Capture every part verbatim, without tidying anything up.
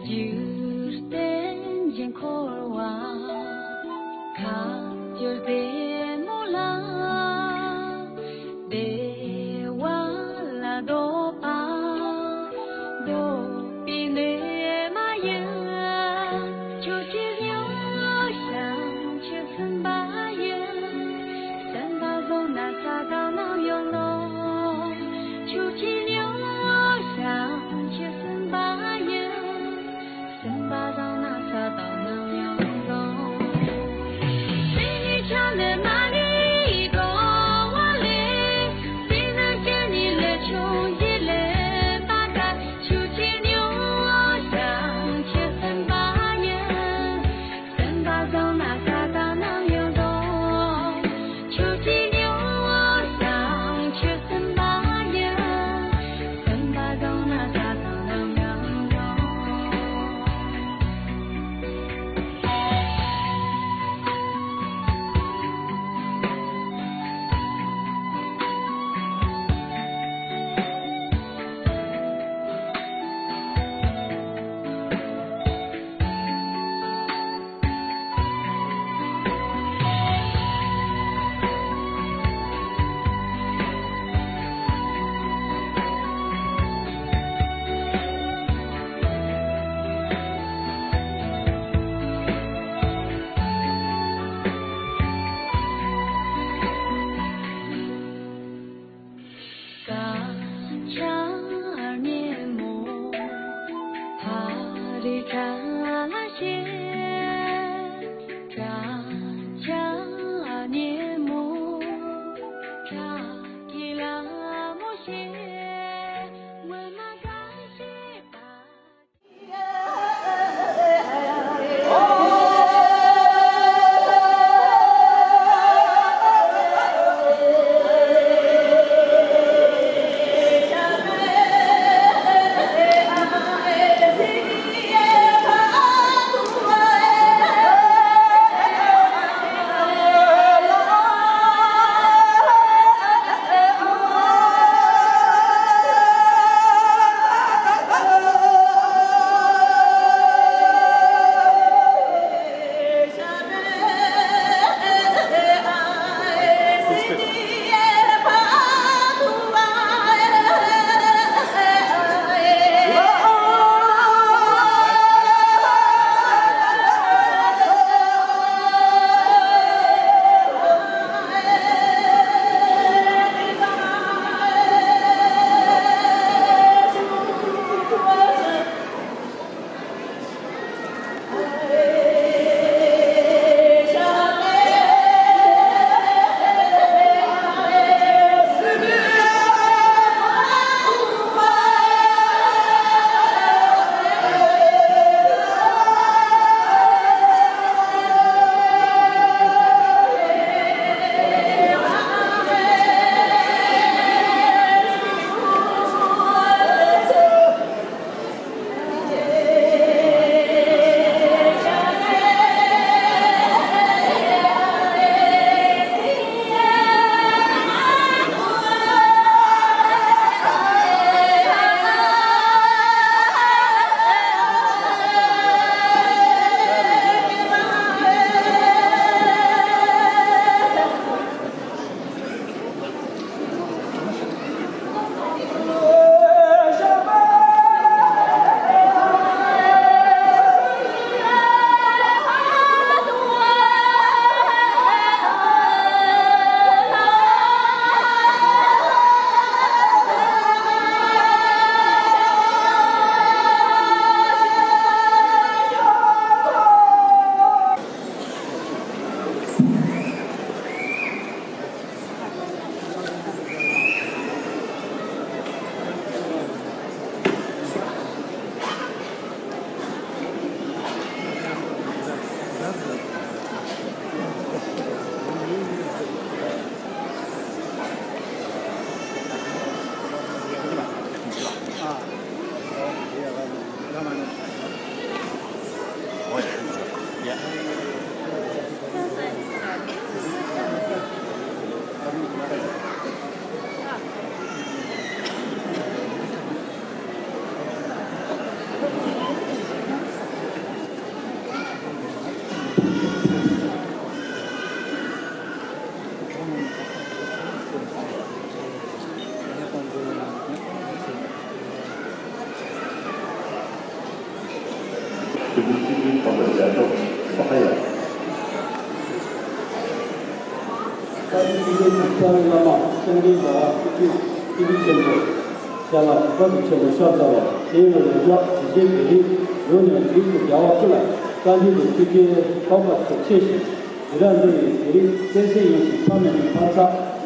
འཇིག་རྟེན་གྱི་འཁོར་བ་ཁ་བསྒྱུར་བདེ་མོ་ལ། བདེ་བ་ལ་འདོད་པ་འདོད་པའི་གནས་མ་ཡིན། ཆོས་ཀྱི་སྨྱོ་ཞིང་ཆོས་སེམས་པ་ཡིན། སེམས་པ་བཟང་ན་ས་དང་ནམ་ཡང་ལོ། ཆོས་ཀྱི་སྨྱོ་ཞིང་ཆོས་སེམས་པ་ཡིན། སེམས་པ་བཟང་ན་ས་དང་ནམ་ཡང་ལོ། སེམས་ཉིད་ཆགས་ནས་ བཀའ་དྲིན་ཆེ་ཞུ། བཀའ་དྲིན་ཆེ་ཞུ། བཀའ་དྲིན་བླ་མ་སངས་རྒྱས་རྒྱལ་བ་ཐུགས་རྗེ་ཐུགས་རྗེ་ཆེན་པོ། ཞབས་ལ་གུས་པ་དང་མཆོད་པ་ཤར་ཚར་བ། དེ་ཡང་རང་ཅག་དེ་བཞིན་དེ་རིང་ཡོངས་ནས་རིགས་སུ་རྒྱལ་བ་སྤྱི་ལ་བཀའ་དྲིན་དང་ཐུགས་རྗེ་ཐོགས་པ་ཆེ་ཆེ་ཞིང་། དེ་རང་འདི་ཡི་དེ་རིང་བསྟན་སྲིད་ཡོངས་ཀྱི་ཕ་མེས་ཀྱི་ཕ་ཚ་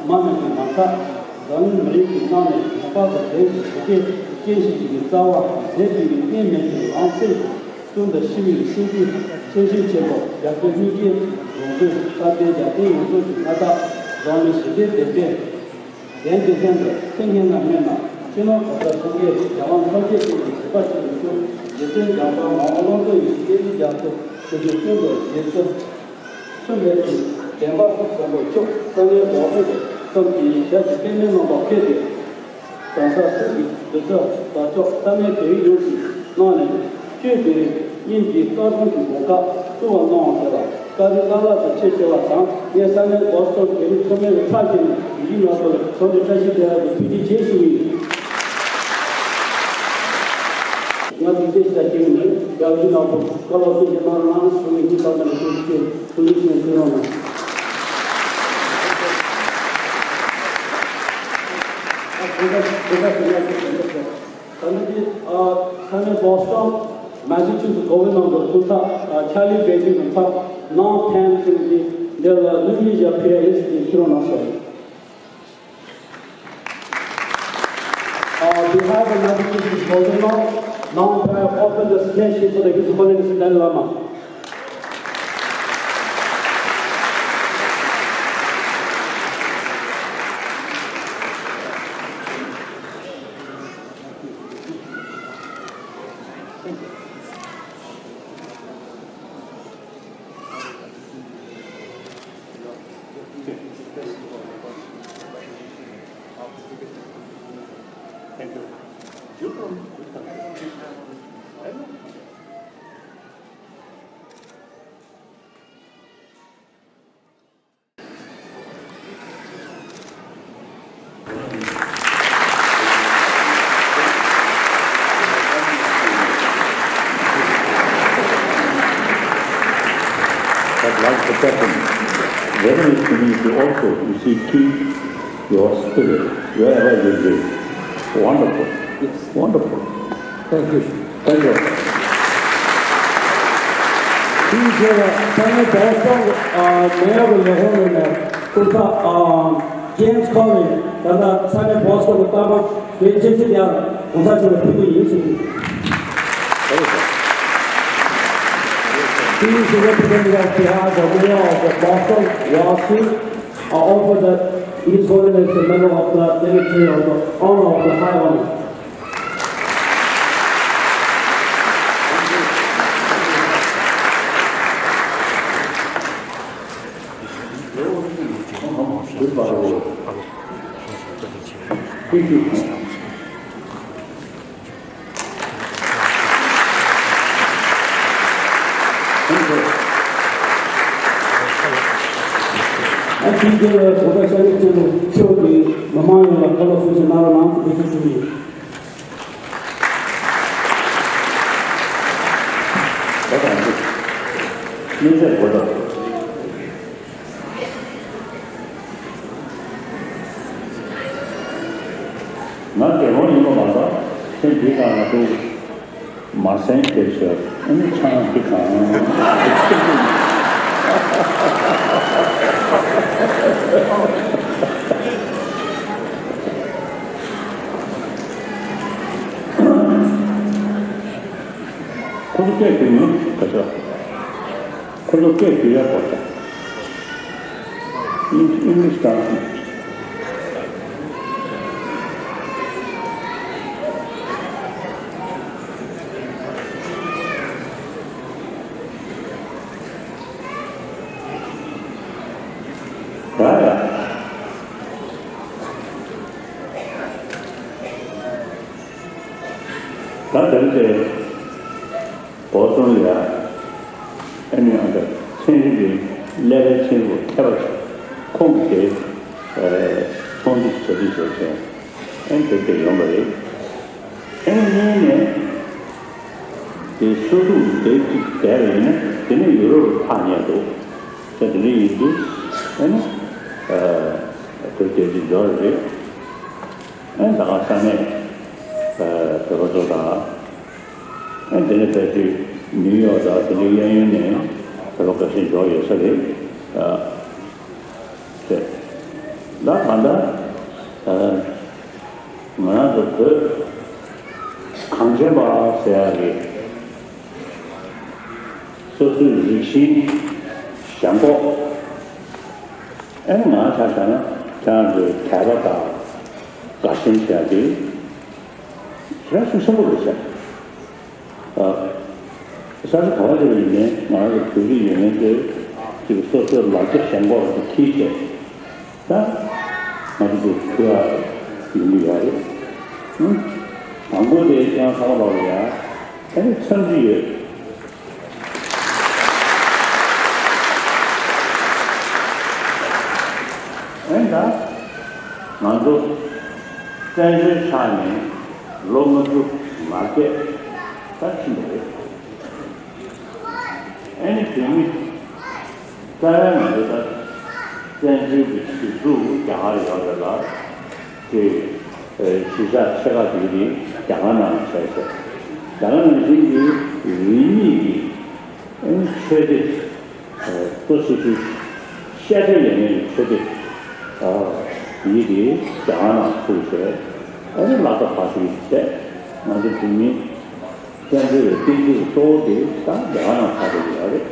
མ་མེས་ཀྱི་མ་ཚ། འཛམ་གླིང་མི་རིགས་ཀྱི་ནང་ནས་ངེས་པར་དུ་དེ་ཡི་དེ་སྐད་སྐད་ཞིག་གི་རྩ་བ་མཛད་པའི་གནས་མེད་ཀྱི་ལམ་སེང་། གསུང་དང་ཤེས་ཡོན་སེམས་རྒྱུད་ཆེ་ཤོས་ཆེན་པོ་རྒྱ་སྐད་སྙིང་རྗེ་རོང་པོའི་བཀའ་བསྟན་རྒྱ་བསྟན་ཡོངས་རྫོགས་ཀྱི་མངའ་བདག་འཛམ་གླིང་ཞི་བདེའི་དེད་དཔོན། དེང་དེ་ལྷན་དུ་ཚེ་སྔོན་ན་སྨོན་ལམ་སྤྱི་ནོར་གོང་ས་སངས་རྒྱས་རྒྱལ་དབང་ཐམས་ཅད་མཁྱེན་ཅིང་གཟིགས་པ་ཆེན་པོ་མཆོག་རྗེ་བཙུན་འཇམ་དཔལ་མ་འོངས་བློ་བཟང་ཡེ་ཤེས་སྐྱེས་བུ་རྒྱ་མཚོ་སྐུ་ཞབས་ཀུན་ཏུ་རྗེ་བཙུན་མཆོག་མེད་ཀྱི་བདེན་པ་བཟང་པོ་མཆོག་བསམ་ཡས་འོག་ཏུ་ཙམ་གྱི་ཞབས་ཀྱི་པདྨའི་རྣམ་པར་བཀོད་དེ། གང་ཟག་སུ་གི་དུས་ཚོད་བདག་ཅག་བསམ་ཡས་བོད་ཡིག་ཡོངས་ཀྱི་ནང་ནས་ཆོས་དེ་རིང་སྙིང་རྗེའི་བཀའ་དྲུང་གི་གོ་སྐབས་སྩོལ་བ་གནང་བ་དེ་ལ་བཀའ་དྲིན་བླ་ལྷག་ཏུ་ཆེ་ཞུ་བ་དང་། ངས་བསམ་ཡས་བོ་སི་ཊོན་བོད་རིགས་ཚོགས་མི་གི་ཕྱག་བྱས་ནས་ཡིད་ནོར་བུ་ལ་གྲོགས་ཀྱི་བཀྲ་ཤིས་བདེ་ལེགས་ཀྱི་ཐུགས་རྗེ་ཆེ་ཞུ་གི་ཡིན། ང་ཐུགས་རྗེ་ཆེ་ཞུ་གི་ཡིན། རྒྱ་ཡིད་ནོར་བུ་བཀའ་སློབ་སྩལ་རྒྱུ་གནང་རོགས་གནང་ཞུ་བའི་སྙིང་ཐག་པ་ནས་ཐུགས་རྗེ་ཆེ། ཐུགས་རྗེ་ཆེ་ཟེར་རོགས་གནང་། ད་ནི་འདི་ཨ་ས་གནས་བོ་སི་ཊོན་མ་ས་ཆུ་སི་གོ་བའི་ནང་དུ་སྐུ་ཚབ་ཨ་ཆར་ལི་བེ་ཇིང་དང་ཚབ་ནང་ཕན་ཟེར་གྱི་འདི་ལ་ནུ་མི་ཞབས་ཕི་ཡ་ཡེ་སི་ཀྱི་ཁྱེད་རང་ནང་སོང་། Uh, we have another Christmas program now. Now I offer the stage for the His Holiness Dalai Lama. I'd like to tell them, very nice to meet you also. You see, keep your spirit wherever you live. Wonderful. Yes. Wonderful. Thank you. Thank you. དེའི་རྗེས་ལ་ས་གནས་བོ་སི་ཊོན་ཨ་མེ་ཡོར་གྱི་ལས་ཁུངས་ནས་སྐུ་ཚབ་ཨ་ཇེམ་སི་ཁོ་ལིན་ད་ལྟ་ས་གནས་བོ་སི་ཊོན་གྱི་རྟག་པར་བོད་སྤྱི་འཐུས་ཡང་གོང་ས་མཆོག་ལ་ཕུལ་གྱི་ཡིན་ཟེར། Please represent on behalf of the mayor of the Boston, Washington, I offer that His Holiness the Medal of the Military of the Honor of the High Honor. ཨ་ཅིག་གི་གོ་ས་ཤར་ནས་ཆེན་པོ་ཆེ་བོ་དེ་མི་མང་ཡོངས་ལ་བཀའ་སློབ་གསུང་བཤད་གནང་རོགས་གནང་ཟེར་འབོད་སྐུལ་ཞུ་གི་ཡིན། ད་དང་པོ། སྨྱན་སྦྱོར་གོ་ད། ང་རྒྱལ་ཡོངས་ཡིན་པ་མ་ཟད་ཐེངས་འདིའི་ནང་ང་ཚོ་མ་སེང་སྐད་ཤོད་ཨ་ནི་ཆང་གི་གང་། ཁོ་ཚོ་སྐད་ཤོད་ནི་ག་ཤོད། ཁོ་ཚོ་སྐད་ཤོད་ཡ་གོ་ཤོད། English, English translation. ད་དེ་རིང་དེ་བོ་སི་ཊོན་ལ་ཡ་ཨ་ནི་ཨ་ད་ཚན་རིག་གི་ཀླད་པའི་ཚན་རིག་པ་མཁས་པ་ཞིག་ཁོང་གིས་དེ་ཚོགས་འདུ་གྲ་སྒྲིག་བྱས་བྱས་ཨ་ནི་དེ་དེ་ཡོང་བ་རེད། ཨ་ནི་གཉིས་ནས་དེ་སོ་ཐུག་དེ་གཅིག་བསྡད་པ་ཡིན་ན་དེ་ནས་ཡུ་རོབ་ལ་ཕར་ཉལ་འདུག་ད་དེ་འདྲ་ཡིན་དུས་ཨ་ནི་དེ་དེ་གཅིག་འགྲོ་རེད། ཨ་ནི་ད་ག་ས་ནས་བོད་པ་ཚོ་དང་། ཨ་དེ་ནས་ཕལ་ཆེར་ནིའུ་ཡོག་དང་དེ་འདྲའི་གཡས་གཡོན་ནས་བོད་པ་འགའ་ཤས་འབྱོར་ཡོད་ས་རེད། ཨ་ཟེར། ད་གང་ལྟར་ཨ་ང་རང་ཚོ་བོད་གངས་ཅན་པ་ཟེར་ཡག་གི་སོ་སོའི་རིགས་ཤིང་ཞེན་ཁོག་ཨ་ནི་ང་ཆ་བཞག་ན་ཁྱེད་རང་ཚོའི་དད་པ་དང་དགའ་ཞེན་བྱས་ཏེ་ཞེ་དྲག་ཤུགས་ཆེན་པོ་རེད་བྱས། ཨ། ས་ཆ་ག་བ་ཞིག་ལ་ཡིན་ནའི་ང་རང་ཚོ་བོད་རིགས་ཡོད་མཁན་ཚོས་ཅིག་སོ་སོའི་ལག་ཆ་ཞེན་ཁོག་དེ་འཁྱེར་བྱས། ད་ང་ཚོ་ཚོ་ཕུལ་ཡག་ཡོང་གི་ཡོད་རེད། ཨང་། དང་པོ་དེ་ཁྱེད་རང་ཚང་མ་ལོག་ལ་ཡ་ཨ་ནི་འཚམས་འདྲི་ཡོད། ཨེ་ད། ང་ཚོ་བཙན་བྱོལ་ཆགས་ནས་ལོ་ལྔ་བཅུ་ང་བརྒྱད་ད་ཕྱིན་པ་རེད། ཨེ་ནི་བོད་མི་རྩ་བའི་ང་ཚོ་ད་བཙན་བྱོལ་གྱི་གཞི་གཙུག་རྒྱ་གར་ཡོད་རེད་ལ། དེ་གཞིས་ཆགས་ཆེ་ཁག་དེ་རིགས་རྒྱ་གར་ནང་བྱས་ཚེ། རྒྱ་གར་ནང་བཞིན་གྱི་རིག་གནས་ཀྱི་ཨེ་ནི་ཆོས་སྡེ། གཙོ་ཆེ་ཤོས་བཤད་གྲྭ་ཡོད་མཁན་གྱི་ཆོས་སྡེ་ཡིད་ཀྱི་རྒྱ་གར་ནང་ཚུགས་བྱས་ཨ་ནི་བསླབ་གྲྭ་ཕར་ཞུགས་བྱས་ང་ཚོ་བོད་མི་བཙན་བྱོལ་བའི་བསྟན་འཛིན་གཙོ་བོ་དེ་ད་རྒྱ་གར་ནང་ཕར་འགྲོ་གི་ཡོད་རེད།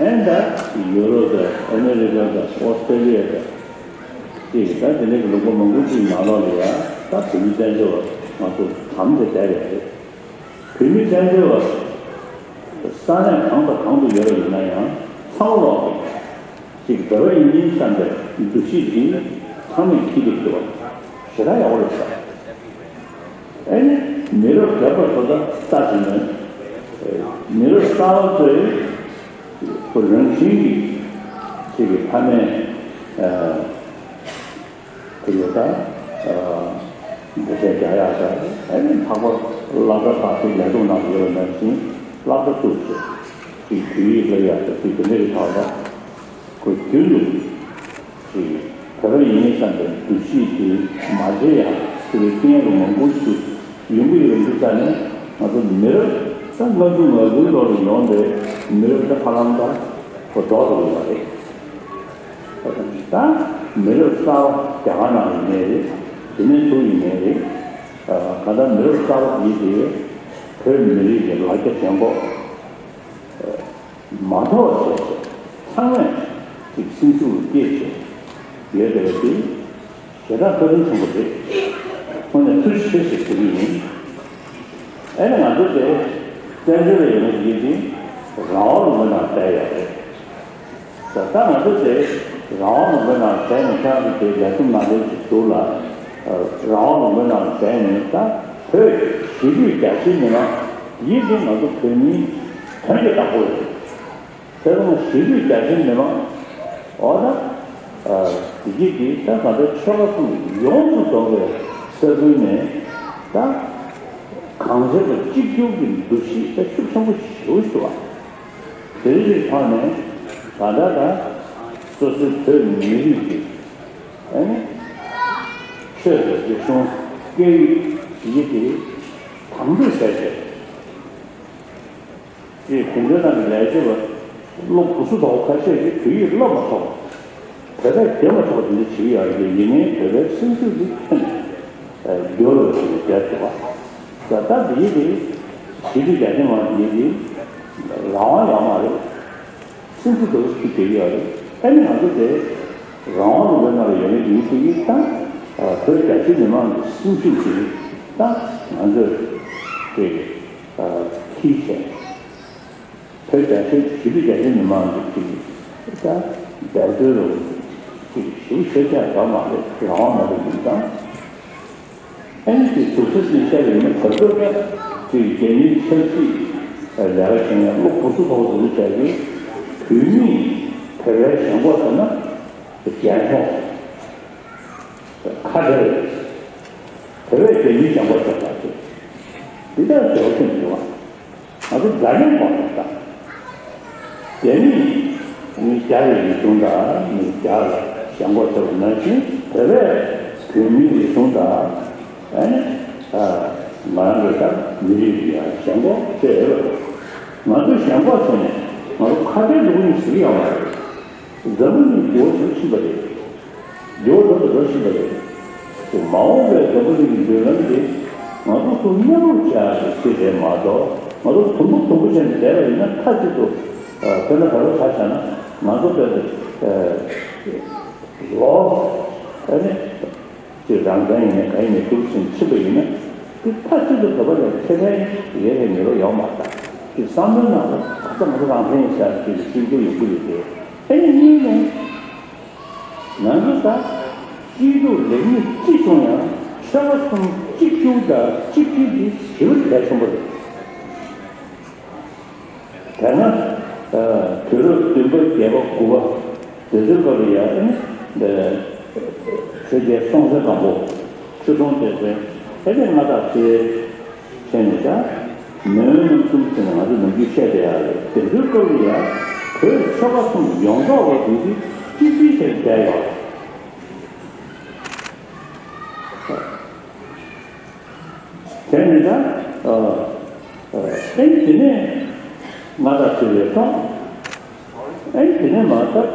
ཨེ་ད་ཡུ་རོབ་དང་ཨ་མེ་རི་ཀ་དང་ཨོ་སི་ཀྲེ་ལི་ཡ་དང་ཅིག་ད་དེ་འདྲའི་ལུང་པ་མང་པོ་ཅིག་ནང་ལོགས་ལ་ཡ་ད་བོད་མི་བཙན་བྱོལ་བ་ང་ཚོ་དམ་དུ་བསྡད་ཡོད་རེད། བོད་མི་བཙན་བྱོལ་བ་ས་གནས་གང་དང་གང་དུ་ཡོད་པ་ཡིན་ན་ཡང་ཚང་མ་ལོག་གིས་ཅིག་བོད་པ་ཡིན་མིན་བསམ་པའི་འདུ་ཤེས་ཅིག་ཚང་མས་འཁྱེར་ཐུབ་ཐུབ་པ་ཞེ་དྲག་ཡག་པོ་རེད་ཤག་ཨེ་ནི་མི་རབས་རྒས་པ་ཚོ་ད་ལྟ་བྱས་ནས་མི་རབས་གསར་པ་ཚོས་ཁོ་རང་བཞིན་གྱིས་ཅིག་གི་ཕ་མས་དེ་ལས་ད། འདི་བྱས་རྒྱག་ཡག་ད་ཨ་ནི་ལྷག་པར་སློབ་གྲྭ་ཁག་ཅིག་ལས་ཐོག་ནང་ཡོད་པ་ནང་བཞིན་སློབ་གྲྭ་བཙུགས་བྱས་ཅིག་བོད་ཡིག་སློབ་ཡག་ད་ཅིག་དེ་འདྲ་གི་ཐོག་ལ་ཁོ་རྒྱུན་དུ་ཅིག་བོད་པ་ཡིན་བསམ་པའི་འདུ་ཤེས་དེ་མ་བརྗེད་ཡག་དེ་བའི་རྐྱེན་རུ་མང་པོ་ཞིག་ཡོང་གི་ཡོད་འདུག་ས་ནས་ང་ཚོ་མི་རབས་ད་ལྔ་བཅུ་ང་དགུའི་ལོ་ལ་ཡོང་བའི་མི་རབས་ད་ཧ་ལམ་ད་ཁོ་ལྡོག་འགྲོ་གི་ཡོད་རེད། ད་མི་རབས་གསར་པ་རྒྱ་གར་ནང་ཡིན་ནའི་རེད། དེ་ནས་ཚུར་ཡིན་ནའི་རེད། གང་ལྟར་མི་རབས་གསར་པ་ཡིན་དེ་བོད་མི་རིགས་ཀྱི་ལ་རྒྱ་ཞེན་ཁོག་མ་དོར་བ་བྱས་ཚེ་ཚང་མས་ཅིག་སེམས་ཤུགས་སྐྱེད་བྱས་ཡོད་བསྡད་པ་དེ་ཞེ་དྲག་བཀའ་དྲིན་ཆེན་པོ་རེད། དངོས་གནས་ཐུགས་རྗེ་ཆེ་ཞེས་ཞུ་གི་ཡིན། ཨེ་ནི་ང་ཚོ་དེ་བཙན་བྱོལ་ལ་ཡོད་ན་ཡིན་དེ་རང་དབང་ལུང་པའི་ནང་བསྡད་ཡོད་རེད། ད་ལྟ་ང་ཚོ་དེ་རང་དབང་ལུང་པའི་ནང་བསྡད་ནས་ཁྱེད་རང་ཚོ་དེ་ལས་ཁུངས་ནང་ལས་ཀྱི་འདུག་ལ། རང་དབང་ལུང་པའི་ནང་བསྡད་ནས་ད་བོད་ཞི་ལུས་རྒྱ་ཆེའི་མི་མང་ཡིན་དེ་ང་ཚོ་བོད་མིའི་དོན་གྱི་བདག་པོ་རེད། དེ་ཚོ་ཞི་ལུས་རྒྱ་ཆེའི་མི་མང་འོ་ད་ཡིན་དེ་ད་ང་ཚོ་ཆོལ་ཁ་གསུམ་ཡོངས་སུ་རྫོགས་པའི་ས་ཁུལ་ནས་ད་གང་ཟག་གི་གཅིག་གྱུར་གྱི་འདུ་ཤེས་ད་ཤུགས་ཆེན་པོ་ཞེ་པོ་ཞིག་འདུག་བ། དེ་རིང་གི་ཐོག་ནས་ད་ལྟ་ད་སོ་སོའི་བོད་མི་རིགས་ཀྱི་ཨེ་ནི་ཆོས་དང་རིག་གཞུང་སྐད་ཡིག་ཡིད་ཀྱི་དམ་པོའི་ཟེར་ཏེ་དེ་དེ་ཚོའི་ནང་གི་ལས་བྱེད་པ་སློབ་གོ་སུ་དོག་ཁ་ཤས་ཀྱིས་བོད་ཡིག་བསླབ་མ་ཆོག་བོད་པས་བསྡད་མ་ཆོག་དེ་འདྲ་བྱེད་ཀྱི་ཡོད་རེད། ཡིན་ནའི་བོད་པའི་སེམས་ཤུགས་འདི་ཁྱོན་ནས་འགྱུར་བ་ཞིག་བསྡད་ཐུབ་པ། ད་ལྟ་འདི་ཡིན་དེ་ཞི་བདེ་རྒྱ་ཆེན་མ་འདི་ཡིན་དེ་རང་དབང་ཡོད་མ་རེད། སེམས་ཤུགས་དེ་ཚོ་ཤུགས་རྒྱག་གི་ཡོད་རེད། ཨ་ནི་ང་ཚོ་དེ་རང་དབང་ལུང་པའི་ནང་ལ་ཡོད་མཁན་དེ་ཡིན་དེ་ད་བོད་རྒྱ་ཆེའི་མི་མང་གི་སེམས་ཤུགས་དེ་ད་ང་ཚོས་དེ་འཁྱེར་བྱས་བོད་རྒྱ་ཆེའི་ཞི་བདེ་རྒྱ་ཆེའི་མི་མང་གི་དེ་ད་འབད་རྩོལ་རུ་དེ་ཞུ་ཤེས་ཀྱང་ཡོད་མ་རེད། རང་དབང་མ་རེད་ཡིན་ཙང་། ཨེ་ནི་དེ་དུག་ས་ཟིན་བྱས་ཡོད་ན་བར་སྐབས་ལ་དེ་རྒྱ་མིའི་ཆབ་སྲིད་ལས་ཀ་བྱེད་མཁན་བློ་སྦུག་ཚུགས་ཐོག་ཟིན་བྱས་ཀྱི་བོད་མིས་བོད་པའི་ཞེན་ཁོག་ཟེར་ན་རྒྱལ་ཁོངས་ཁ་བྲལ་བོད་པའི་རྒྱ་མིའི་ཞེན་ཁོག་ཟེར་བ་དེ་འདི་ལྟར་འབྱོར་ཐོན་འདུག་བ། ང་ཚོ་འདྲ་མཉམ་དགོངས་པ་དང་། དེ་ནི་མི་རྒྱ་ཡི་རིག་གཞུང་དང་མི་རྒྱ་ལ་ཞེན་ཁོག་ཆེ་བ་ནང་བཞིན་བོད་པས་བོད་མིའི་རིག་གཞུང་དང་ཨ་ནི་ང་རང་གི་ད་མི་རིགས་ལ་ཞེན་ཁོག་ཆེ་ཡོད་པ་རེད། ང་ཚོ་ཞེན་ཁོག་བྱས་ནས་ང་ཚོ་ཁ་བྲལ་འགྲོ་གི་ཡིན་ཟེར་གྱི་ཡོད་མ་རེད། འཛམ་བུ་གླིང་འགྱུར་བ་ཤུགས་ཆེན་པོ་རེད། འགྱུར་བ་འགྲོ་དང་འགྲོ་བཞིན་པ་རེད། དེ་མ་འོངས་པའི་འཛམ་བུ་གླིང་གི་མདུན་ལམ་དེ་ང་ཚོ་ཚོ་མཉམ་རུབ་བྱ་ཡག་གི་ཆེད་རེད་མ་གཏོགས་ང་ཚོ་དུམ་བུ་དུམ་བུ་བྱས་ནས་བསྡད་པ་ཡིན་ན་མཐའ་གཅིག་ཏུ་དཔེར་ན་ད་ལོ་ཆ་བཞག་ན་ང་ཚོ་དཔེ་དེ་ལོ་ཨ་ནི་ཅིག་རང་བཙན་ཡིན་ནའི་ག་ཡིན་ནའི་འདུག་ཟིན་ཕྱིན་པ་ཡིན་ན་དེ་མཐའ་གཅིག་ཏུ་བོད་པ་ལ་ཁེ་ཕན་ཡོད་པའི་ཉེས་པ་ཡོད་མ་རེད། དེ་བསམ་བློའི་ནང་ལ་ག་ཚོད་ང་ཚོ་རང་བཙན་ཡིན་ཟེར་ཅིག་ཤེས་རྒྱུ་ཡོང་གི་ཡོད་དེ་ཨ་ནི་གཉིས་ནས། ང་ཚོ་ད་སྐྱིད་སྡུག་ལེགས་ཉེས་ཅི་བྱུང་ཡང་ཆོལ་ཁ་གསུམ་གཅིག་གྱུར་དང་གཅིག་སྒྲིལ་དེ་ཞེ་པོ་གལ་ཆེན་པོ་རེད། དེ་སྔ་དུས་རབས་བདུན་པ་བརྒྱད་པ་དགུ་པ་དེ་ཚོའི་སྐབས་ལ་ཡང་ཆོས་རྒྱལ་སྲོང་བཙན་སྒམ་པོ་ཆོས་དུང་ཐེག་ཆེན་ཨེ་ནི་མངའ་བདག་ཚེ་རིང་བྱས་ནས་ཀྱང་མོན་རྣམ་གསུམ་ཟེར་ནས་ང་ཚོས་ནམ་རྒྱུན་བཤད་བསྡད་ཡག་རེད། དེ་ཚོའི་སྐབས་ལ་ཡང་བོད་ཆོལ་ཁ་གསུམ་ཡོངས་རྫོགས་ལ་དེ་དུས་གཅིག་སྒྲིལ་བྱས་ནས་བསྡད་ཡོད་རེད། བྱས་ནས་ད་ཨེ་དེ་ནས་མངའ་བདག་ཚེ་རིང་ཐོག་ཨེ་དེ་ནས་མ་ད་བོད་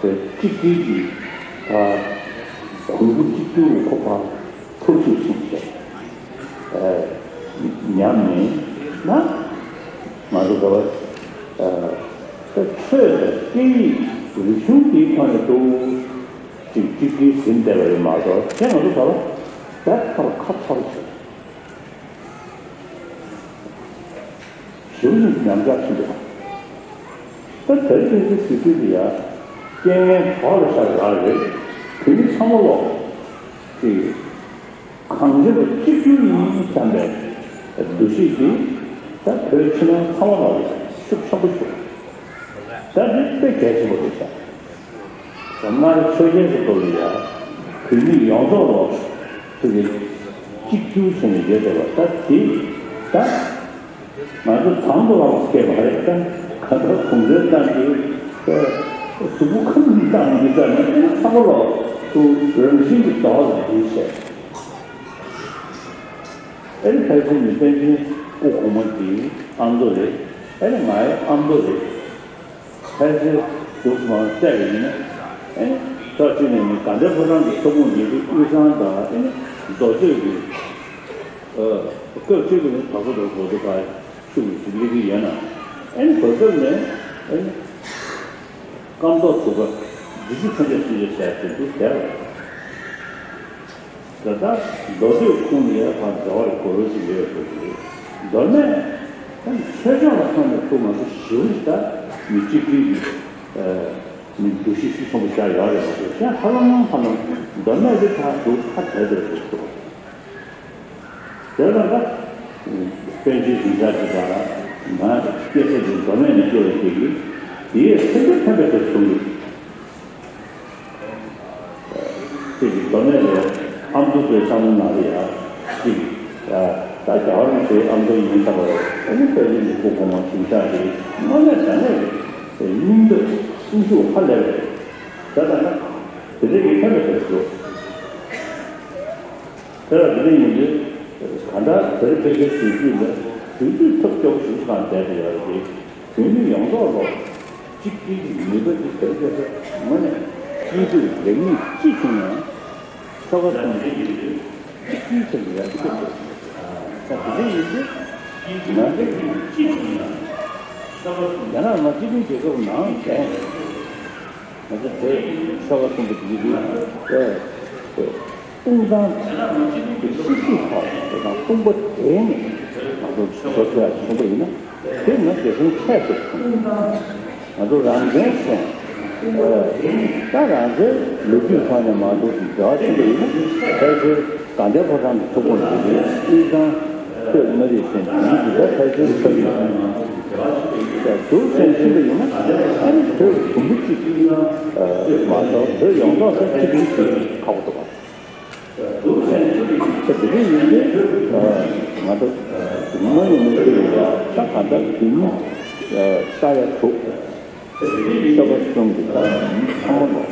དེ་གཅིག་སྒྲིལ་གྱི་ད་གོང་བུ་གཅིག་གྱུར་གྱི་ཁོ་པ་ཐུགས་ཤུགས་ཆེན་པོ་ཉམས་ནས་ན་ང་ཚོ་ག་བ་ད་ཆོས་དང་སྐད་ཡིག་རིག་གཞུང་དེའི་ཐོག་ནས་ཏོག་ཙམ་གཅིག་སྒྲིལ་ཟིན་བསྡད་པ་རེད་མ་གཏོགས་དེ་ང་ཚོ་ག་བ་དཔེ་ཁ་པར་ཁ་པར་བྱས། ཞེ་པོ་ཅིག་ཉམས་ཆག་ཕྱིན་འདུག་ད་དེར་ཕན་ཚུན་ཟེར་དུས་དེ་ཡ་རྐྱེན་ངན་གྲོགས་ལ་ཤར་རག་རེད། བོད་མི་ཚང་མ་ལོག་ཅིག་གང་ཅི་ལ་གཅིག་གྱུར་ཡིན་བསམ་པའི་འདུ་ཤེས་ཀྱིས་ད་བོད་ཕྱི་ནང་ཚང་མ་ལ་ཤུགས་ཆེན་པོ་བྱུང་། ད་འདི་དཔེ་གལ་ཆེན་པོ་རེད་ཤག་སྔར་ཆོས་རྒྱལ་གྱི་སྐབས་ལ་ཡ་བོད་མི་ཡོངས་རྫོགས་ལ་ཚུར་གཅིག་གྱུར་བྱས་ནས་ཡོད་བསྡད་པ་ད་དེ་ད་ང་ཚོ་དང་དུ་བ་སྐྱེས་པ་རེད་ད་ག་ད་གུང་ཁྲན་ཏང་གི་གཟུགས་པོ་ཁམས་ཀྱི་ཏང་གི་ས་ནས་ཚང་མ་ལ་ཚུར་རང་བཞིན་གྱི་ལྡོག་ལ་འདུས་བྱས། ཨེ་ནི་ཕལ་ཆེར་ནི་པཎ་ཆེན་སྐུ་གོང་མ་འདིའི་ཨ་མདོ་རེད། ཨེ་ནི་ང་ཡི་ཨ་མདོ་རེད། ཕལ་ཆེར་འདུག་མ་བལྟས་པ་ཡིན་ན་ཨེ་ནི་ཕྱོགས་གཅིག་ནས་ནི་དགའ་ལྡན་ཕོ་བྲང་གི་ས་ཁུངས་ཉེ་དུ་དབུས་གཙང་དང་ཨེ་ནི་རྡོ་རྗེ་གི་སྐབས་གཅིག་ཏུ་ནི་དྭགས་པོ་དང་གོ་ཏོ་ཁ་ཤུགས་ཀྱིས་སླེབས་ཀྱི་ཡོད་ན་ཨེ་ནི་བར་སྐབས་ནས་ཨེ་ནི་སྐམ་ཐོག་ཐུག་པ་བདུད་རྩི་ཐམས་ཅད་སྲིད་པའི་ཞལ་ཟེར་དུས་དེར། ད་ལྟ་མདོ་སྟོད་ཁུངས་ལ་ཡང་ཕར་འབྲེལ་བ་ཡི་གོ་རོལ་ཞིག་ཡོད་པ་རེད། མདོ་སྨད་ད་ཆོས་ཕྱོགས་ལ་སོང་ནས་ཐུག་མ་ཐུག་ཞེ་པོ་ཞིག་ད་མི་གཅིག་སྒྲིལ་གྱི་མི་འདུ་ཤེས་ཤུགས་ཆེན་པོ་ཞིག་ཡོད་རེད་པ་རེད། གཞན་ཧ་ལམ་ཧ་ལམ་མདོ་སྨད་དེ་ཕར་འདུག་ཕར་བྲལ་བསྡད་པ་ཞིག་འདུག་དེ་ལ་ད་པཎ་ཆེན་གཞུང་ཆགས་ཀྱི་ད་ང་སྐྱེས་ས་དེ་མདོ་སྨད་ནས་སྐྱེས་པ་ཞིག་གིས་དེའི་སེམས་ཁྲལ་ཐེབས་པའི་ཚུལ་གསུང་གི། ཁྱེད་ཀྱི་མདོ་སྨད་ལ་ཨ་མདོ་ཚོའི་བསམ་བློ་ནང་ལ་ཡ་ཅིག་ད་རྒྱལ་བ་རིན་པོ་ཆེའི་ཨ་མདོ་ཡིན་ཙང་རོ་ཨ་ནི་དཔལ་ལྡན་གྱི་སྐུ་གོང་མ་གཞུང་ཆགས་དེ་དངོས་གནས་དྲང་གནས་ཀྱི་སྙིང་སྟོབས་སེམས་ཤུགས་ཧ་ལས་པ་རེད། ད་ལྟ་ན་དེ་འདྲ་ཡིན་ཐབས་མེད་པ་ཞིག་འདུག་དེ་ལ་དེ་འདྲ་ཡིན་དུས་གང་ལྟར་དེར་ཕེབས་པའི་དུས་ཚོད་ལ་དུས་ཚོད་ཐབས་སྐྱོ་པོ་ཞིག་སྒང་བསྡད་དེ་ཡོད་རེད། བོད་མི་ཡོངས་རྫོགས་ལོ་གཅིག་སྒྲིལ་གྱི་ནུས་པ་འདི་དེར་ཕེབས་པ་དངོས་གནས་སྐྱིད་སྡུག་ལེགས་ཉེས་ཅི་བྱུང་ཡང་ཆོལ་ཁ་གསུམ་གཅིག་གིས་གཅིག་སྒྲིལ་བྱས་ནས་ཡར་ཕེབས་དགོས། ད་དེ་འདྲ་ཡིན་དུས་ང་ཚོ་གཅིག་སྒྲིལ་གྱི་ནང་ཆོལ་ཁ་གསུམ་རྒྱ་ནག་མ་སྤྱི་མཐུན་རྒྱལ་ཁབ་ནང་བྱས། ང་ཚོ་བོད་ཆོལ་ཁ་གསུམ་པོ་འདི་གི་ཨེ་དཔུང་ཐང་གི་སྲིད་ཇུས་ཐོག་དེ་དང་དཔུང་པ་སྦྲེལ་ནས་ང་ཚོ་བཟོ་ཐུབ་ཡག་བྱུང་པ་ཡིན་ན་དེ་ང་རྒྱལ་ཕན་ཆེ་ཤོས་མཐོང་། ང་ཚོ་རང་བཙན་སོང་། ད་རང་བཙན་ལོ་རྒྱུས་ཐོག་ནས་མ་གཏོགས་ཀྱི་འབྲེལ་བ་ཆེན་པོ་ཡིན་ན་ཕལ་ཆེར། དགའ་ལྡན་ཕོ་བྲང་གི་ཐུགས་དགོངས་འདི་ནི་དབུས་གཙང་ཆོས་མངའ་རིས་ཅན་དེའི་གཞི་རྩ་ཕལ་ཆེར་ཆགས་ཀྱི་ཡོད། འདུག་སེ་ཕྱིན་པ་ཡིན་ན་ཨ་ནི་བོད་དུམ་བུ་གཅིག་མ་གཏོགས་བོད་ཡོངས་རྫོགས་སུ་གཅིག་གྱུར་གྱི་ཁག་པོ་འདུག་བ། ད་དེ་འདྲ་ཡིན་དུས་ང་ཚོ་སྔོན་ཡོད་མི་ཚོ་ཡིན་ཡང་ད་ག་འདྲ་དེ་ནི་ས་ཡ་དྲུག་ཆོལ་ཁ་གསུམ་གྱི་ད་ཚང་མ་ལོ་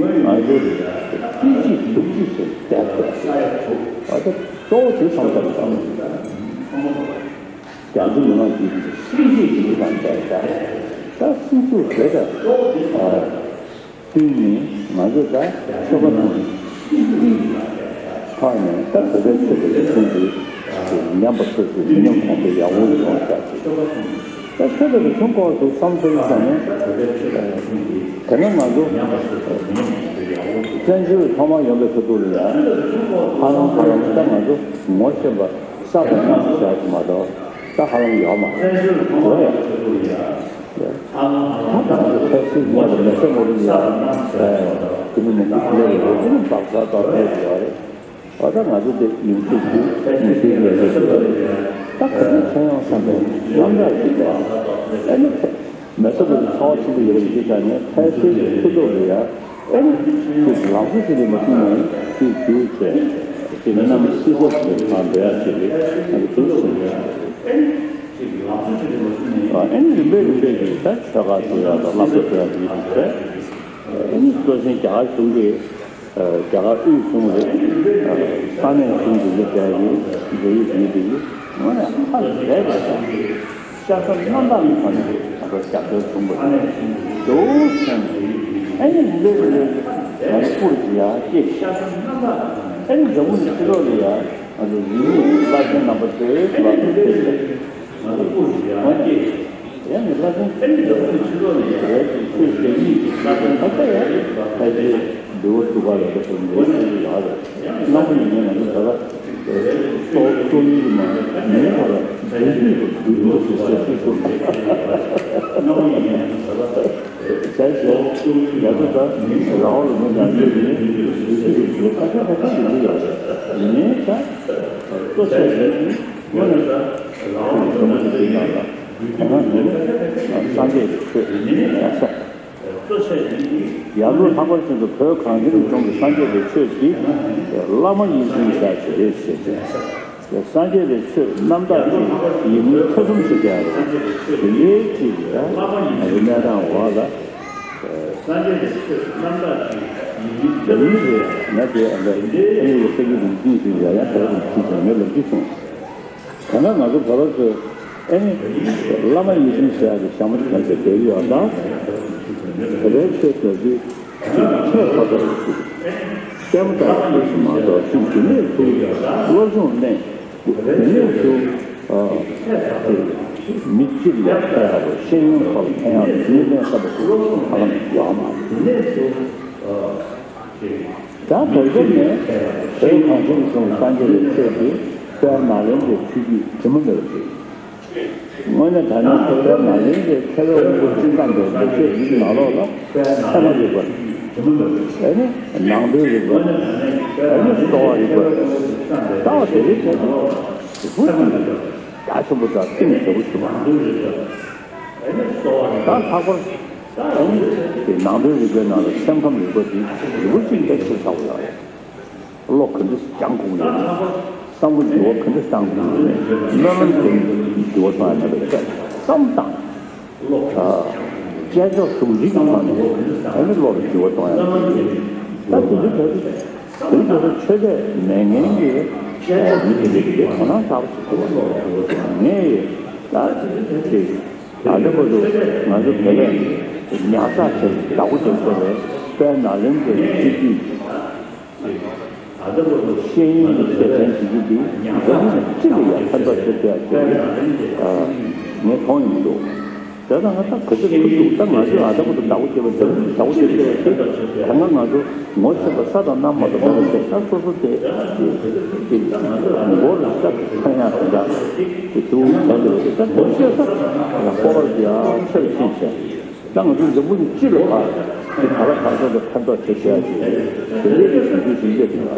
ང་ཚོ་སྤྱི་གཅིག་གཟུགས་གཅིག་ཟེར་བསྡད་ཡོད། ཨ་ད་གཙོ་བོ་དེ་བསམ་བསམ་བསམ་རྒྱ་མཚོ་མི་མང་གི་སྲིད་ཇུས་ཀྱི་མི་དང་བསྡད་ཡོད། ད་སྲིད་ཇུས་དེ་ད་བསྟུན་ནས་ང་ཚོ་ད་ཆོལ་ཁ་གསུམ་ཐོག་ནས་ད་བོད་པའི་ཆོས་དང་རིག་གཞུང་དེ་ཉམས་པ་སོར་སོར་མི་ཉམས་གོང་འཕེལ་ཡག་པོ་ཡོང་བྱ་ཆེད། ད་ཆོས་དང་རིག་གཞུང་སྐོར་དུ་བསམ་ཚུལ་བསམ་ནས། དེ་ན་ང་ཚོ་བཙན་བྱོལ་ཐོག་མར་ཡོང་པའི་ཁ་ཐུག་ལ་ཡང་ཧ་ལམ་ཧ་ལམ་ད་ང་ཚོ་ངོ་ཤེས་པ་ས་དང་གནམ་བཞག་གི་མ་གཏོགས་ད་ཧ་ལམ་ཡོད་མ་རེད། ད་ང་ཚོ་ཕལ་ཆེར་ཉེ་བའི་མི་ཚེ་ངོ་རེ་ཡང་དེ་མི་མི་འདུག་ལས་རེ་རེ་ནི་བག་ཆགས་དང་ལས་ཡོད་རེད། ཨ་ད་ང་ཚོ་དེ་ཡུན་ཤེས་ཀྱི་ཡུན་ཤེས་ཀྱི་ལས་ཀ་ཞིག་རེད། ད་ག་ཚོད་ཚོད་ཡོང་བསམ་པའི་རྣམ་དག་ཞིག་རེད། ཨ་ནི་མེ་སོ་པའི་ཚ་བ་ཆེན་པོ་ཡོད་པའི་གཞི་ཆ་ནས་ཕལ་ཆེར་གྱི་ཁུ་ཐོག་ལ་ཡ་ཨ་ནི་ཅིག་ལམ་སྲོལ་ཞིག་ལས་མ་བྱུང་ནས་ཅིག་བརྒྱུད་བྱས་ཅིག་མི་རྣམས་སྲིད་ཚོགས་ཀྱི་ཁང་འབྲེལ་ཡ་ཅིག་རེད། ཨ་ནི་དུ་སོང་ཡ་ཨ་ནི་རིམ་པས་རིམ་པས་ཀྱི་ད་ཆོས་ཁ་ཚོ་ཡ་དང་བསླབ་གསོ་ཚོ་ཡ་ཅིག་བྱས། ཨ་ནི་གཙོ་ཆེན་རྒྱ་གར་གཞུང་གིས་རྒྱ་གར་དབུས་གཞུང་རེད། ས་གནས་གཞུང་འཛིན་གྲྭ་པའི་འབྲེལ་ཡོད་ཡིན་པའི་དངོས་གནས་ཧ་ལས་པ་དང་ཤ་ཚ་རྣམ་དག་གི་ཐོག་ནས་ང་ཚོ་རྒྱབ་སྐྱོར་བྱུང་བ་རེད། འདུག་སེ་ཨ་ནི་འདི་འདྲའི་ང་ཚོ་སྐུ་རུ་ཡ་སྐྱེས་ཨ་ནི་འཛམ་བུ་གླིང་སྤྱི་ཚོགས་ལ་ཡ་ང་ཚོ་རིག་གནས་བླ་ཆེན་རྣམ་པ་ཚོའི་བླ་ཆེན་ཕེབས་ཏེ། ང་ཚོ་སྐུ་ཞབས་ཀྱིས་ཡང་ནི་བླ་ཆེན་ཚན་རིག་ལ་ཁུངས་ཆེ་ལོག་ནས་ཡང་རྒྱལ་གྱི་ཆོས་ཞབས་གཉིས་ཀྱི་བླ་ཆེན་ད་ལྟ་ཡང་ཕལ་ཆེར་འདུལ་བ་དྲུག་པ་ལ་ད་དུང་འདུལ་བ་ཡོད་རེད། སྔ་མོ་ཡིན་ན་ང་ཚོ་ད་ལྟ་སོ་སོ་ཡིན་མ་མིན་པར་འདུལ་བ་དུ་འདུལ་དུ་ཟེར་ཚུལ་གསུངས་རེད། སྔ་མོ་ཡིན་ན་ད་ལྟ་བྱས་ཙང་ང་ཚོ་ད་རང་དབང་ལུང་པ་ནང་བཞིན་ནི་འདུལ་བ་དུ་ཁ་ཤས་ཁ་ཤས་ཡིན་གྱི་ཡོད་རེད། ཡིན་ནའི་ད་གཙོ་ཆེ་ཤོས་ནི། དངོས་གནས་ད་རང་དབང་གི་བསམ་བློ་ཞིག་ཡིན་ན་ད་དེ་སྔ་ནས་སངས་རྒྱས་ཀྱི་ཆོས་ཡིན་ཡང་སོ། ཡར་ལུང་ལྷག་པར་དུ་བོད་གངས་ཅན་གྱི་ལྗོངས་ཀྱི་སངས་རྒྱས་པའི་ཆོས་འདི་བླ་མ་ཡིད་བཞིན་ཤེས་རབ་ཀྱི་རེད་ཞེས་ཟེར། སངས་རྒྱས་པའི་ཆོས་རྣམ་དག་ཅིག་ཡིན་མིན་ཐེ་ཚོམ་ཞིག་བསྡད་རེད། དེ་འདྲའི་ཅིག་ད་ང་ཚོ་གནས་སྟངས་འོག་ལ། སངས་རྒྱས་པའི་ཆོས་རྣམ་དག་ཅིག་ཡིན་མིན་དེ་ཡིན་རེད་ན་དེ་ཨ་འདྲ་ཨ་ནི་ལ་སྐྱེ་རྒྱུ་རིགས་ཅན་ཞིག་ཡ་ཡ་དེ་རིགས་ཅིག་ཀྱང་ངས་ལབ་རྒྱུ་བྱུང་། དེ་སྔ་ང་ཚོ་བོད་པ་ཚོས་ཨེ་ནི་བླ་མ་ཡིད་བཞིན་ཤེས་རབ་ཀྱི་ཞྭ་མོ་གྱོན་བྱས་བསྡད་ཀྱི་ཡོད་ད། བོད་པའི་ཆོས་ཟེར་དུས་ཆོས་ཁོ་ཚོ་རེད་ཟེར། ལྟད་མོ་ལྟ་བ་ཙམ་ཞིག་མ་གཏོགས་ཅིག་དེ་ནས་ཚུར་སློབ་སྦྱོང་གནང་། དེ་ནས་ཚུར་མི་སྤྱི་ལ་ཕན་ཡག་པོ་ཤེས་ཡོན་ཐོག་ལ་ཕན་ཡག་པོ་ནུས་ལྡན་ས་པ་ཧ་ལམ་ཡོད་མ་རེད། ད་བོད་ཁུལ་ནས་བོད་གངས་ཅན་གྱི་ལྗོངས་སུ་སངས་རྒྱས་པའི་ཆོས་ཀྱི་དཔལ་ནཱ་ལེནྡྲའི་ཆོས་བརྒྱུད་དྲི་མ་མེད་པ་ཞིག་དངོས་གནས་ད་ནི་དཔལ་ནཱ་ལེནྡྲའི་མཁས་པའི་དབང་པོ་སྤྱི་བཏང་པའི་ལེགས་བཤད་ཡི་གེ་ནང་ལོགས་ལ་ཚད་མ་རིག་པ། ཨེ་ནི་ནང་དོན་རིག་པ། ཨེ་ནི་གསོ་བ་རིག་པ། ལྟ་བ་དེ་རིགས་ཐད་དུ་བུ་རྒྱ་ཆེན་པོ་དང་གཏིང་ཟབ་པོ་ཞིག་མ་རེད། ད་ལྷག་པར་ཨེ་ནི་དེ་ནང་དོན་རིག་པའི་ནང་ལ་སེམས་ཁམས་རིག་པ་དེ་རིག་པ་ཅིག་གལ་ཆེ་ཚ་བོ་ཡོད་རེད། བློ་ག་འདྲ་སྦྱང་དགོས་ཡོད་མེད། བསམ་བློ་འགྱུར་བ་ག་འདྲ་བཏང་དགོས་ཡོད་མེད། སྨོན་ལམ་དེ་འགྱུར་བ་བཏང་ཡ་མེད་པའི་ཆེད་བསམ་བཏང་། དཔྱད་འཇོག་ཟུང་འབྲེལ་གྱི་ཐོག་ནས་ཨ་ནི་བློ་ལ་འགྱུར་བ་གཏོང་ཡ་མེད། ད་དེ་འདྲ་བྱས་ཏེ་དེ་འདྲ་ཆོས་དད་མེད་མཁན་གྱི་མི་དེ་འདྲ་གི་དོ་སྣང་ཚ་པོ་ཞིག་འདུག་བ། ངས་ད་དེ་ད་ལྟ་བར་དུ་ང་ཚོ་བོད་པས་ཉར་ཚགས་བྱས་བདག་པོ་བྱས་ཡོད་པའི་དཔལ་ནཱ་ལེནྡྲའི་ཆོས་བརྒྱུད། ཤེས་ཡོན་གྱི་སྡེ་ཚན་ཞིག་གིས་འཛམ་བུ་གླིང་སྤྱི་ལ་ཡང་ཕན་ཐོགས་ཆེ་ཤོས་ཡག་ཅིག་ངས་མཐོང་ཡོང་འདུག་དེ་ལྟར་ང་ད་ག་ཚོད་ཐུབ་ཐུབ་ད་ང་ཚོས་ཨ་ད་བར་དུ་བདག་པོ་བྱས་པ་འཛམ་བུ་གླིང་བདག་པོ་བྱས་བསྡད་པ་དེ་ད་སྔ་ང་ཚོ་ངོ་ཤེས་པ་ས་དང་གནམ་མ་གཏོགས་མེད་པ་བྱས་ད་སོ་སོ་དེ་དེ་མགོ་ལ་ས་ཕན་ཡག་དེ་འདྲ་དེ་ཚུར་བྱས་བསྡད་པ་དེ་ད་ངོ་ཤེས་ས་ཡང་སྤོབས་པ་ཡག་ཆེ་རུ་ཕྱིན་བྱས། ད་ང་ཚོ་འཛམ་བུ་གླིང་སྤྱི་ལ་ཕར་དེ་ག་ལ་གང་འཚམ་དུ་ཕན་ཐོགས་བྱེད་ཤེས་ཡ་ཅིག་དེ་འདྲའི་གི་གཞོན་སྐྱེས་གཞོན་སྐྱེས་དེ་ལ་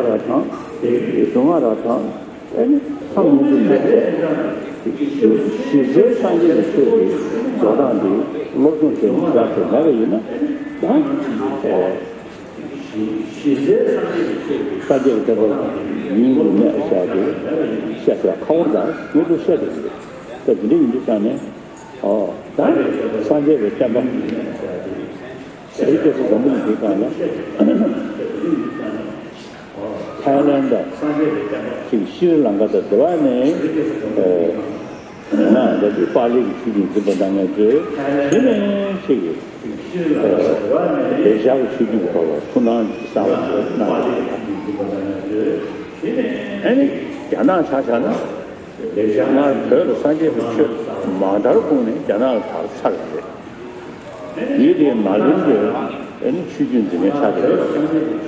ལྔ་རབ་དང་། དེ་དུས་ལྔ་རབ་དང་། ཨེ་ནི་མཚམས་ཡིན་དུ་མེད་པའི་གཞི་རྩའི་སངས་རྒྱས་ཀྱི་ཆོས་ཀྱི་རྫོགས་གྲངས་འདི་སློབ་སྦྱོང་བྱས་ནས་བཞག་ཐུབ་མེད་པ་ཡིན་ན། ད་ཨེ་སངས་རྒྱས་ཀྱི་བསྟན་པ་ཡིན་དུ་མེད་བཞག་སྟེ་བཤད་པ་ཁག་པོ་དང་ངས་དུ་བཤད་དེ་ཡིན། ད་འདི་འདྲ་ཡིན་དུས་ཙང་ནས། ཨོ། ད་སངས་རྒྱས་པའི་བསྟན་པ། དེ་རིང་ཁ་སང་འཛམ་བུ་གླིང་འདིའི་སྒང་ལ། ཐའི་ལན་དང་། ཅིག་ཤྲི་ལང་ཀ་དང་དེ་བ་ནས། ཨེ། ང་འདི་དུས་པཱ་ལི་གི་ཆོས་བརྒྱུད་འཛིན་པ་གནང་མཁན་ཚོས་གཞི་ནས་ཅིག་ལེ་ཤ་གི་ཆོས་བརྒྱུད་ཀྱི་ཐོག་ལ་ཐུགས་སྣང་གསར་པ་གནང་ཡོད། ཨ་ནི་རྒྱ་ནག་ཆ་བཞག་ན། སྔར་བོད་ལ་སངས་རྒྱས་པའི་ཆོས་མ་དར་གོང་ནས་རྒྱ་ནག་ལ་དར་ཚར་བ་རེད། ཡིད་དེ་ནཱ་ལེནྡྲའི་ཨ་ནི་ཆོས་བརྒྱུད་འཛིན་མཁན་ཆགས་ཀྱི་རེད། སྐྱབས་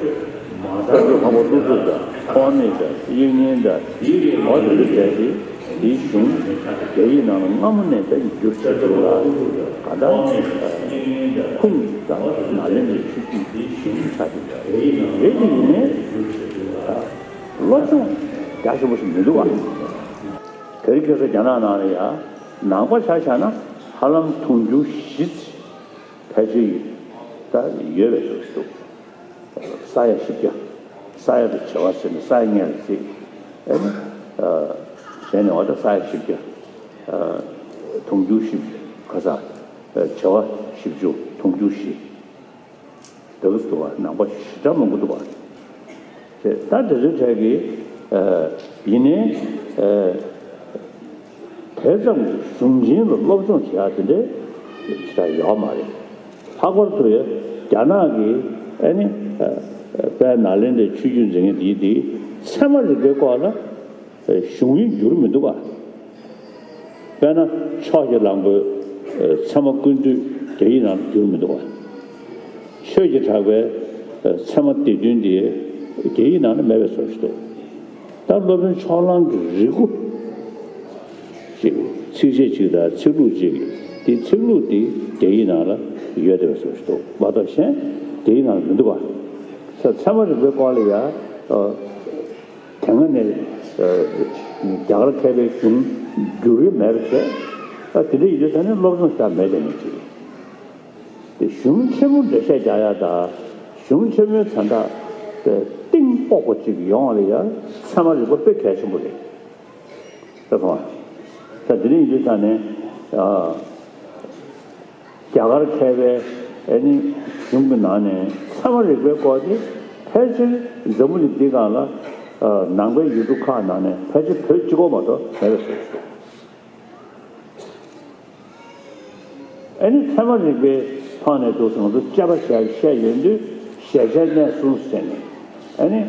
མགོན་འཕགས་པ་ཀླུ་སྒྲུབ་དང་ཐོགས་མེད་དང་དབྱིག་གཉེན་དང་འོ་དེ་ཚོ་བྱས་ཏེ། དེའི་གཞུང་རྒྱ་ཡིག་ནང་ལ་སྔ་མོ་ནས་ད་བསྒྱུར་བྱས་འདུག་ལ། ག་ད་ཁུངས་དང་ནཱ་ལེནྡྲའི་ཆོས་བརྒྱུད་ཆགས་ཀྱི་རེད། དེ་ཡིན་ནའི་སློབ་སྦྱོང་རྒྱ་ཆེན་པོ་ཞིག་མི་འདུག་བ། དེ་རིང་ཁ་སང་རྒྱ་ནག་ནང་ལ་ཡ་ནང་པ་ཆ་བཞག་ན་ཧ་ལམ་དུང་ཕྱུར་བཞི་ཕལ་ཆེར་ད་ཡོད་པའི་ཚོད་འདུག། ས་ཡ་བཞི་བརྒྱ། ས་ཡ་དང་བྱེ་བ་ཟེར་ནས་ས་ཡ་ལྔ་ལ་བརྩིས། ཨེ་ནི། གཞན་ནས་བ་ད་ས་ཡ་བཞི་བརྒྱ། དུང་ཕྱུར་བཞི། ག་ས། བྱེ་བ་བཞི་བཅུ། དུང་ཕྱུར་བཞི། དེ་ག་ཚོད་འདུག་བ། ནང་པ་ཞེ་དྲག་མང་པོ་འདུག་བ། ཅེས་ད་དེ་ཚོའི་གྲས་ཀྱི། ཨ། ཡིན་ནའི། ཨ། དེ་ཙམ་གྱི་གཞུང་ཆེན་ལ་སློབ་སྦྱོང་བྱེད་ཡག་དེ་འདྲའི་ཞེ་དྲག་ཡོད་མ་རེད། ལྷག་པར་དུ་ཡ་རྒྱ་ནག་གི་ཨ་ནི་ཨ་དཔལ་ནཱ་ལེནྡྲའི་ཆོས་བརྒྱུད་འཛིན་མཁན་དེ་དེ་ཚད་མ་རིག་པའི་སྐོར་ལ་གཞུང་ཡིག་བསྒྱུར་མི་འདུག་ག། དཔེར་ན་ཕྱོགས་ཀྱི་གླང་པོའི་ཚད་མ་ཀུན་བཏུས་རྒྱ་ཡིག་ནང་ལ་བསྒྱུར་མི་འདུག་ག། ཆོས་ཀྱི་གྲགས་པའི་ཚད་མ་སྡེ་བདུན་དེ་རྒྱ་ཡིག་ནང་ལ་མེད་པའི་བཟོ་ཞིག་འདུག། ད་སློབ་དཔོན་ཕྱོགས་གླང་གི་རིག་སྐུ་ཅིག་ཚིགས་བཅད་ཅིག་དང་ཚིག་ལྷུག་ཅིག་དེ་ཚིག་ལྷུག་དེ་རྒྱ་ཡིག་ནང་ལ་ཡོད་བསྡད་པའི་བཟོ་ཞིག་འདུག་མ་གཏོགས་གཞན་རྒྱ་ཡིག་ནང་ལ་མི་འདུག་ག། ས་ཚད་མ་རིག་པའི་སྐོར་ལ་ཡ་ཨ་དེ་སྔ་ནས་ཨ་རྒྱ་གར་མཁས་པའི་གཞུང་བསྒྱུར་ཡོད་མེད་པ་བྱས། ཨ་དེ་འདྲ་ཡིན་དུས་ད་ནི་སློབ་སྦྱོང་ཞེ་དྲག་མེད་དེ་མི་ཅིག། དེ་གཞུང་ཆེན་མོ་འགྲེལ་བཤད་རྒྱག་ཡ་དང་གཞུང་ཆེན་མོའི་དོན་དག་དེ་གཏིང་དཔོག་པ་ཅིག་ཡོང་བ་ལ་ཡ་ཚད་མ་རིག་པ་དཔེ་གལ་ཆེན་པོ་རེད། ད་སོང་ད་དེ་རིང་ཡིན་དུས་ད་ནས་ཨ་རྒྱ་གར་མཁས་པའི་ཨ་ནི་གཞུང་གི་ནང་ནས་ཚད་མ་རིག་པའི་སྐོར་དེ་ཕལ་ཆེར་འཛམ་བུ་གླིང་འདི་སྒང་ལ་ཨ་ནང་པའི་ཡུལ་གྲུ་ཁག་ནང་ནས་ཕལ་ཆེར་བོད་གཅིག་པོ་མ་གཏོགས་མེད་པའི་བཟོ་ཞིག་འདུག། ཨ་ནི་ཚད་མ་རིག་པའི་ཐོག་ནས་འདུག་སེ་ང་ཚོ་དཔྱད་པ་བྱས་བཤད་ཡོང་དུས་གཞལ་བྱའི་གནས་གསུམ་ཟེར་ནས་ཨ་ནི་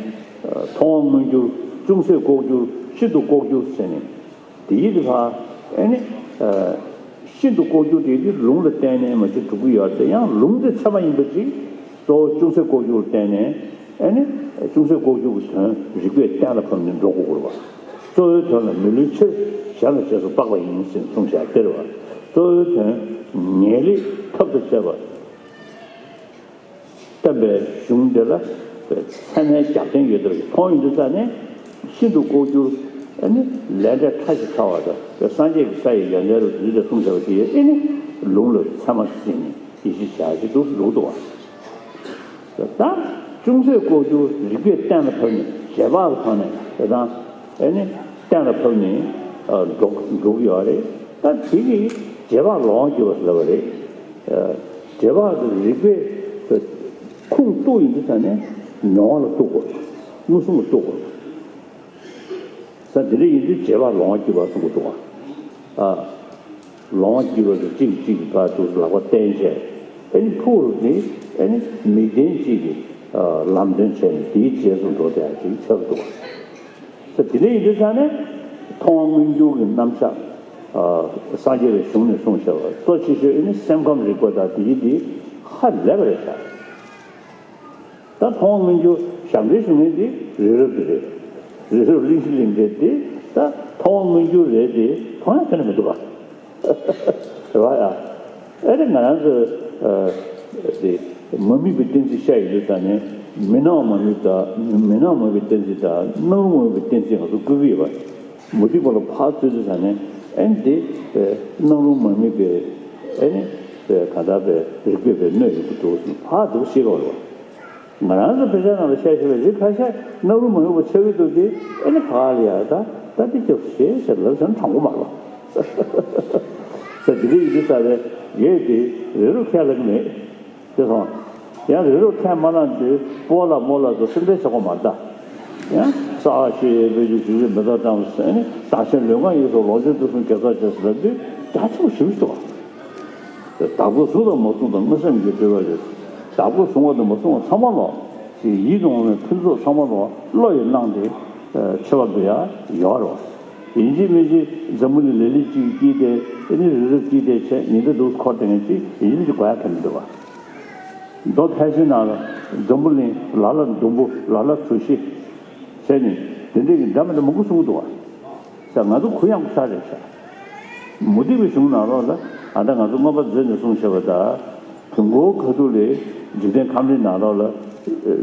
མཐོང་བ་མངོན་གྱུར་ཅུང་ཟད་ལྐོག་གྱུར་ཤིན་ཏུ་ལྐོག་གྱུར་ཟེར་ནས་དེའི་དེ་ཕར་ཨ་ནི་ཤིན་ཏུ་ལྐོག་གྱུར་དེ་དེ་ལུང་ལ་བརྟེན་ནས་མ་གཞི་གྲུབ་ཀྱི་ཡོད་རེད། ཡང་ལུང་དེ་ཚད་མ་ཡིན་པ་ཅིག་གཙོ་བོ་ཅུང་ཟད་ལྐོག་གྱུར་བརྟེན་ནས་ཨ་ནི་ཅུང་ཟད་ལྐོག་གྱུར་གྱི་དོན་རིགས་པས་གཏན་ལ་ཕབ་ནས་འགྲོ་དགོས་ཀྱི་རེད་བ། གཙོ་བོའི་དོན་ལ་མི་བསླུ་ཕྱིར། གཞན་ལ་རྗེས་སུ་དཔག་པ་ཡིན་ཟེར་གསུངས་བཞག་སྟེ་རེད་བ། གཙོ་བོའི་དོན་ངེས་ལེགས་ཐབས་དང་བཅས་པ་བསྟན་པའི་གཞུང་འདི་ལ་ཚད་མའི་རྒྱབ་རྟེན་ཡོད་པ་ཞིག་མཐོང་ཡོང་དུས་ཙ་ནས་ཤིན་ཏུ་ལྐོག་གྱུར་ཨ་ནི་ལས་འབྲས་ཕྲ་ཞིང་ཕྲ་བ་དང་སངས་རྒྱས་ཀྱི་ས་ཡི་ཡོན་ཏན་རབ་ཏུ་ཡོད་ཅེས་གསུངས་བཞག་པ་དེ་ཨ་ནི་ལུང་ལ་ཚད་མ་ཟིན་ནས་ཡིད་ཆེས་བྱ་ཞིག་འདུག་འདུག་འདུག་བ། ད་ཅུང་ཟད་ལྐོག་གྱུར་རིགས་པས་གཏན་ལ་ཕབ་ནས་རྗེས་དཔག་གི་ཐོག་ནས་དེ་དང་ཨེ་ནི་གཏན་ལ་ཕབ་ནས་འགྲོ་འགྲོ་གི་ཡོད་རེད། ད་དེ་གི་རྗེས་དཔག་ལོང་བ་བརྒྱུད་པ་ཟེར་བ་རེད། རྗེས་དཔག་གི་རིགས་པས་ཁུངས་གཏུགས་ཡིན་དུས་ཙ་ནས་མྱོང་བ་ལ་གཏུགས་དགོས། མངོན་སུམ་ལ་གཏུགས་དགོས། ས་དེ་འདྲ་ཡིན་དུས་རྗེས་དཔག་ལོང་བ་བརྒྱུད་པ་གསུང་གི་འདུག་བ། ཨ། ལོང་བ་བརྒྱུད་པ་དེ་གཅིག་གིས་གཅིག་གི་བར་དུ་ལག་པ་བསྟན་བྱས། ཨ་ནི་ཕུག་རུ་དེ་ཨ་ནི་མིག་ལྡན་གཅིག་གིས་ལམ་སྟོན་བྱས་ནས་དེའི་རྗེས་སུ་འགྲོ་བསྡད་ཅིག་ཆགས་ཀྱི་འདུག་བ། ས་དེ་འདྲ་ཡིན་དུས་ས་ནས་མཐོང་བ་མངོན་གྱུར་གྱི་རྣམ་གཞག་སངས་རྒྱས་པའི་གཞུང་ནས་གསུངས་བཞག་པ་གཙོ་ཆེ་ཤོས་ཨ་ནི་སེམས་ཁམས་རིག་པ་དང་དེའི་དེ་ཧ་ལས་པ་རེད་ཤག། ད་མཐོང་བ་མངོན་གྱུར་ཞབས་འདྲེན་ཞུ་མཁན་དེ་རི་རབ་དེ་རེད། རི་རབ་གླིང་བཞི་གླིང་ཕྲན་དེ་ད་མཐོང་བ་མངོན་གྱུར་རེད་དེ་མཐོང་ཡ་ག་ནས་མི་འདུག་ག། རེད་བ་ཡ། ཨེ་རེད་ང་རང་ཚོ་དེ་མ་དམིགས་པའི་གཏན་ཚིགས་བཤད་ཡོང་དུས་ཙ་ནས་མི་སྣང་བ་མ་དམིགས་དང་མི་སྣང་བ་མ་དམིགས་པའི་གཏན་ཚིགས་དང་སྣང་རུང་བ་མ་དམིགས་པའི་གཏན་ཚིགས་ང་ཚོ་བཀོད་ཀྱི་ཡོད་པ། མུ་སྟེགས་པ་ལ་ཕར་ཚུད་དུས་ཙ་ནས་ཨེ་འདི་སྣང་རུང་མ་དམིགས་པའི་ཨེ་ནི་གང་ལྟར་པའི་རིགས་པས་པའི་གནོད་ཡོང་གི་འདུག་ཕར་འདུག་ཤེས་དགོས་རེད་བ། ང་རང་ཚོ་དཔེ་ཆ་ནང་ལ་བཤད་བཤད་པའི་རིགས་ཁ་ཤས་སྣང་རུང་མ་དམིགས་པ་ཆགས་ཀྱི་འདུག་སྟེ་ཨེ་ནི་ག་ལ་ཡ་ད་ད་འདི་སྐྱབས་སུ་མཆི་ཟེར་ལབ་ཙང་དྲང་པོ་མ་རེད་བ། ད་འདི་འདྲ་ཡིན་དུས་ཙ་བས་ངས་འདི་རི་རབ་ཁས་ལེན་གྱི་མེད། དེ་སོང་། ཡང་རི་རབ་ཁས་མ་བླངས་དུས་སྤོ་ལགས་རྨོ་ལགས་ཚོ་སེམས་ཁྲལ་བྱེད་དགོས་མ་རེད་ད། ཡང་གསར་བ་ཤེས་ཡོན་སྤེལ་རྒྱུ་བྱུང་རིགས་མི་ཐོག་ཀྲང་ཟེར་ནས་བདག་གཞན་ལུས་ངག་ཡིད་གསུམ་ལོངས་སྤྱོད་དུས་གསུམ་དགེ་ཚོགས་བྱེད་ཟེར་ལབ་དུས་རྒྱ་ཆེ་པོ་ཞེ་པོ་ཞིག་འདུག་བ། བདག་པོ་གཟུགས་དང་མ་བཟུང་དང་མངོན་སེམས་ཀྱི་སྤྲུལ་པ་རེད། བདག་པོ་བཟུང་བ་དང་མ་བཟུང་བ་ཚང་མ་ལོག་ཅེས་ཡིད་དུ་འོང་བའི་ཕུན་ཚོགས་ཚང་མ་ལོག་བློ་ཡིས་བླངས་ཏེ་འཆི་བ་འདུལ་ཡ་ཡོད་རེད་བ། ཡིན་གཅིག་མིན་གཅིག་འཛམ་བུ་གླིང་ལ་ལུས་གཅིག་སྐྱེས་ཏེ་ཨ་ནི་རི་རབ་སྐྱེས་ཏེ་བྱས་ཉི་ཟླ་འདུག་འཁོར་དེ་ངན་གཅིག་ཡིན་གཅིག་མིན་གཅིག་གོ་ཡ་ག་མི་འདུག་བ། མདོ་ཕལ་ཆེར་ནང་ལ་འཛམ་བུ་གླིང་ལ་ལ་ཟླུམ་པོ་ལ་ལ་གྲུ་བཞི་བྱས་ནས་དེ་འདྲའི་གི་འདྲ་མི་འདྲ་མང་པོ་གསུངས་འདུག་བ། ས་ང་ཚོ་གུ་ཡངས་པོ་ས་རེད་ཤག། མུ་སྟེགས་པའི་གཞུང་ནང་ལོགས་ལ་ཨ་ད་ང་ཚོ་མངོན་པ་མཛོད་ནས་གསུངས་བཞག་པ་དང་། བོན་སྒོར་ཁ་ཐུག་ལས་འཇིག་རྟེན་ཁམས་རིམ་ནང་ལོགས་ལ་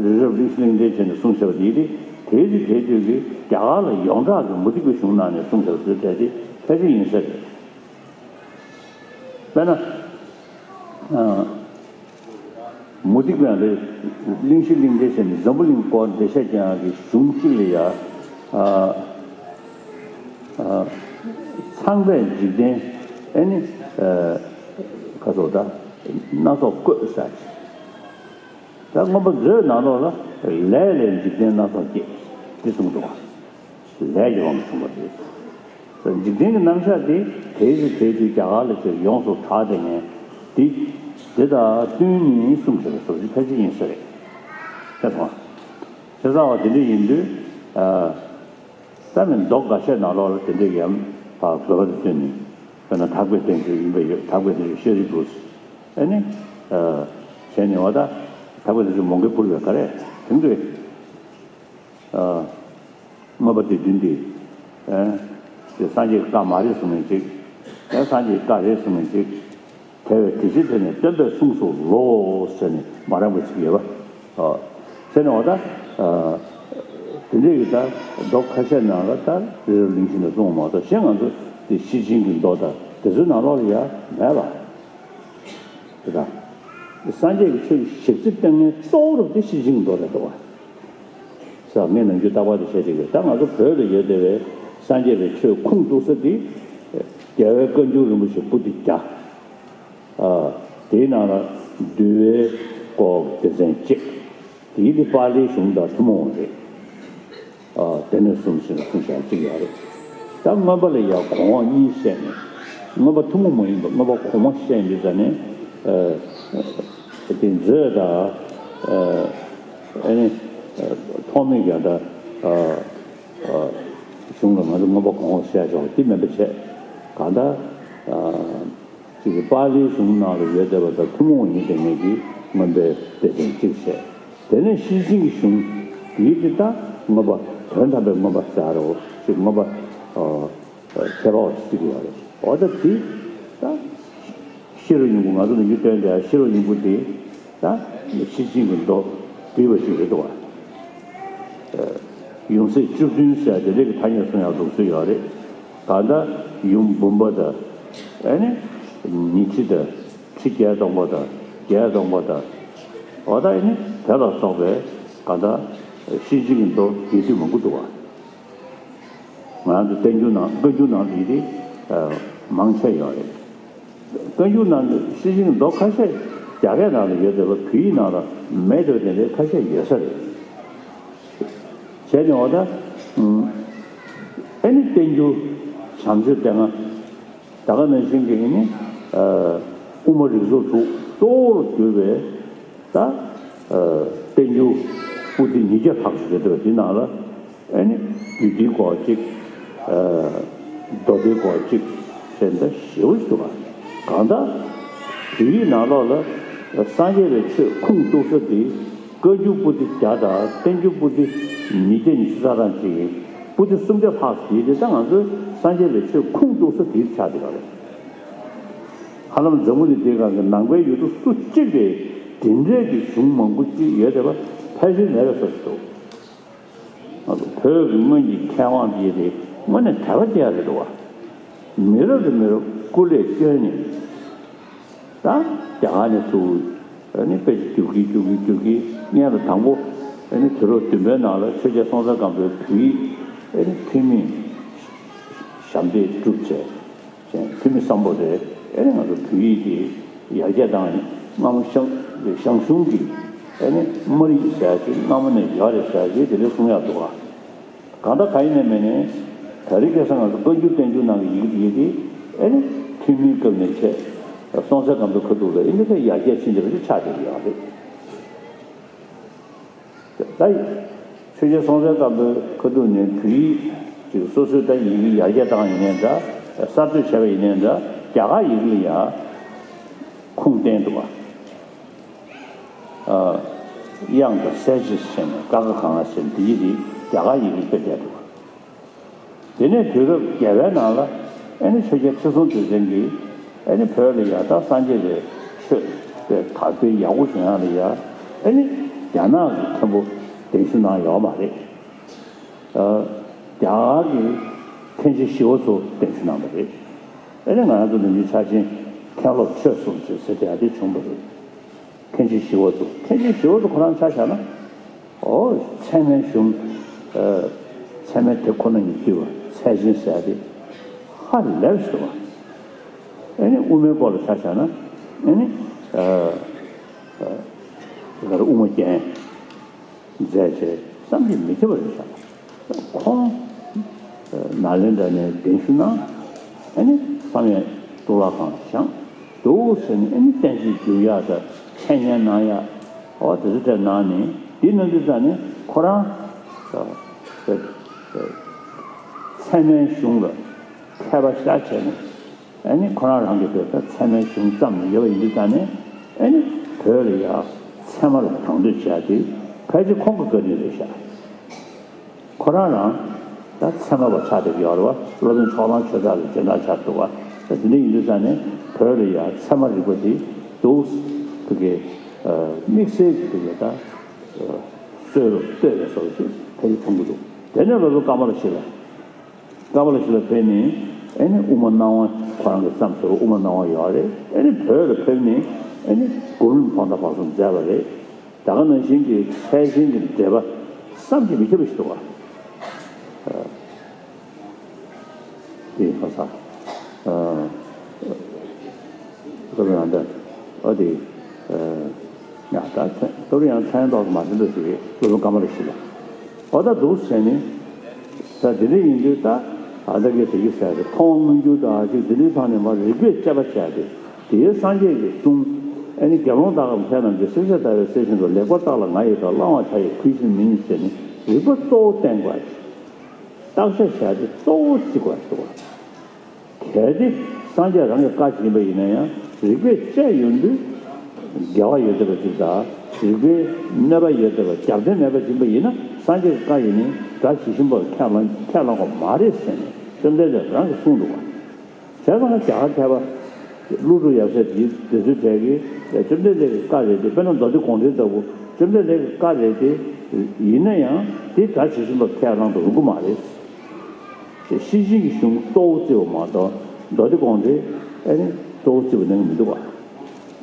རི་རབ་གླིང་བཞི་གླིང་ཕྲན་བྱས་ནས་གསུངས་བཞག་པ་དེ་དེ་དེའི་དུས་དེའི་དུས་ཀྱི་རྒྱ་གར་ལ་ཡོངས་གྲགས་ཀྱི་མུ་སྟེགས་པའི་གཞུང་ནང་ནས་གསུངས་བཞག་པ་དེ་གལ་ཏེ་ཕལ་ཆེར་ཡིན་ས་རེད། དཔེར་ན། ཨ། མུ་སྟེགས་པའང་རེད། གླིང་བཞི་གླིང་ཕྲན་བྱས་ནས་འཛམ་བུ་གླིང་སྐོར་འགྲེལ་བཤད་རྒྱག་ཡག་གི་གཞུང་གཅིག་ལ་ཡ། ཨ། ཨ། ཚངས་པས་འཇིག་རྟེན་ཨེ་ནི། ཨ། ཁ་ཚོགས་ད་སྣ་ཚོགས་བཀོད་ཟེར་ཅིག། ད་མངོན་པ་མཛོད་ནང་ལོགས་ལ་ལས་ལས་འཇིག་རྟེན་སྣ་ཚོགས་སྐྱེས་འདི་གསུངས་འདུག་བ། ལས་ཀྱི་དབང་གིས་བྱུང་བ་རེད། འཇིག་རྟེན་གྱི་རྣམ་གཞག་དེ་དེའི་ཚེ་དེའི་དུས་རྒྱ་གར་ལ་ཅིག་ཡོངས་སུ་གྲགས་བསྡད་མཁན་དེ་དེ་དང་བསྟུན་ནས་གསུངས་བཞག་པའི་བཟོ་བཅོས་ཕལ་ཆེར་ཡིན་ས་རེད། ཤེས་སོང་ང་། བྱས་ཙང་བ་དེ་འདྲ་ཡིན་དུས། ཨ། ད་ནི་མདོ་འགའ་ཤས་ནང་ལོགས་ལ་དེ་འདྲའི་ཡང་དགོས་པ་དང་བསྟུན་ནས། དཔེར་ན་དག་པའི་བསྟན་བཅོས་ཡིན་པ་ཡོད། དག་པའི་བསྟན་བཅོས་ཤཱ་རིའི་བུ། ཨ་ནི། ཨ། བྱས་ནས་བ་ད་དག་པའི་བསྟན་བཅོས་མོའུ་འགལ་ཕུལ་བའི་ག་རེ་དེང་དུས། ཨ། མངོན་པ་སྡེ་བདུན་འདི། ཨ། དེ་སངས་རྒྱས་ཀྱི་བཀའ་མ་རེད་གསུངས་མཁན་གཅིག་ཨ། སངས་རྒྱས་ཀྱི་བཀའ་རེད་གསུངས་མཁན་གཅིག་དེ་བས་དེ་ཕྱིར་དེ་ནི་སྟོན་པས་གསུངས་སོ་ལོ་ཟེར་ནས་མ་རན་པ་ཅིག་ཡོད་པ། ཨ། ཟེར་ནས་འོ་ད། ཨ། དེ་འདྲས་ཀྱི་ད་མདོ་ཁ་ཤས་ནང་ལ་ད་རི་རབ་གླིང་བཞི་ནས་གསུངས་མ་གཏོགས་གཞན་ང་ཚོ་དེ་ཤེར་ཕྱིན་གྱི་མདོ་དང་དེ་ཚོའི་ནང་ལོགས་ལ་ཡང་མེད་པ། དེ་དང་། སངས་རྒྱས་ཀྱི་ཆོས་ཀྱི་ཞིབ་རྩིས་བཏང་མཁན་གཙོ་བོ་རུ་དེ་ཤེར་ཕྱིན་གྱི་མདོ་རེད་འདུག་བ། ས་ངས་ནམ་རྒྱུན་རྟག་པར་དུ་བཤད་ཀྱི་ཡོད། ད་ང་ཚོ་བོད་ལ་ཡོད་བསྡད་པའི་སངས་རྒྱས་པའི་ཆོས་ཁུངས་གཏུགས་ས་དེ། རྒྱལ་བའི་བཀའ་འགྱུར་རིན་པོ་ཆེ་པོ་ཏི་བརྒྱ། ཨ། དེའི་ནང་ལ་འདུལ་བའི་སྐོར་སྡེ་ཚན་གཅིག་དེའི་དེ་པཱ་ལིའི་གཞུང་དང་ཐུན་མོང་རེད། ཨ། དེ་ནས་གསུངས་ཟིན་གསུངས་བཞག་གཅིག་ཡོད་རེད། ད་མངོན་པ་ལ་ཡང་གོང་འོག་གཉིས་བཤད་ནས། མངོན་པ་ཐུན་མོང་མ་ཡིན་པ་མངོན་པ་གོང་མ་བཤད་འདི་ཙ་ནས། ཨ། དེ་མཛོད་དང་། ཨ། ཨ་ནི། ཨ། ཐོགས་མེད་རྒྱ་གྲྭ། ཨ། ཨ། གཞུང་ལ་ང་ཚོ་མངོན་པ་གོང་འོག་བཤད་ཆོག་འདི་མིན་པ་བྱས། གང་ལྟར། ཨ། ཅིག་གི་པཱ་ལིའི་གཞུང་ནང་ལ་ཡོད་བསྡད་པ་དང་ཐུན་མོང་ཡིན་བསྡད་མཁན་གྱི་མངོན་པའི་སྡེ་ཚན་གཅིག་བཤད། དེ་ནས་ཤེར་ཕྱིན་གྱི་གཞུང་དེའི་དེ་ད་མངོན་པ་དོན་དམ་པའི་མངོན་པ་ཟེར་རོ། ཅིག་མངོན་པ། ཨ། ཁྱད་པར་བ་ཞིག་ཡོད་རེད། འོ་ད་དེ་ད་ཤེས་རབ་སྙིང་པོ་ང་ཚོ་ནམ་རྒྱུན་བཏོན་བསྡད་ཤེས་རབ་སྙིང་པོ་དེ། ད་ཤེར་ཕྱིན་གྱི་མདོ་བསྡུས་པ་ཞིག་རེད་འདུག་བ། ཡུམ་སྲས་བཅུ་བདུན་ཟེར་དེ་འདྲའི་གི་ཐ་སྙད་གསུང་ཡག་ལུགས་སྲོལ་ཡོད་རེད། གང་ལྟར་ཡུམ་འབུམ་པ་དང་། ཨ་ནི། ཉི་ཁྲི་དང་། ཁྲི་བརྒྱད་སྟོང་པ་དང་། བརྒྱད་སྟོང་པ་དང་། འོ་ད་ཨ་ནི་དེ་ལ་སོགས་པའི་གང་ལྟར་ཤེར་ཕྱིན་གྱི་མདོ་རྒྱས་བསྡུས་མང་པོ་འདུག་བ། ང་རང་ཚོ་བསྟན་འགྱུར་ནང་བཀའ་འགྱུར་ནང་དེ་དེ་མང་ཆེ་ཡོད་རེད། བཀའ་འགྱུར་ནང་དུ་ཤེར་ཕྱིན་གྱི་མདོ་ཁ་ཤས་རྒྱ་སྐད་ནང་ལ་ཡོད་བསྡད་པ་བོད་ཡིག་ནང་ལ་མེད་བསྡད་པ་དེ་འདྲའི་ཁ་ཤས་ཡོད་ས་རེད། བྱས་ནས་འོ་ད། ཨ་ནི་བསྟན་འགྱུར་བྱམས་ཆོས་སྡེ་ལྔ། ད་ག་ནང་བཞིན་གྱི་ཨ་ནི། དབུ་མ་རིགས་ཚོགས་དྲུག་གཙོ་བོར་གྱུར་པའི། ད། ཨ། བསྟན་འགྱུར་པོ་ཏི་ཉིས་བརྒྱ་ལྷག་ཙམ་ཡོད་འདུག་འདི་ནང་ལ། ཨ་ནི་རྒྱུད་སྡེའི་སྐོར་གཅིག་ཨ། མདོ་སྡེའི་སྐོར་གཅིག་བྱས་ནས་ཞེ་པོ་ཞིག་འདུག་ག་གང་ལྟར། བོད་ཡིག་ནང་ལོགས་ལ་སངས་རྒྱས་པའི་ཆོས་ཁུངས་གཏུགས་ས་དེ་བཀའ་འགྱུར་པོ་ཏི་བརྒྱ་དང་བསྟན་འགྱུར་པོ་ཏི་ཉིས་བརྒྱ་ཉི་ཤུ་རྩ་གྲངས་ཅིག་པོ་ཏི་སུམ་བརྒྱ་ལྷག་ཙམ་ཡོད་དེ། ད་ང་ཚོས་སངས་རྒྱས་པའི་ཆོས་ཁུངས་གཏུགས་ས་དེ་ཆགས་བསྡད་པ་རེད། ཧ་ལམ་འཛམ་བུ་གླིང་འདིའི་སྒང་གི་ནང་པའི་ཡུལ་གྲུ་སུ་གཅིག་རེད། དེ་འདྲའི་གི་གཞུང་མང་པོ་གཅིག་ཡོད་བསྡད་པ་ཕལ་ཆེར་མེད་པའི་བཟོ་ཞིག་འདུག་ང་ཚོ་བོད་ཀྱི་སྔོན་གྱི་མཁས་དབང་དེ་རེད། དངོས་གནས་དད་པ་སྐྱེ་ཡ་རེད་འདུག་བ། མི་རབས་ནས་མི་རབས་སྐུ་ལས་བསྐྱོན་ནས། ད་རྒྱ་གར་ནས་ཚུར་ཨ་ནི་དཔེ་ཆ་བསྒྱུར་གྱིན་བསྒྱུར་གྱིན་བསྒྱུར་གྱིན། སྔོན་ལ་དང་པོ་ཨ་ནི་དུས་རབས་བདུན་པའི་ནང་ལ་ཆོས་རྒྱལ་སྲོང་བཙན་སྒམ་པོའི་བོད་ཡིག་ཨ་ནི་ཐོན་མིས་ཞབས་འདེགས་བསྒྲུབས་བྱས། ཅན་ཐུ་མི་སམ་བྷོ་ཊ་ཨེ་ནི་ང་ཚོ་བོད་ཡིག་དེ་ཡར་རྒྱས་བཏང་ཡིན། སྔ་མོ་ཞང་ཞང་ཞུང་གི་ཨེ་ནི་སྨར་ཡིག་ཟེར་ཡ་ཅིག་སྔ་མོ་ནས་ཡོད་རེད་ཟེར་ཡ་ཅིག་དེ་འདྲ་གསུང་ཡག་འདུག་ག་གང་ལྟར་གང་ཡིན་ནའི་མིན་ནའི་ད་རེས་ཁ་སང་ང་ཚོ་བཀའ་འགྱུར་བསྟན་འགྱུར་ནང་གི་ཡི་གེ་དེ་ཡི་གེ་དེ་ཨེ་ནི་ཐུ་མིའི་སྐབས་ནས་བྱས་སྲོང་བཙན་སྒམ་པོའི་ཁ་ཐུག་ལ་ཨེ་ནི་ད་ཡར་རྒྱས་ཕྱིན་བསྡད་པ་ཅིག་ཆགས་བསྡད་ཀྱི་ཡོད་རེད། ད་ཆོས་རྒྱལ་སྲོང་བཙན་སྒམ་པོའི་ཁ་ཐུག་ནས་བོད་ཡིག་ཅིག་སོ་སོའི་ད་ཡི་གེ་ཡར་རྒྱས་བཏང་ཡིན་ནའི་འདྲ། གསར་གཏོད་བྱས་པ་ཡིན་ནའི་འདྲ། རྒྱ་གར་ཡི་གེ་ལ་ཡང་ཁུངས་བསྟན་འདུག་ག་དབྱངས་དང་གསལ་བྱེད་ཟེར་ནས་ཀ་ཁ་ག་ང་ཟེར་འདི་ཡི་རིགས་རྒྱ་གར་ཡི་གེ་དཔེ་བསྡད་འདུག་ག་དེ་ནས་དུས་རབས་བརྒྱད་པའི་ནང་ལ་ཨེ་ནི་ཆོས་རྒྱལ་ཁྲི་སྲོང་ལྡེ་བཙན་གྱིས་ཨེ་ནི་བོད་ལ་ཡར་ད་སངས་རྒྱས་པའི་ཆོས་དཔེ་དར་སྤེལ་ཡག་པོ་བྱུང་ཡག་ལ་ཡ་ཨེ་ནི་རྒྱ་ནག་གི་མཁན་པོ་གདན་ཞུ་གནང་ཡོད་མ་རེད། ཨ། རྒྱ་གར་གྱི་མཁན་ཆེན་ཞི་བ་འཚོ་གདན་ཞུ་གནང་བ་རེད། ཨེ་ནི་ང་རང་ཚོ་ནམ་རྒྱུན་ཆ་ཆེན་མཁན་སློབ་ཆོས་གསུམ་ཅེས་ཟེར་དེ་ཡ་དེ་བྱུང་བ་རེད། མཁན་ཆེན་ཞི་བ་འཚོ། མཁན་ཆེན་ཞི་བ་འཚོ་ཁོ་རང་ཆ་བཞག་ན། ཨོ། ཚད་མའི་གཞུང་། ཨ། ཚད་མའི་དེབ་ཁོ་ན་ཉིད་བཏུས་པ་ཚད་ཆེན་ཟེར་ཡ་དེ་ཧ་ལས་པ་ཞིག་འདུག་བ། ཨེ་ནི་དབུ་མའི་སྐོར་ལ་ཆ་བཞག་ན། ཨེ་ནི། ཨ། ཨ། དེ་ག་རེ་དབུ་མ་རྒྱན་མཛད་བྱས་བསམ་གྱིས་མི་ཁྱབ་པ་རེད་ཤག་ཁོང་ ནཱ་ལེནྡྲ་ནས་གདན་ཞུ་གནང་། ཨ་ནི་བསམ་ཡས་གཙུག་ལག་ཁང་བཞེངས་འདུག་ཟེར་ནས། ཨ་ནི་བསྟན་བཅོས་བསྒྱུར་ཡག་དང་འཆད་ཉན་གནང་ཡག་འོ་དེ་ཚོ་དེར་གནང་ནས། དེ་གནང་དུས་ཙ་ནས་ཁོ་རང་ཚད་མའི་གཞུང་ལ་མཁས་པ་ཤ་བྱས་ནས། ཨ་ནི་ཁོ་རང་རང་གི་དེ་ལྟར་ཚད་མའི་གཞུང་བརྩམས་ནས་ཡོད་པ་ཡིན་དུས་ཙ་ནས། ཨ་ནི་བོད་ལ་ཡ་ཚད་མ་ལ་དང་དོད་བྱས་ཏེ་ཕལ་ཆེར་ཁོང་གི་བཀའ་དྲིན་རེད་ཤག་ཁོ་རང་རང་ད་ཚད་མ་པ་ཆགས་བསྡད་ཡོད་རེད་བ། སློབ་དཔོན་ཕྱོགས་གླང་ཆོས་གྲགས་ལ་སྦྱིན་བདག་ཆགས་འདུག་བ། ད་དེ་འདྲ་ཡིན་དུས་ཙ་ནས་བོད་ལ་ཡ་ཚད་མ་རིག་པ་དེ་འདུག་ཟེར་གི་དམིགས་བསལ་གྱི་དེ་ལ་ད་སྲོལ་ལ་གཏོད་པའི་བཟོ་ཞིག་ཕལ་ཆེར་མཐོང་གི་འདུག་དེ་ནས་ལོ་ལོ་ཀ་མ་ལ་ཤི་ལ། ཀ་པ་ལ་ཤི་ལ་ཕེབས་ནས། ཨ་ནི་དབུ་མ་སྣང་བ་ཁོ་རང་གི་བརྩམས་ཟེར་བ་དབུ་མ་སྣང་བ་ཡོད་རེད། ཨ་ནི་བོད་ལ་ཕེབས་ནས། ཨ་ནི་གུ་རུ་ལ་ཕོ་བྲང་བར་གསུམ་མཛད་པ་རེད། ད་ག་ནང་བཞིན་གྱི་ཕལ་ཆེན་གྱི་འགྲེལ་པ་བསམ་གྱིས་མི་ཁྱབ་པ་ཞིག་འདུག་བ། དེ་ཧ་ས། ཨ་ཀ་པ་ལ་འདི་ཨ་དེ། ཡང་ད་ཚན་ཏོ་རུ་ཡང་ཚན་ཏོག་མ་ཟིན་པ་ཞིག་རེད། སློབ་དཔོན་ཀ་མ་ལ་ཤི་ལ། འོ་ད་འདུག་ཟེར་ནས། ད་དེ་འདྲ་ཡིན་དུས་ད་ཨ་ད་གི་དེ་གི་ཟེར་རེད། མཐོང་བ་མངོན་གྱུར་དང་ཅིག་དེ་འདྲའི་ཐོག་ནས་མ་རིགས་པས་དཔྱད་པ་བྱས་ཏེ། དེའི་སངས་རྒྱས་ཀྱི་གསུང་། ཨ་ནི་དགེ་སློང་དག་གམ་མཁས་རྣམས་ཀྱིས། གསེར་ཞལ་ཟླ་བའི་གསལ་བཞིན་དུ། ལེགས་པར་བརྟགས་ལ་ང་ཡི་བཀའ། བླང་བར་བྱ་ཡི་གུས་ཕྱིར་མིན་ཟེར་ནས། རིགས་པ་གཙོ་བོ་བསྟན་དགོས། བརྟག་དཔྱད་བྱས་ཏེ་གཙོ་བོ་བརྩི་དགོས་འདུག་བ། གལ་ཏེ་སངས་རྒྱས་རང་གི་བཀའ་ཡིན་པ་ཡིན་ན་ཡང་། རིགས་པས་དཔྱད་ཡོང་དུས་འགལ་བ་ཡོད་བསྡད་པ་ཅིག་དང་། རིགས་པའི་གནོད་པ་ཡོད་བསྡད་པ། རྒྱབ་རྟེན་མེད་པ་ཡིན་པ་ཡིན་ན། སངས་རྒྱས་ཀྱི་བཀའ་ཡིན་ནའི་སྒྲ་ཇི་བཞིན་པར་ཁས་བླང་ཁས་བླང་དགོས་མ་རེད་ཟེར་ནས་བཅོམ་ལྡན་འདས་རང་གིས་གསུངས་འདུག་བ། བྱས་ཙང་རྒྱ་གར་མཁས་པ་ཀླུ་སྒྲུབ་ཡབ་སྲས་དེ་དེ་ཚོའི་གྲས་ཀྱིས་བཅོམ་ལྡན་འདས་ཀྱི་བཀའ་རེད་དེ། དཔེར་ན་མདོ་སྡེ་དགོངས་འགྲེལ་ལྟ་བུ་བཅོམ་ལྡན་འདས་ཀྱི་བཀའ་རེད་དེ། ཡིན་ན་ཡང་དེ་སྒྲ་ཇི་བཞིན་པར་ཁས་བླང་དུ་རུང་གི་མ་རེད། ཤེར་ཕྱིན་གྱི་གཞུང་གཙོ་བོ་བརྩི་བ་མ་གཏོགས། མདོ་སྡེ་དགོངས་འགྲེལ་ཨ་ནི་གཙོ་བོ་བརྩི་བ་གནང་གི་མི་འདུག་བ།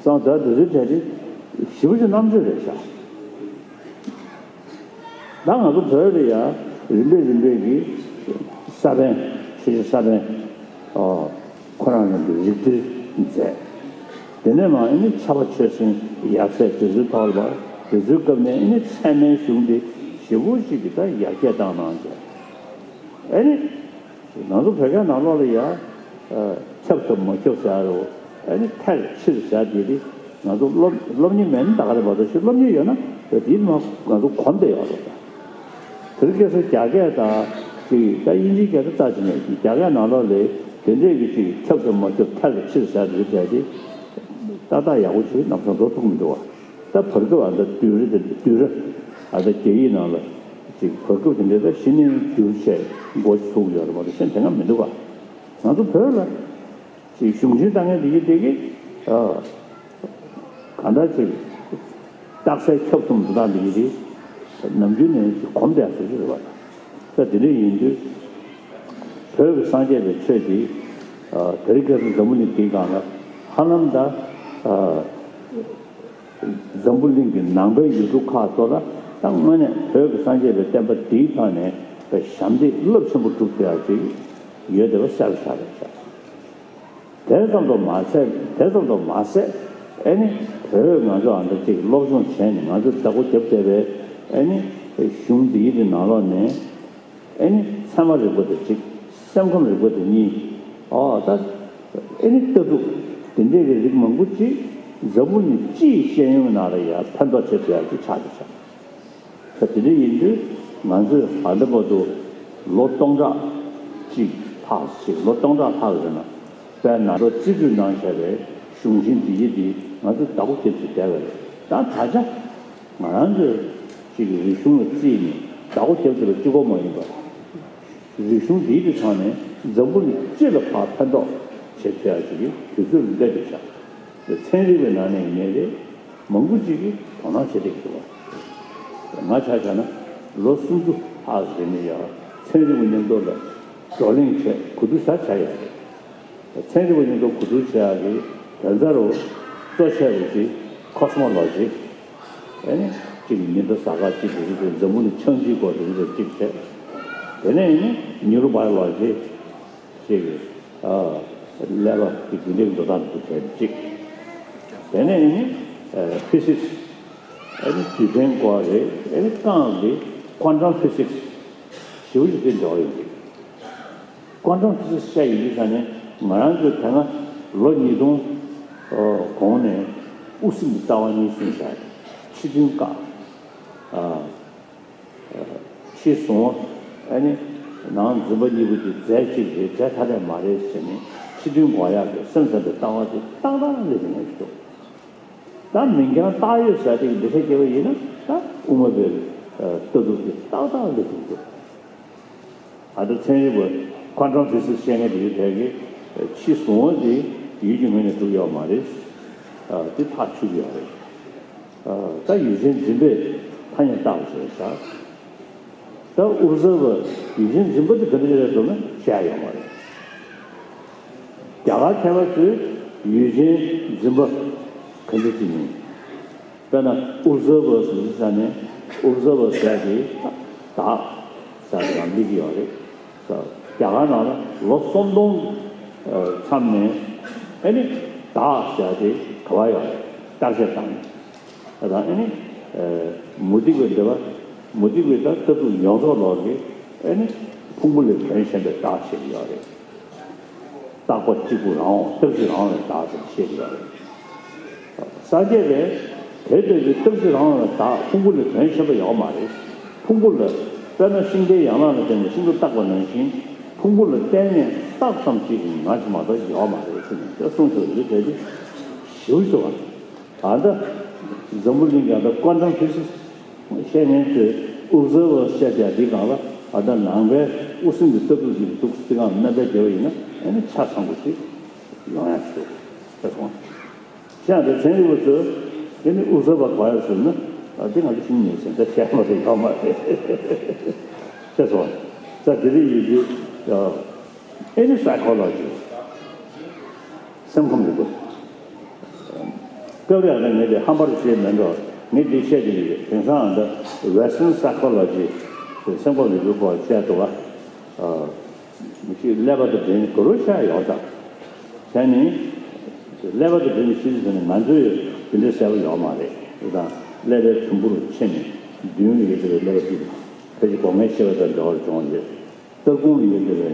སང་ད་དེ་ཚོའི་གྲས་དེ་ཞེ་པོ་ཅིག་རྣམ་དཔྱོད་རེད་ཤག་ད་ང་ཚོ་བོད་ལ་ཡ་རིམ་པས་རིམ་པས་ཀྱི་ས་པཎ། ཆོས་རྗེ་ས་པཎ་ཨོ་ཁོ་རང་རང་གི་རིགས་འགྲེ་མཛད། དེ་ནས་མ་ཨ་ནི་ཕྱྭ་པ་ཆོས་སེང་ཡབ་སྲས་དེ་ཚོའི་ཐོག་ལ། དེ་ཚོའི་སྐབས་ནས་ཨ་ནི་ཚད་མའི་གཞུང་དེ་ཞེ་པོ་ཅིག་གི་ད་ཡར་རྒྱས་བཏང་གནང་བྱས། ཨ་ནི་ང་ཚོ་བོད་སྐད་ནང་ལོགས་ལ་ཡ། ཨ་ཁྱབ་དང་མ་ཁྱབ་ཟེར་རོ། ཨ་ནི་ཐལ་ཕྱིར་ཟེར་དེ་དེ་ང་ཚོ་སློབ་སློབ་གཉེར་མེད་ན་ད་ག་རེད་མ་གཏོགས། ཞིག་སློབ་གཉེར་ཡོད་ན་དེ་དེ་མ་ང་ཚོ་གོམས་བསྡད་ཡོད་རེད་ད། དེ་རིང་ཁ་སང་རྒྱ་སྐད་དང་ཅིག་ད་དབྱིན་ཇིའི་སྐད་དུ་ལྟ་ཅི་ནས་རྒྱ་སྐད་ནང་ལོགས་ལ་དེ་འདྲས་ཀྱི་ཅིག་ཁྱབ་དང་མ་ཁྱབ། ཐལ་ཕྱིར་ཟེར་དེ་བྱས་ཏེ་ཏག་ཏག་ཡག་པོ་ཅིག་ནམ་སང་འགྲོ་ཐུབ་མི་འདུག་བ། ད་བར་སྐབས་ཨ་ད་བསྡུས་ར་དེ་བསྡུས་ར་ཨ་ད་རྒྱ་ཡིག་ནང་ལ་ཅིག་བར་སྐབས་དེ་འདྲའི་ད་གཞི་ནས་བསྡུས་བྱས་འགོ་ཚུགས་ཡོད་རེད་མ་གཏོགས་གཞན་དེ་སྔ་མི་འདུག་ག་ང་ཚོ་བོད་ལ་ཅིག་གཞུང་ཆེན་ལྟ་མཁན་དེ་གི་དེ་གི་ཨ་གང་ལྟར་ཅིག་རྟགས་གསལ་ཁྱབ་གསུམ་འདུག་སྟངས་དེ་གི་དེ་ནམ་རྒྱུན་ནས་ཅིག་གོམས་བསྡད་ཟེར་གྱི་རེད་བ། ད་དེ་འདྲ་ཡིན་དུས་བོད་ཀྱི་སངས་རྒྱས་པའི་ཆོས་དེ་ཨ་དེ་རིང་ཁ་སང་འཛམ་བུ་གླིང་འདིའི་སྒང་ལ་ཧ་ལམ་ད་ཨ། འཛམ་བུ་གླིང་གི་ནང་པའི་ཡུལ་གྲུ་ཁག་ཚོ་ལ་ད་དངོས་གནས་བོད་ཀྱི་སངས་རྒྱས་པའི་བསྟན་པ་འདིའི་ཐོག་ནས་པའི་ཞབས་འདེགས་རླབས་ཆེན་པོ་བསྒྲུབས་བསྡད་ཡག་ཅིག་ཡོད་བསྡད་པ་གསལ་པོ་ཆགས་རེད་ཤག་དེ་ཙམ་དུ་མ་ཟད། དེ་ཙམ་དུ་མ་ཟད། ཨེ་ནི་བོད་ང་ཚོ་ཨ་འདྲ་ཅིག་སློབ་སྦྱོང་བྱས་ནས་ང་ཚོས་བདག་པོ་བརྒྱབ་བསྡད་པའི་ཨེ་ནི་གཞུང་འདིའི་གི་ནང་ལོགས་ནས། ཨེ་ནི་ཚད་མ་རིག་པ་དེ་གཅིག་སེམས་ཁམས་རིག་པ་དེ་གཉིས། ཨོ་ད་ཨེ་ནི་ལྟ་གྲུབ་དེ་འདྲའི་གི་རིགས་མང་པོ་ཅིག་འཛམ་བུ་གླིང་སྤྱིའི་ཤེས་ཡོན་ནང་ལ་ཡང་ཕན་ཐོགས་ཆེ་ཐུབ་ཡག་ཅིག་ཆགས་ཀྱི་ཆགས། ད་དེ་འདྲ་ཡིན་དུས་ང་ཚོས་ད་ལྟ་བར་དུ་ལོ་སྟོང་ཕྲག་གཅིག་ལྷག་ཅིག་ལོ་སྟོང་ཕྲག་ལྷག་ཟེར་ན་དཔལ་ནཱ་རོ་རྩིས་སྤྲོད་གནང་བྱས་པའི་གཞུང་ཆེན་འདི་ཡི་འདི་ང་ཚོས་བདག་པོ་བརྒྱབ་ཅིག་བསྡད་པ་རེད། ད་ད་ཆ། ང་རང་ཚོས་ཅིག་རིག་གཞུང་ལ་བརྩིས་ནས་བདག་པོ་བརྒྱབ་ཐུབ་པ་གཅིག་པོ་མ་ཡིན་པར། རིག་གཞུང་འདིའི་གི་ཐོག་ནས་འཛམ་བུ་གླིང་སྤྱི་ལ་ཕར་ཕན་ཐོགས་བྱེད་ཐུབ་ཡག་ཅིག་གི་དུས་ཚོད་ལ་སླེབས་ཡོད་ཤག་ཚན་རིག་པའི་ནང་ནས་ཡིན་ནའི་རེད། མང་པོ་ཅིག་གིས་དོ་སྣང་བྱེད་བསྡད་ཀྱི་འདུག་བ། ང་ཆ་བཞག་ན་ལོ་སུམ་ཅུ་ལྷག་ཙམ་རིང་ནས་ཡང་ཚན་རིག་པ་མཉམ་དུ་ལ་བགྲོ་གླེང་བྱས་གོ་བསྡུར་ཟབ་ཆགས་ཡོད་རེད། ཚན་རིག་པ་མཉམ་དུ་གོ་བསྡུར་བྱེད་ཡག་གི་དོན་རྩ་རུ་གཙོ་ཆེ་བའི་ཅིག་ཁོ་སི་མོ་ལོ་ཇི། ཨེ་ནི་ཅིག་ཉི་ཟླ་གཟའ་སྐར་ཅིག་དེ་ཚོ་འཛམ་བུ་གླིང་འཆང་གཞིའི་སྐོར་དེ་ཚོ་ཅིག་བྱས། དེ་ནས་ཨེ་ནི་ནིའུ་རོ་བྷའི་ཡོ་ལོ་ཇི་ཅིག་ཨ་ཀླད་པ་གི་རྒྱུད་འགྲེལ་འགྲོ་སྟངས་དེ་ཚོ་བྱས་ཅིག་དེ་ནས་ཨེ་ནི་ཕི་སིག་སི། ཨེ་ནི་རྡུལ་ཕྲན་སྐོར་རེད། ཨེ་ནི་རྐང་འདི་ཀོན་ཊམ་ཕི་སིག་སི་ཞེ་པོ་ཅིག་དེ་འབྲེལ་བ་ཡོད་ཅིག་ཀོན་ཊམ་ཕི་ཛི་སི་བཤད་ཡོང་དུས་ཙང་ནས་ང་རང་ཚོས་དེ་སྔ་ལོ་ཉིས་སྟོང་གོང་ནས་དབུ་སེམས་ཀྱི་ལྟ་བ་གཉིས་གསུངས་བཞག་ཕྱི་དོན་བཀག་ཕྱི་བཟུང་བ། ཨ་ནི་ནང་འཛིན་པ་གཉིས་པོ་དེ་རྫས་གཅིག་རེད། རྫས་ཐ་དད་མ་རེད་ཟེར་ནས་ཕྱི་དོན་འགོག་ཡག་གི་སེམས་ཙམ་པའི་ལྟ་བ་དེ་ཏག་ཏག་སླེབས་ཡོང་གི་འདུག་ད་མིང་རྐྱང་བཏགས་ཡོད་ཟེར་དེ་འདི་འདྲ་བྱས་པ་ཡིན་ན་ད་དབུ་མ་པའི་ལྟ་གྲུབ་དེ་ཏག་ཏག་སླེབས་ཡོང་གི་འདུག་ཨ་ད་ཚན་རིག་པ་ཀོན་ཊམ་ཕི་ཛི་སི་བཤད་མཁན་དེ་ཡོད་དེ་གི་ཕྱི་བཟུང་བ་དེ་ཡུལ་གྱི་ངོས་ནས་གྲུབ་ཡོད་མ་རེད། དེ་ཐག་ཆོད་ཀྱི་ཡོད་རེད། ད་ཡུལ་ཅན་འཛིན་པས་ཐ་སྙད་བཏགས་པ་ཞེས་བྱ། ད་ཨུ་ཟ་བ་ཡུལ་ཅན་འཛིན་པ་དེ་ག་འདྲ་ཞིག་རེད་འདུག་ན་བཤད་ཡོད་མ་རེད། རྒྱ་གར་མཁས་པ་ཚོས་ཡུལ་ཅན་འཛིན་པ་ག་འདྲ་ཅིག་ཡིན། དཔེར་ན་ཨུ་ཟ་བ་ཟེར་ས་ནས་ཨུ་ཟ་བ་ཟེར་དེ་བདག་ཟེར་དེ་གང་སླེབས་ཀྱི་ཡོད་རེད། རྒྱ་གར་ནང་ལ་ལོ་སུམ་སྟོང་མཚམས་ནས་ཨ་ནི་བདག་ཟེར་དེ་ག་བ་ཡོད་རེད། བརྟག་དཔྱད་བཏང་། ད་ཨ་ནི་མུ་སྟེགས་པའི་འདོད་པ། མུ་སྟེགས་པའི་ད་ལྟ་དུས་ཡོངས་རྫོགས་ལོག་གི་ཨ་ནི་ཕུང་པོ་ལས་བྱོན་ཞེན་པའི་བདག་བཤད་ཀྱི་ཡོད་རེད། རྟག་པ་གཅིག་པུ་རང་དབང་སྟག་གཟིག་རང་དབང་བའི་བདག་ཟེར་བཤད་ཀྱི་ཡོད་རེད། སངས་རྒྱས་པས་དེ་ལྟ་བུའི་སྟག་གཟིག་རང་དབང་བའི་བདག་ཕུང་པོ་ལས་བྱོན་ཞེན་པ་ཡོད་མ་རེད། ཕུང་པོ་ལ་དཔེར་ན་ཤིང་རྟའི་ཡན་ལག་ལ་བརྟེན་ནས་ཤིང་ཏོག་བཏགས་པ་ནང་བཞིན་ཕུང་པོ་ལ་བརྟེན་ནས་རྟགས་ཙམ་གཅིག་གི་ང་ཞིག་མ་གཏོགས་ཡོད་མ་རེད་ཟེར་ནས་དེ་གསུངས་ཐུབ་ཡོད་དེ་ཞེ་པོ་ཞེ་བ། ད་ལྟ་འཛམ་བུ་གླིང་གི་ད་ཀོན་ཊམ་ཕི་ཛི་སི་བཤད་མཁན་ཚོས་ཨུ་ཟ་བ་བཤད་ཡ་འདི་སྒང་ལ་ད་ལྟ་ནང་པའི་དབུ་སེམས་ཀྱི་ལྟ་གྲུབ་ཀྱི་འདུག་སེ་སྒང་ལ་རྣམ་པ་བརྒྱབ་པ་ཡིན་ན་ཨ་ནི་ཆ་ཚང་པོ་ཞིག་ཡོང་ཡ་ཞིག་འདུག་ཟེར་སོང་། བཤད་པའི་ཚན་རིག་པ་ཚོས་དེ་ནི་ཨུ་ཟ་བ་གོ་ཡ་ཟེར་ན་ཨ་འདི་ང་ཚོ་ཤིང་ཉེས་ཟེར་ད་བཤད་མ་རེད་ཡོད་མ་རེད་ཟེར་སོང་། ད་དེ་རིགས་ཡོད་དུས་ཨ་ནི་སའི་ཁོ་ལོ་ཇི། སེམས་ཁམས་རིག་པ། སྐབས་རེ་ཨ་ནི་ངས་དེ་ཧམ་པར་བྱས་མེད་འགྲོ། ངས་འདི་བཤད་ཀྱི་རེད། དེང་སང་ཨ་འདི་Western Psychology ཟེར་སེམས་ཁམས་རིག་པའི་སྐོར་བཤད་འདུག་བ། མི་ཞིག་ཀླད་པ་དང་འབྲེལ་ནས་ག་རེ་བཤད་ཡོད་དམ། བྱས་ནས་ཀླད་པ་དང་འབྲེལ་ནས་བཤད་ཀྱི་ཟེར་ནས་ང་ཚོས་དེ་འདྲའི་གསལ་པོ་ཡོད་མ་རེད། དེ་དང་ཀླད་པའི་དུམ་བུར་ཕྱིན་ནས་མདུན་ལ་ཡོད་པའི་ཀླད་པ་དེ་ཕལ་ཆེར་སྒོ་ལྔའི་ཤེས་པ་དང་འབྲེལ་བར་འབྱུང་བ་རེད། སྟ་གོན་ལ་ཡོད་པའི་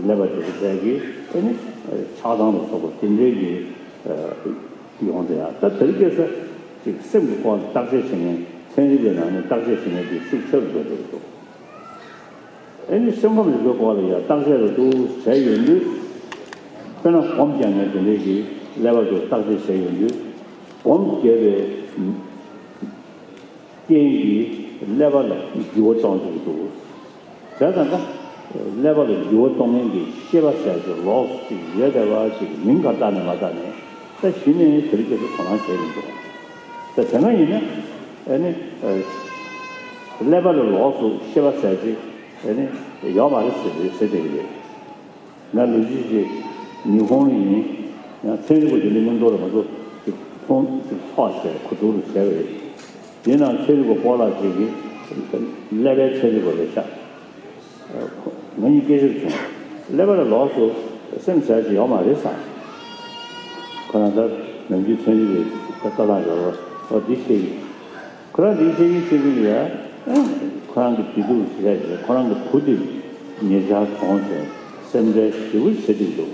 ཀླད་པ་དེ་ཚོ་ཀྱི་ཨ་ནི་ཆགས་སྡང་ལ་སོགས་པ་དེ་འདྲའི་གི་ཡོང་དེ་ཡང་ད་དེ་རིང་ཁ་སང་ཅིག་སེམས་ཀྱི་སྐོར་ལ་བརྟག་དཔྱད་བྱེད་མཁན་ཚན་རིག་པའི་ནང་ནས་བརྟག་དཔྱད་བྱེད་མཁན་དེ་ཤུགས་ཆེ་རུ་འགྲོ་འགྲོ་གི་འདུག་ཨ་ནི་སེམས་ཁམས་རིག་པའི་སྐོར་ལ་ཡང་བརྟག་དཔྱད་རུ་ཏུ་བྱས་ཡོང་དུས་དཔེར་ན་སྒོམ་རྒྱག་མཁན་དེ་འདྲའི་གི་ཀླད་པ་དེ་བརྟག་དཔྱད་བྱས་ཡོང་དུས་སྒོམ་རྒྱག་པའི་རྐྱེན་གྱིས་ཀླད་པ་ལ་འགྱུར་བ་གཏོང་ཐུབ་ཀྱི་འདུག་བྱས་ཙང་ཀ་ཀླད་པ་ལ་འགྱུར་བ་གཏོང་མཁན་གྱི་ཤེས་པ་ཟེར་གྱི་ལོགས་སུ་ཅིག་ཡོད་བསྡད་པ་ཅིག་མིང་ག་བཏགས་ནས་མ་བཏགས་ནས་ད་གཞི་ནས་དེ་རིགས་ཀྱི་དོ་སྣང་བྱས་ཡིན་འདུག་ད་དེ་སྔ་ཡིན་ན་ཨ་ནི་ཀླད་པ་ལ་ལོགས་སུ་ཤེས་པ་ཟེར་གྱི་ཨ་ནི་ཡོད་མ་རེད་ཟེར་ཟེར་བསྡད་ཀྱི་རེད། ང་ལོ་རྒྱུས་ཤིག་ཉི་ཧོང་ལ་ཡིན། ཡང་ཚན་རིག་པ་དེ་འདྲའི་མཉམ་དུ་ལ་ང་ཚོ་ཅིག་མཐོང་ཅིག་ཚོགས་བྱས་གོ་བསྡུར་བྱས་པ་རེད། དེ་ནང་ཚན་རིག་པ་སྐོར་ལ་ཅིག་གིས་ཀླད་པའི་ཚན་རིག་པ་རེད་ཤག་ང་གཉིས་སྐད་ཆ་བྱུང་། ཀླད་པ་ལ་ལོགས་སུ་སེམས་ཟེར་ཅིག་ཡོད་མ་རེད་ཟེར། ཁོ་རང་ད་ནམ་རྒྱུན་ཚན་རིག་པའི་ལྟ་སྟངས་ཡོད་རེད་བ། འོ་འདི་བཤད་ཀྱི། ཁོ་རང་འདི་བཤད་ཀྱི་བཤད་ཀྱི་ཡོད། ཁོ་རང་གི་བདེ་སྡུག་ཞིག་རེད། ཁོ་རང་གི་བུ་དེ་ཉེ་ཆར་གྲོངས་བྱས་སེམས་ཁྲལ་ཞེ་པོ་བྱེད་ཀྱི་འདུག་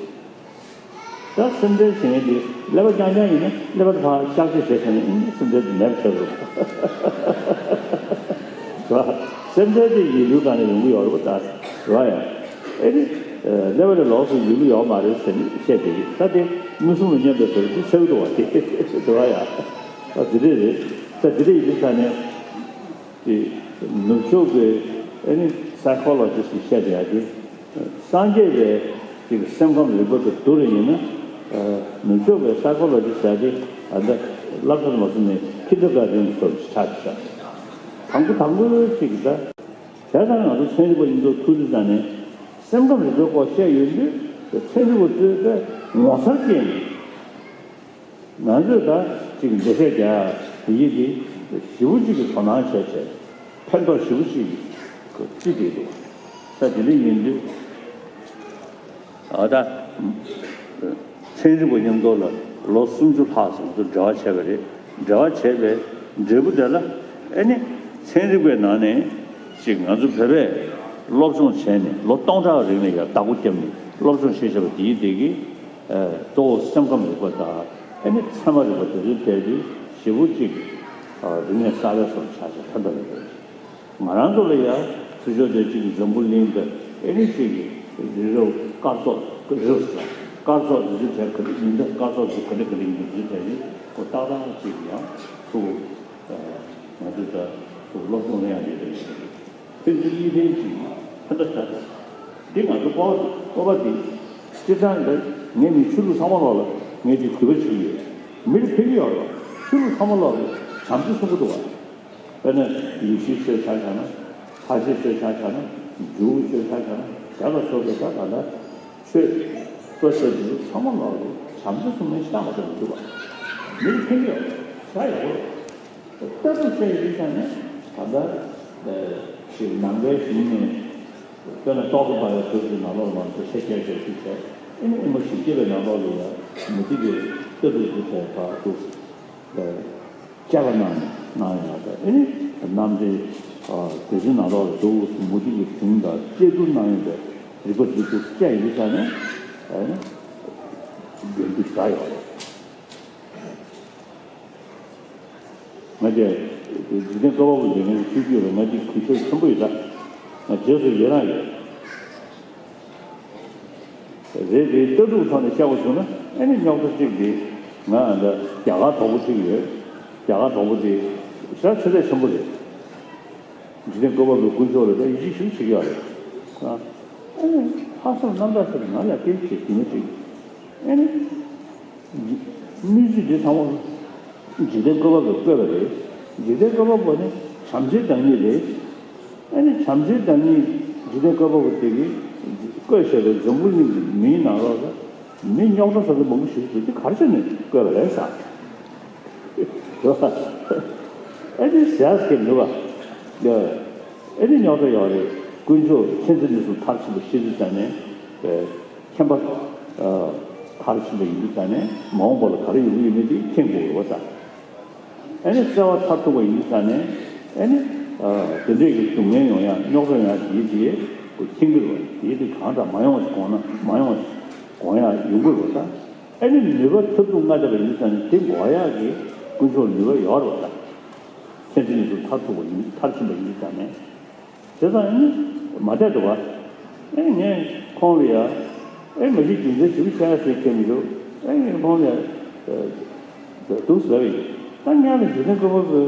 ད་སེམས་ཁྲལ་བྱེད་མཁན་དེ་ཀླད་པ་རྐྱང་རྐྱང་ཡིན་ན་ཀླད་པ་དེ་ཕར་བཤགས་བཅོས་བྱས་ཚར་ན་ཨིན་སེམས་ཁྲལ་དེ་མེད་པ་ཆགས་འགྲོ། རེད་བ། སེམས་ཁྲལ་དེ་ཡིད་འགྱུར་སྒང་ནས་ཡོང་གི་ཡོད་རེད་བ། ད་རེད་བ་ཡ། ཨེ་ནི། ཀླད་པ་དེ་ལོགས་སུ་ཡོང་གི་ཡོད་མ་རེད་ཟེར་ནས་བཤད་བསྡད་ཀྱི། ད་དེ་མངོན་སུམ་ལ་མཉམ་པའི་བཟོ་འདྲ་ཅིག་ཆགས་ཀྱི་འདུག་བ། དེ་རེད་བ་ཡ། ད་དེ་འདྲས་རེད། ད་དེ་འདྲས་ཡིན་དུས་ཙང་ནས། དེ་ནུབ་ཕྱོགས་ཀྱི་ཨེ་ནི་སའི་ཁོ་ལོ་ཇི་སི་ཊི་བཤད་བསྡད་ཡ་དེ། སངས་རྒྱས་པའི་ཅིག་སེམས་ཁམས་རིག་པ་དང་བསྡུར་བ་ཡིན་ན། ནུབ་ཕྱོགས་པའི་སའི་ཁོ་ལོ་ཇི་ཟེར་དེ་ཨ་ད་སློབ་གྲྭར་མ་སོང་ནས་ཁིན་ཌར་གྷར་ཌེན་གྱི་བཟོ་འདྲ་ཆགས་ཀྱི་ཤག་དང་པོ་དང་པོ་ཅིག་གི་ད། བྱས་ཙང་ང་ཚོ་ཚན་རིག་པ་ཡིན་མདོག་ཐུག་དུས་ཙང་ནས་སེམས་ཁམས་རིག་པའི་སྐོར་བཤད་ཡོང་དུས་ཚན་རིག་པ་ཚོས་དཔེ་ངོ་མཚར་སྐྱེས་ནས། ང་ཚོས་ད་ཅིག་འགྲེལ་བཤད་རྒྱག་ཡ་དེ་ཡིན་དེ་ཞེ་པོ་ཅིག་གི་དོ་སྣང་བྱས་བྱས་ཕན་ཐོགས་ཞེ་པོ་ཅིག་ཅི་བསྡད་འདུག་ད་དེ་འདྲ་ཡིན་དུས་ཨ་ད་ཚན་རིག་པ་མཉམ་དུ་ལ་ལོ་སུམ་ཅུ་ལྷག་ཙམ་ང་ཚོ་འབྲེལ་བ་བྱས་པ་རེད། འབྲེལ་བ་བྱས་པའི་འབྲས་བུ་དེ་ལ་ཨེ་ནི་ཚན་རིག་པའི་ནང་ནས་ཅིག་ང་ཚོ་བོད་པས་ སློབ་སྦྱོང་བྱས་ནས་ལོ་སྟོང་ཕྲག་རིང་ནས་ཡང་བདག་པོ་བརྒྱབ་ནས་སློབ་སྦྱོང་བྱས་བྱས་པ་དེའི་དེ་གིས་ཨ་གཙོ་བོ་སེམས་ཁམས་རིག་པ་དང་ཨ་ནི་ཚད་མ་རིག་པ་དེ་ཚོའི་ཐད་དུ་ཞེ་པོ་ཅིག་ཨ་རིག་གནས་གསར་པའི་བཟོ་ཆགས་ཆགས་ཕན་ཐོགས་ཡོད་པ་རེད། ང་རང་ཚོ་ལ་ཡང་ཚུར་ཕྱོགས་དེ་གཅིག་འཛམ་བུ་གླིང་དང་ཨེ་རི་གཅིག་གི་རི་རབ་སྐར་ཚོགས་རི་རབ་ཟེར་སྐར་ཚོགས་རི་རབ་དེ་ག་རེ་ཡིན་ད་སྐར་ཚོགས་དེ་ག་འདྲ་ག་འདྲ་ཡིན་པ་དེ་དེ་རིགས་ཁོ་ཏག་ཏག་ཅིག་ཡང་ཐུག་ང་ཚོས་ད་ཐུག་སློབ་སྦྱོང་ལེན་ཡག་ཡོད་པ་ཡིན། ཕན་ཚུན་གཉིས་ཕན་ཅིག་ཕན་ཐོགས་བྱ་ཆོག་འདི་ང་ཚོ་སྤོབས་པ་སྤོབས་པ་འདི་སྤྱིར་བཏང་ལ་ངས་མི་ཆོས་ལུགས་ཚང་མ་ལོག་ལ་ངས་འདི་གུས་པ་བྱེད་ཀྱི་ཡོད། མི་ལ་ཕན་གྱི་ཡོད་རེད་བ། ཆོས་ལུགས་ཚང་མ་ལོག་ལ་བྱམས་བརྩེ་གསུང་གི་འདུག་བ། དཔེར་ན་ཡེ་ཤུའི་ཆོས་ཆ་བཞག་ན། ཧ་ཅའི་ཆོས་ཆ་བཞག་ན། ཇུའུ་ཆོས་ཆ་བཞག་ན། དེ་ལ་སོགས་པའི་ད་ད་ལྟ་ཆོས་གཙོ་ཆེ་དེ་ཚོ་ཚང་མ་ལོག་ལ་བྱམས་བརྩེ་གསུང་མཁན་ཞེ་དྲག་མང་པོ་འདུག་བ། མི་ལ་ཕན་གྱི་ཡོད་རེད། ཤ་ཡག་པོ་རེད། ལྟ་གྲུབ་བཤད་ཡིན་ཙང་ནས་ད་ལྟ་ཞིག་ནང་པའི་གཞུང་ནས་དཔེར་ན་རྟོག་གེ་པ་ཡ་ཟུར་གྱི་ནང་ལོགས་ལ་མང་ཚོ་ཤེས་བྱ་ཞིག་བྱས་ཨེ་ནི་ཨེ་མ་ཞིག་སྐྱེས་པའི་ནང་ལོགས་ལ་ཡ་མུ་ཏིག་གི་ལྟ་གྲུབ་ཀྱི་ཐད་ཕར་འདུག་དཔྱད་པ་གནང་ནས་གནང་ཡོད་པ་ཨེ་ནི་རྣམ་འགྲེལ་དེ་ཚོའི་ནང་ལོགས་ལ་འདུག་མུ་ཏིག་གི་གཞུང་དང་དཔྱད་བསྡུར་གནང་ཡོད་པའི་རིག་པ་འདི་ཚོ་དཔྱད་ཡིན་ཙང་ནས་ཨེ་ནི་རྒྱུན་དུ་བཞག་ཡོད་རེད། ང་རྒྱལ། འཇིག་རྟེན་བཀའ་བབས་ཀྱི་ལས་ངན་གྱི་སྲིད་ཇུས་ལ་ང་རྒྱལ་གུས་ཞབས་ཆེན་པོ་ཡོད་ད། ང་རྗེས་སུ་ཡི་རང་ཡོད། རེད་དེ་ལྟ་གྲུབ་ཐོག་ནས་བཤད་པ་བྱུང་ན་ཨ་ནི་རྙོག་དྲ་གཅིག་དེ་ང་འདྲ་རྒྱ་གར་གྲོགས་པོ་གཅིག་ཡོད། རྒྱ་གར་གྲོགས་པོ་དེ་ཞེ་དྲག་ཆེ་ཚད་ཆེན་པོ་རེད། འཇིག་རྟེན་བཀའ་བབས་ཀྱི་དཀོན་མཆོག་ལ་ད་ཡིད་ཆེས་ཞེ་པོ་བྱེད་ཀྱི་ཡོད་རེད། ཨ་ནི་ལྷག་བསམ་རྣམ་དག་ཆེ་ན་ང་ལ་སྐད་ཆ་བྱེད་ཀྱི་མི་གཅིག་ཨ་ནི། གནས་ཚུལ་འདི་ཚང་མ་འཇིག་རྟེན་བཀའ་བབས་ཀྱིས་བཀོད་པ་རེད། འཇིག་རྟེན་བཀའ་བབས་པོ་ནི་བྱམས་བརྩེའི་བདག་ཉིད་རེད། ཨ་ནི་བྱམས་བརྩེའི་བདག་ཉིད་འཇིག་རྟེན་བཀའ་བབས་པོ་དེ་གིས་བཀོད་བཞག་པའི་འཛམ་བུ་གླིང་གི་མིའི་ནང་ལོགས་ལ་མི་རྙོག་དྲ་བཟོ་མཁན་མང་པོ་ཞིག་འདུག་དེ་ག་རེ་བྱས་ནས་བཀོད་པ་རེད་ཟེར། ཨ་ནི་ཟེར་ཡག་མི་འདུག་ག་ཨ་ནི་རྙོག་དྲ་ཡོད་རེད། དཀོན་མཆོག་མཁྱེན་བརྩེ་ནུས་གསུམ་མཐར་ཕྱིན་པ་ཤེས་ཚུལ་ཙམ་ནས། མཁྱེན་པ། ཨ། མཐར་ཕྱིན་པ་ཡིན་དུས་ཙང་ནས་མ་འོངས་པ་ལ་ག་རེ་ཡོང་གི་ཡོད་མེད་དེ་མཁྱེན་དགོས་རེད་བ་ད། ཨ་ནི་བརྩེ་བ་མཐར་ཐུག་པ་ཡིན་དུས་ཙང་ནས་ཨ་ནི། ཨ། དེ་འདྲས་ཀྱི་སྡུག་བསྔལ་ཡོང་ཡ་རྙོག་དྲ་ཡོང་ཡ་དེའི་དེ་ཁོ་མཁྱེན་གྱི་རེད་བ། དེའི་དེ་གང་འདྲ་མ་ཡོང་བ་ཞིག་དགོངས་ན་མ་ཡོང་བ་ཞིག་དགོངས་ཡ་ཡོང་གི་རེད་བ་ད། ཨ་ནི་ནུས་པ་ཐབས་སྡུག་མངའ་བདག་པ་ཡིན་དུས་ཙང་ནས་དེ་འགོག་ཡ་གི་དཀོན་མཆོག་ནུས་པ་ཡོད་རེད་བ་ད། མཁྱེན་བརྩེ་ནུས་གསུམ་མཐར་ཐུག་པ་ཡིན་མཐར་ཕྱིན་པ་ཡིན་དུས་ཙང་ནས། བྱས་ཙང་ཨེ་ནི་མ་བསྡད་འདུག་ག་ཨེ་ངས་ཁོང་ལ་ཡ། ཨེ་མ་གཞི་རྒྱུ་མཚན་ཞིབ་ཆ་ཟེར་མཁན་མི་འདུག་ཨེ་ངས་ཁོང་ལ་ཡ། འདུག་ཟེར་བས། ད་སྔོན་ལ་འཇིག་རྟེན་བཀའ་བབས་ཀྱི་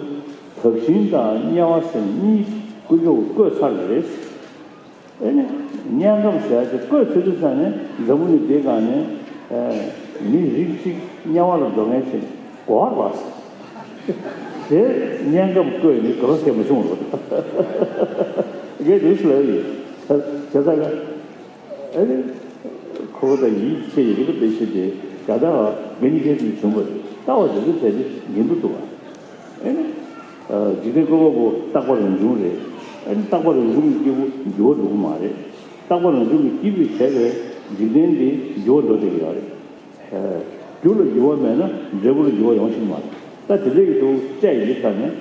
དག་ཞིང་དང་དམྱལ་བ་ཟེར་གཉིས་དཀོན་མཆོག་གིས་བཀོད་ཚར་བ་རེད། ཨེ་ནི་དམྱལ་ཁམས་ཟེར་ཡ་དེ་བཀོད་ཚར་དུས་ཙང་ནས་འཛམ་བུ་གླིང་འདིའི་སྒང་ནས་མི་རིགས་གཅིག་དམྱལ་བ་ལ་འགྲོ་མཁན་ཞིག་གོ་བ་རེད་པ། དེ་དམྱལ་ཁམས་བཀོད་ནས་དགའ་བ་སྐྱེ་མ་བྱུང་བ་རེད། ངས་འདུག་ཟེར་ལབ་ཡིན། བྱས་ཙང་ཨ་ནི་ཁོ་བོ་དང་ཡིད་ཆེས་ཡི་གེ་དང་དཔེ་ཆ་དེ་དགའ་ལྡན་ཨ་མི་ནི་སྐད་དུ་བྱུང་བ་རེད། ལྟ་བ་དེ་ཚོ་དེ་ནི་ཉན་དུ་འདུག་བ། ཨ་ནི། འཇིག་རྟེན་བཀོད་པ་པོ་རྟག་པ་རང་བྱུང་རེད། ཨ་ནི་རྟག་པ་རང་བྱུང་གི་སྐྱེས་བུ་འགྱུར་བ་འགྲོ་གི་མ་རེད། རྟག་པ་རང་བྱུང་གི་སྐྱེས་བུས་བྱས་པའི་འཇིག་རྟེན་འདི་འགྱུར་བ་འགྲོ་བསྡད་ཀྱི་ཡོད་རེད། རྒྱུ་ལ་འགྱུར་བ་མེད་ན་འབྲས་བུ་ལ་འགྱུར་བ་ཡོང་ཤེས་ཀྱི་མ་རེད། ད་དེ་འདྲ་ཡི་འདུག་བཤད་ཡིན་ཙང་ནས་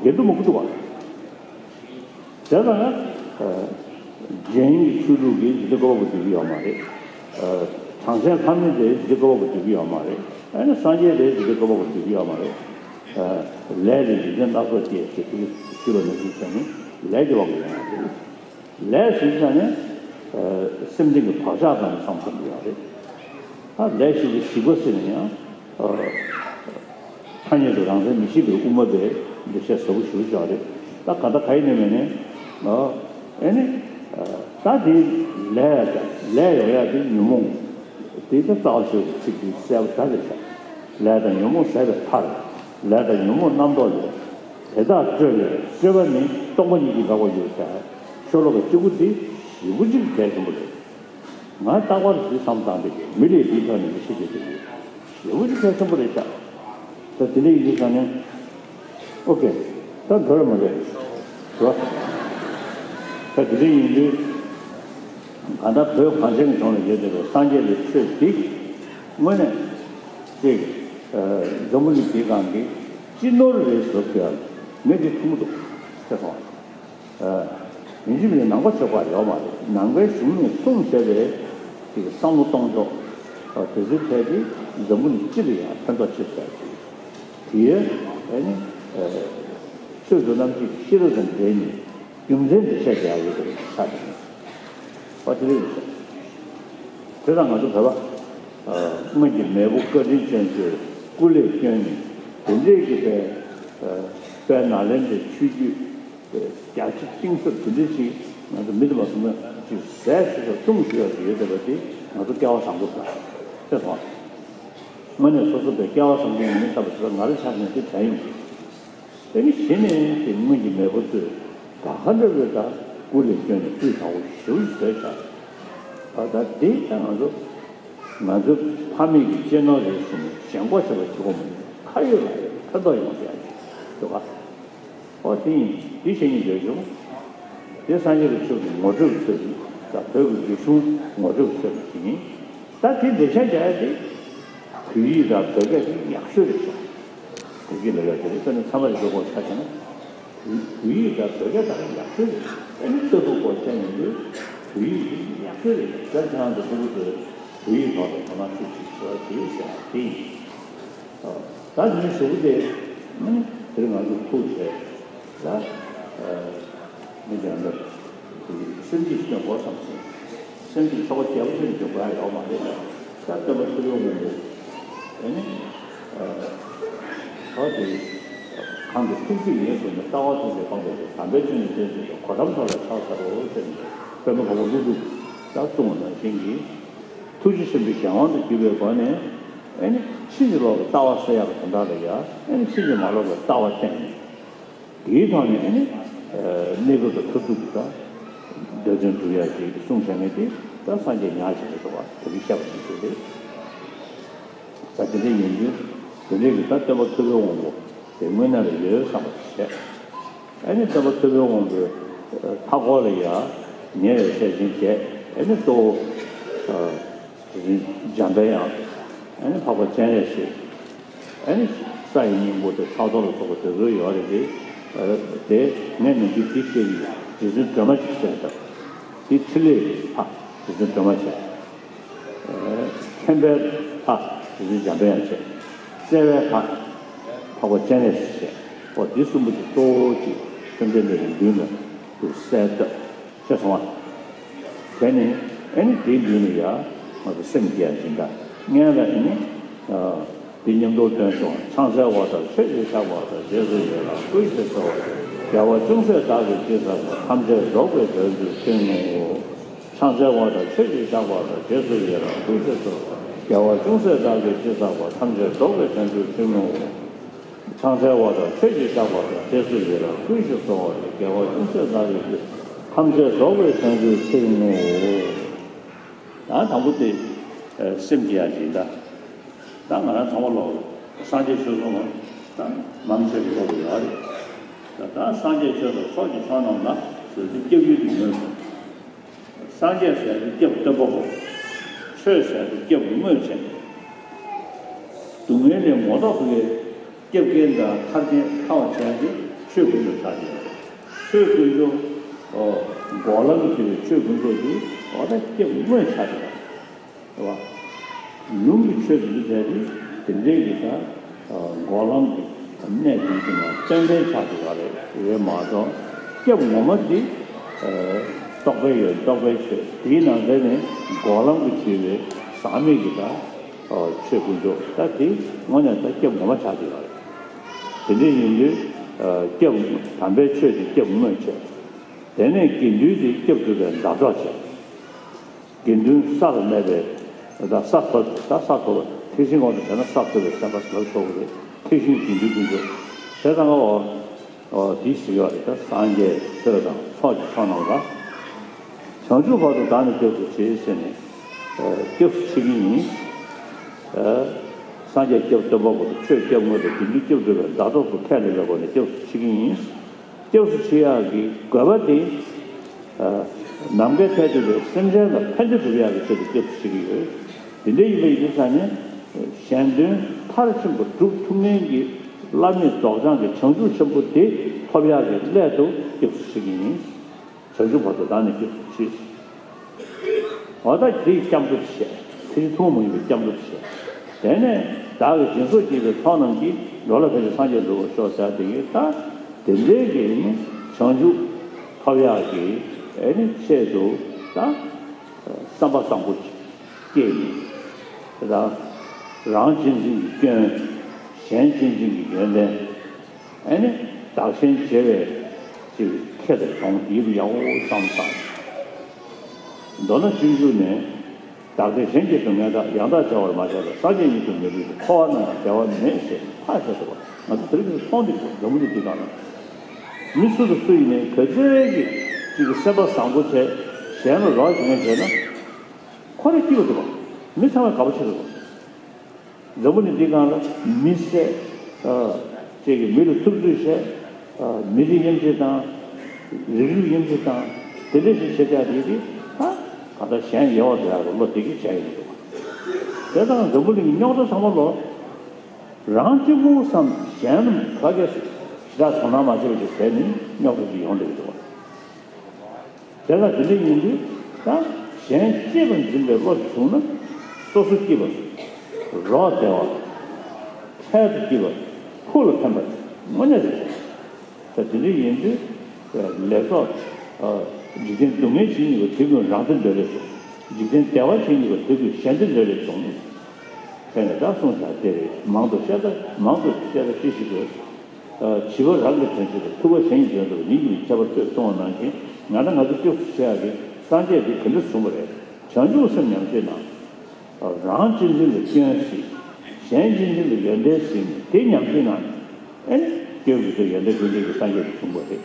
འགལ་འདུ་མང་པོ་འདུག་བ། བྱས་ཙང་ན། རྒྱན་གྱི་ཆོས་ལུགས་ཀྱིས་འཇིག་རྟེན་བཀོད་པ་པོ་འདོད་ཀྱི་ཡོད་མ་རེད། གྲངས་ཅན་ལྷ་མིན་དེ་འཇིག་རྟེན་བཀོད་པ་པོ་འདོད་ཀྱི་ཡོད་མ་རེད། ཨ་ནི་སངས་རྒྱས་དེ་འཇིག་རྟེན་བཀོད་པ་པོ་འདོད་ཀྱི་ཡོད་མ་རེད། ལས་དེ་འཇིག་རྟེན་སྣ་ཚོགས་སྐྱེས་ཞེས་དེ་ཞུས་པ་ནང་བཞིན་བྱས་ནས་ལས་ཀྱི་དབང་གིས་ཡོང་བ་རེད། ལས་ཞེས་བྱ་ནི། སེམས་ཅན་གྱི་བག་ཆགས་ཙམ་བསམ་བསམ་གྱི་ཡོད་རེད། ད་ལས་ཞེས་པའི་ཞིག་པ་ཟེར་ན་ཡང་། ཐ་སྙད་དུ་རང་མཚན་མི་ཤེས་པའི་དབུ་མ་པས་འདི་བཤད་ཟབ་པོ་ཞེ་པོ་ཅིག་རེད། ད་ག་ད་ག་ཡིན་ནའི་མིན་ནའི། ཨེ་ནི། ད་དེ་ལས་ལས་ཡོང་ཡ་དེ་ཉོན་མོངས། དེ་ད་རྩ་བ་ཤེས་པའི་ཚིག་དེ་གསལ་པོ་ད་རེད་ཤག་ལས་དང་ཉོན་མོངས་ཟད་པའི་མཐར། ལས་དང་ཉོན་མོངས་རྣམ་རྟོག་ལས། དེ་དག་སྤྲོས་ལས་སྤྲོས་པ་ནི་སྟོང་པ་ཉིད་ཀྱིས་འགག་པར་འགྱུར་ཟེར། ཤོ་ལོ་ཀ་གཅིག་པོ་འདི་ཞེ་པོ་ཅིག་གལ་ཆེན་པོ་རེད། ང་རྟག་པར་འདི་བསམ་བཏང་བསྡད་ཀྱི་མི་ལས་འདིའི་ཐོག་ནས་མི་ཤེས་བསྡད་ཀྱི་ཞེ་པོ་ཅིག་གལ་ཆེན་པོ་རེད་ཤག་ད་དེ་འདྲ་ཡིན་དུས་ཙང་ནས། ཨོ་ཀེ། ད་འགྲོ་རེད་མ་རེད། འགྲོ། ད་དེ་འདྲ་ཡིན་དུས། གང་ལྟར་བོད་གངས་ཅན་གྱི་ལྗོངས་ལ་ཡོད་བསྡད་པའི་སངས་རྒྱས་པའི་ཆོས་འདི། དངོས་གནས། ཅིག་འཛམ་བུ་གླིང་འདིའི་སྒང་གི་སྤྱི་ནོར་རེད་ཟེར་ཡ། ངས་འདི་མཐོང་གི་འདུག་ཤེས་སོང་། ཡིན་གཅིག་མིན་གཅིག་ནང་པ་ཆོས་པ་ཡོད་མ་རེད། ནང་པའི་གཞུང་ནས་གསུངས་བཞག་པའི་ཅིག་བསམ་བློ་གཏོང་ཕྱོགས་དེ་ཚོའི་ཐད་དེ་འཛམ་བུ་གླིང་སྤྱི་ལ་ཡང་ཕན་ཐོགས་ཆེ་ཟེར་ཅིག་དེའི་ཨ་ནི་ཆོས་སུ་རྣམ་བཤད་ཀྱི་ཤེས་རབ་དང་འབྲེལ་ནས་རྒྱུ་མཚན་འདི་བཤད་བསྡད་ཡོད་པའི་ཆ་དེ་ནི་ཨ་དེ་རེད་ཟེར། དེ་དང་ང་ཚོ་བོད་པ་སྔོན་གྱི་མེས་པོ་བཀའ་དྲིན་ཅན་ཚོས་སྐུ་ལས་བསྐྱོན་ནས་དེ་འདྲས་ཀྱི་དཔེ་དཔེ་ནཱ་ལེནྡྲའི་ཆོས་བརྒྱུད། རྒྱ་ཆེ་གཏིང་ཟབ་དེ་འདྲ་ཞིག་ང་ཚོ་མི་དེ་མ་སོང་ན་ཅིག་ཟས་ཞིག་ལ་བཏུང་ཞུ་ཡག་ཅིག་ཡོད་བསྡད་པ་དེ་ང་ཚོ་སྐལ་བ་བཟང་པོ་རེད་ཅེས་སོང་། དངོས་གནས་སོ་སོ་དེ་སྐལ་བ་བཟང་པོ་ཡིན་མིན་ལྟ་བུ་ཞིག་ལ་ང་རང་ཆ་ནས་དེ་དྲན་ཡོང་གི། དེ་ནི་གཞི་ནས་དེ་སྔོན་གྱི་མེས་པོ་ཚོས་ད་ག་འདྲ་བའི་ད་སྐུ་ལས་བསྐྱོན་ནས་སྤུས་དག་པོ་ཞེ་པོ་ཞིག་བཟོས་བཞག་ད་ལྟ་དེ་ད་ང་ཚོ། ང་ཚོ་ཕ་མེས་ཀྱི་གཅེས་ནོར་རེད་ཟེར་ནས་ཞེན་ཁོག་བྱེད་པ་གཅིག་པོ་མ་ཡིན། ཁ་ཡོད་ལག་ཡོད་ཕན་ཐོགས་ཡོང་བསྡད་ཡག་ཅིག་འདུག་ག་ཨོ་དེ་ཡིན་དེ་བཤད་སྙིང་འདོད་བྱུང་། དེ་སངས་རྒྱས་ཀྱི་ཆོས་ཀྱི་ངོ་སྤྲོད་ཚོད་ཀྱི་ད་བོད་ཀྱི་རིག་གཞུང་ངོ་སྤྲོད་ཚོད་ཀྱི་ཡིན། ད་དེ་འགྲེལ་བཤད་རྒྱག་ཡ་དེ་བོད་ཡིག་དང་བོད་སྐད་དེ་ཡག་ཤོས་རེད་ཤག་བོད་སྐད་ལ་ཡག་དེ་རེད། དཔེར་ན་ཚང་མ་ལ་ཤོད་དགོས་ཆ་བཞག་ན། བོད་ཡིག་དང་བོད་སྐད་དག་ཡག་ཤོས་རེད། ཨ་ནི་ལྟ་བུ་སྐོར་བཤད་ཡོང་དུས་བོད་ཡིག་ཡག་ཤོས་རེད། དེར་ཁྱེད་རང་ཚོ་ཕྲུ་གུ་ཚོས་བོད་ཡིག་ཐོག་ལ་དོ་སྣང་ཤུགས་ཆེ་བྱེད་རོགས་བྱེད་ཟེར་བ་དེ་ཡིན། ད་དེ་ནས་ཞུ་གི་དེ་ཨ་ནི་དེར་ང་ཚོ་ཐུགས་བྱས་ལ་མི་དེ་འདྲ་སེམས་བསྐྱེད་སྐྱོན་དགོས་བསམ་སོང་། སེམས་ཀྱི་ཆོ་ག་རྒྱས་པོ་ཅིག་འཇོག་དགོས་ཡ་ཡོད་མ་རེད། ད་སྟོན་པ་ཐུབ་པའི་དབང་པོ་ཨེ་ནི་ད་དེ་གང་གི་ཐུགས་རྗེ་ཡིན་ཟེར་ནས། ལྟ་བ་ཐུགས་རྗེ་སྤངས་པའི་དམ་པའི་ཆོས་ཉིད་དོན་གཅིག་གོ་ཐམས་ཐོབ་པར་ཕྱག་འཚལ་ལོ་ཟེར་ནས་པདྨ་འབར་བ་ཀླུ་སྒྲུབ་ལ་གསུངས་པ་ནང་བཞིན་གྱི་ཐུགས་རྗེ་ཆེན་པོའི་གཞན་དབང་དུ་གྱུར་པའི་སྒོ་ནས་ཨེ་ནི་ཕྱིན་ཅི་ལོག་གི་ལྟ་བ་ཟེར་ཡག་གི་དོན་དག་ལ་ཡ་ཨེ་ནི་ཕྱིན་ཅི་མ་ལོག་པའི་ལྟ་བ་བསྟན་ནས། དེའི་ཐོག་ནས་ནི་གནས་སྐབས་དང་མཐར་ཐུག་གི་ད་འདོད་དོན་སྒྲུབ་ཡག་ཅིག་གསུངས་བྱས་ནས་དེ་ད་སངས་རྒྱས་ཉག་གཅིག་རེད་འདུག་བ། དེ་རིགས་བཤད་པ་ཞིག་བྱས་ཏེ། ད་དེ་འདྲ་ཡིན་དུས་དེ་འདྲའི་གི་ད་སྟོན་པ་ཐུབ་པའི་དབང་པོ་དེ་དངོས་གནས་ལ་ཡོད་བསམ་པ་ཞིག་བྱས། ཨ་ནི་སྟོན་པ་ཐུབ་པའི་དབང་པོའི་མཐའ་འཁོར་ལ་ཡ་ཉེ་བའི་ཆ་ཅན་བྱས། ཨ་ནི་གཙོ་བོ། དེ་བཞིན་འཇམ་པའི་དབྱངས། ཨ་ནི་འཕགས་པ་སྤྱན་རས་གཟིགས། ཨ་ནི་ས་ཡི་སྙིང་པོ་དེ་ཕྲག་དོག་ལ་སོགས་པ་དེ་ཚོ་ཡོད་རེད་དེ། དེ་ངས་ནམ་རྒྱུན་འདི་བཤད་ཀྱི་ཡོད། རྗེ་བཙུན་སྒྲོལ་མ་ཅིག་བྱས་དང་། དེ་ཕྲིན་ལས་ཕ་རྗེ་བཙུན་སྒྲོལ་མ་བྱས། མཁྱེན་པའི་ཕ་རྗེ་བཙུན་འཇམ་པའི་དབྱངས་བྱས། བརྩེ་བའི་ཕ་འཕགས་པ་སྤྱན་རས་གཟིགས་བྱས། འོ་འདི་གསུམ་པོ་དེ་གཙོ་བོ་ཅིག་བཅོམ་ལྡན་འདས་ཀྱི་མདུན་ལ་དུ་གསལ་བཏབ། ཤེས་སོང་ང་། དེ་ནི་ཨེ་ནི་དེའི་མདུན་ལ་ཡ་ང་ཚོ་སེམས་བསྐྱེད་ཡ་སྦྱིན་བདག་སྔོན་ལ་ཨེ་ནི་དེ་མཉམ་དུ་འདོན་སོང་། ཕྱག་འཚལ་བ་དང་ཆོས་ཀྱི་ཞགས་པ་དང་། རྗེས་སུ་ཡི་རང་བསྐུལ་ཞེས་གསོལ་བ་དང་། དགེ་བ་ཅུང་ཟད་བདག་གིས་ཅི་བསགས་པ། ཐམས་ཅད་རྫོགས་པའི་དོན་དུ་ཕྱིར་བསྔོའོ། ཕྱག་འཚལ་བ་དང་ཆོས་ཀྱི་ཞགས་པ་དང་། རྗེས་སུ་ཡི་རང་བསྐུལ་ཞེས་གསོལ་བ་དང་། དགེ་བ་ཅུང་ཟད་བདག་གིས་ཅི་བསགས་པ། ཐམས་ཅད་རྫོགས་པའི་དོན་དུ་ཕྱིར་བསྔོའོ། ཕྱག་འཚལ་བ་དང་ཆོས་ཀྱི་ཞགས་པ་དང་། རྗེས་སུ་ཡི་རང་བསྐུལ་ཞེས་གསོལ་བ་དང་། དགེ་བ་ཅུང་ཟད་བདག་གིས་ཅི། ཐམས་ཅད་རྫོགས་པའི་དོན་དུ་ཕྱིར་བསྔོའོ། ད་དང་པོ་དེ་སེམས་བསྐྱེད་ཡ་སྦྱིན་བདག་ད་ང་རང་ཚང་མ་ལོག་སངས་རྒྱས་ཆོས་གསུང་ལ་ད་མང་ཆེ་གི་ལོག་ཡོད་རེད། ད་ད་སངས་རྒྱས་ཆོས་དང་ཚོགས་ཀྱི་མཆོག་རྣམས་ལ་ཟེར་ཏེ་སྐྱབས་ཡུལ་དུ་ངོས་བཟུང་། སངས་རྒྱས་ཟེར་ཏེ་སྐྱབས་སྟོན་པ་པོ། ཆོས་ཟེར་ཏེ་སྐྱབས་དངོས་ཆེན། སྡུག་བསྔལ་ལས་ངོ་ཐོག་ཕ་གིའི་སྐྱབས་མཁན་དང་ཐར་མཁན་ཐར་བར་བྱ་ཡ་དེ་ཆོས་དཀོན་མཆོག་ཆགས་ཀྱི་ཡོད་རེད། ཆོས་དཀོན་མཆོག་འགོག་ལམ་གྱི་ཆོས་དཀོན་མཆོག་དེ་འོ་ད་སྐྱབས་དངོས་ཆགས་ཀྱི་ཡོད་རེད། རེད་བ། ལུང་གི་ཆོས་དེ་ཚོ་བྱས་ཏེ་དེ་འདྲའི་གི་ད་འགོག་ལམ་གྱི་གནས་དེ་ཚོ་ནང་སྟོན་མཁན་ཆགས་ཀྱི་ཡོད་རེད། རེད་མ་གཏོགས་སྐྱབས་ངོ་མ་དེ་རྟོགས་པའི་ཡུལ་རྟོགས་པའི་ཆོས་དེའི་ནང་ཚན་ནས་འགོག་ལམ་གྱི་ཆོས་པའི་ཟག་མེད་ཀྱི་ད་ཆོས་དཀོན་མཆོག་ད་དེ་དངོས་གནས་ད་སྐྱབས་ངོ་མ་ཆགས་ཀྱི་ཡོད་རེད། དེ་འདྲ་ཡིན་དུས་སྐྱབས་དམ་པའི་ཆོས་དེ་སྐྱབས་དངོས་བྱས། དེ་ནས་དགེ་འདུན་དེ་སྐྱབས་སྒྲུབ་པའི་ཟླ་གྲོགས་བྱས། དགེ་འདུན་ས་ལ་གནས་པའི་ད་ས་ཐོབ་ད་ས་ཐོབ་པ་ཐེག་ཆེན་དབང་དུ་བྱས་ན་ས་ཐོབ་པའི་སེམས་དཔའ་ཟེར་ཆོག་གི་རེད། ཐེག་ཆེན་དགེ་འདུན་དཀོན་མཆོག་དེ་ཚང་མ་འོ་འོ་དེ་ཞིག་ཡོད་རེད། ད་སངས་རྒྱས་ཆོས་དང་ཚོགས་ཀྱི་མཆོག་རྣམས་ལ། བྱང་ཆུབ་བར་དུ་བདག་ནི་སྐྱབས་སུ་མཆི་ཟེར་ནས་སྐྱབས་སུ་མཆི་གི་ཡིན། སངས་རྒྱས་སྐྱབས་སྟོན་པ་པོ་དང་ཆོས་སྐྱབས་དངོས་དང་དགེ་འདུན་སྐྱབས་སྒྲུབ་པའི་ཟླ་གྲོགས་སུ་ཁས་ལེན་པའི་སྒོ་ནས་སྐྱབས་སུ་མཆི་གི་ཡིན། སྐྱབས་སུ་མཆི་ཡག་གི་དགོས་པ་དེ། ནམ་མཁའི་མཐས་གཏུགས་པའི་སེམས་ཅན་ལ་ཕན་བདེ་སྒྲུབ་ཡག་གི་ཆེད་དུ་སྐྱབས་སུ་མཆི་གི་ཡོད། དེ་འདྲ་ཡིན་པ་ཡིན་དུས་ཙང་ནས་གཞན་དོན་མཐར་ཕྱིན་པ་སྒྲུབ་ཐུབ་མཁན་གྱི་བླ་མེད་རྫོགས་བྱང་གི་བྱང་ཆུབ་ཆེན་པོ་དེ་ཐོབ་ཡག་གི་སླད་དུ་སྐྱབས་སུ་མཆི་གི་ཡིན། བྱང་ཆུབ་བར་དུ་བདག་ནི་སྐྱབས་སུ་མཆི། འོ་ད་དེ་སྐྱབས་འགྲོ་བྱས། ཐེག་ཆེན་ཐུན་མོང་མ་ཡིན་པའི་སྐྱབས་འགྲོ་བྱས། དེ་ནས་བདག་གིས་སྦྱིན་སོགས་བགྱིས་པའི་ཚོགས་རྣམས་ཀྱིས། འགྲོ་ལ་ཕན་ཕྱིར་སངས་རྒྱས་འགྲུབ་པར་ཤོག་ཟེར་དེ་གིས་ད་དེ་འདྲའི་གི་ནི་བྱང་ཆུབ་ཐོབ་ཡག་གི་ཨེ་ནི་ཆེད་དུ་ད་བསམ་པ་བཟང་པོ་བསྐྱེད་ནས་ད་རང་གཅེས་འཛིན་གྱི་སྐྱོན། གཞན་གཅེས་འཛིན་གྱི་ཡོན་ཏན། ཨེ་ནི་བདག་གཞན་བརྗེ་བའི་ཅིག་ཁེ་དང་གྱོང་ཡིད་དུ་ཡག་པོ་བསམ་བཏང་། མདོར་ན་སྤྱོད་འཇུག་ནས། བདག་བདེ་གཞན་གྱི་སྡུག་བསྔལ་དག །ཡང་དག་བརྗེ་བར་མ་བྱས་པར། སངས་རྒྱས་ཉིད་དུ་མི་འགྲུབ་ཅིང་། འཁོར་བ་ན་ཡང་བདེ་བ་མེད་ཅེས་ཐག་བཅད་འདུག་པ། ང་ཚོ་དེ་རིང་མཐོང་འདི་འཛམ་བུ་གླིང་འདི་སྒང་ལ། མི་སུ་དང་སུ་ཡིན་ནའི་ག་ཚོད་ཀྱི་ཅིག་གི་སེམས་པ་བཟང་པོ་བྱས། གཞན་ལ་རོགས་བྱེད་མཁན་བྱས་ན། ཁོ་རང་སྐྱིད་པ་འདུག་པ། མི་ཚང་མས་དགའ་པོ་བྱེད་འདུག་པ། འཛམ་བུ་གླིང་འདི་སྒང་ལ་མི་བསད། ཨ། ཅིག་གིས་མི་ལ་ཐུབ་ཚོད་བྱས། ཨ། མི་རིགས་དབྱེ་འབྱེད་དང་། རིགས་རུས་དབྱེ་འབྱེད་དང་། དེ་འདྲ་ཞིག་བྱེད་བྱ་དེ་དེ་ད་ག་ད་གཞན་ཡལ་བར་འགྲོ་ཡག་གི་བློ་དེ་གིས་བྱས་ཡོང་འདུག་པ། དེ་དང་འཛམ་བུ་གླིང་གི་རྙོག་དྲ་ཚང་མ་ལོ། རང་གཅིག་པུ་བསམ་གཞན་རྣམས་ག་གེ་ཞེ་དྲག་དོ་སྣང་མ་བྱེད་པ་ཞིག་བྱས་ནས་རྙོག་དྲ་ཞིག་ཡོང་བསྡད་ཀྱི་འདུག་པ། དེ་ལ་དེ་འདྲ་ཡིན་དུས་ད་གཞན་གཅེས་པར་འཛིན་པའི་བློ་ཞིག་བྱུང་ན། སོ་སོ་སྐྱིད་པ། རོགས་བདེ་བ། འཕྲལ་དུ་སྐྱིད་པ། ཕུགས་ལ་ཕན་པ་དངོས་གནས་རེད། ད་དེ་འདྲ་ཡིན་དུས་ལེགས་ཚོགས། འཇིག་རྟེན་སྡུག་བསྔལ་བྱེད་ནུས་པ་དེ་ཀུན་རང་བདེ་འདོད་ལས་བྱུང་། འཇིག་རྟེན་བདེ་བ་བྱེད་ནུས་པ་དེ་ཀུན་གཞན་བདེ་འདོད་ལས་བྱུང་། དེ་ནས་ད་གསུངས་བཞག་དེ་རེད། མང་དུ་བཤད་ད་མང་དུ་བཤད་ད་ཤེས་ཤིག་དགོས། བྱིས་པ་རང་གི་དོན་བྱེད་པ། ཐུབ་པ་གཞན་གྱི་དོན་དུ། ཉིད་ཀྱི་ཁྱད་པར་ཐོས་གསུང་བ་ནང་བཞིན། ང་ད་ང་ཚོ་སྐྱབས་སུ་མཆི་ཡག་གི་སངས་རྒྱས་འདི་ག་འདྲ་གསུངས་པ་རེད། བྱང་ཆུབ་སེམས་ཉམས་བཞེས་ན། རང་གཅེས་འཛིན་ལ་སྐྱོན་གཟིགས། གཞན་གཅེས་འཛིན་ལ་ཡོན་ཏན་གཟིགས་ནས་དེ་ཉམས་བཞེས་ན། ཨེ་ནི་སྐྱབས་ཀྱི་ཚུལ་ཡོན་ཏན་ཀུན་ལྡན་གྱི་སངས་རྒྱས་སུ་འབྱུང་བ་རེད།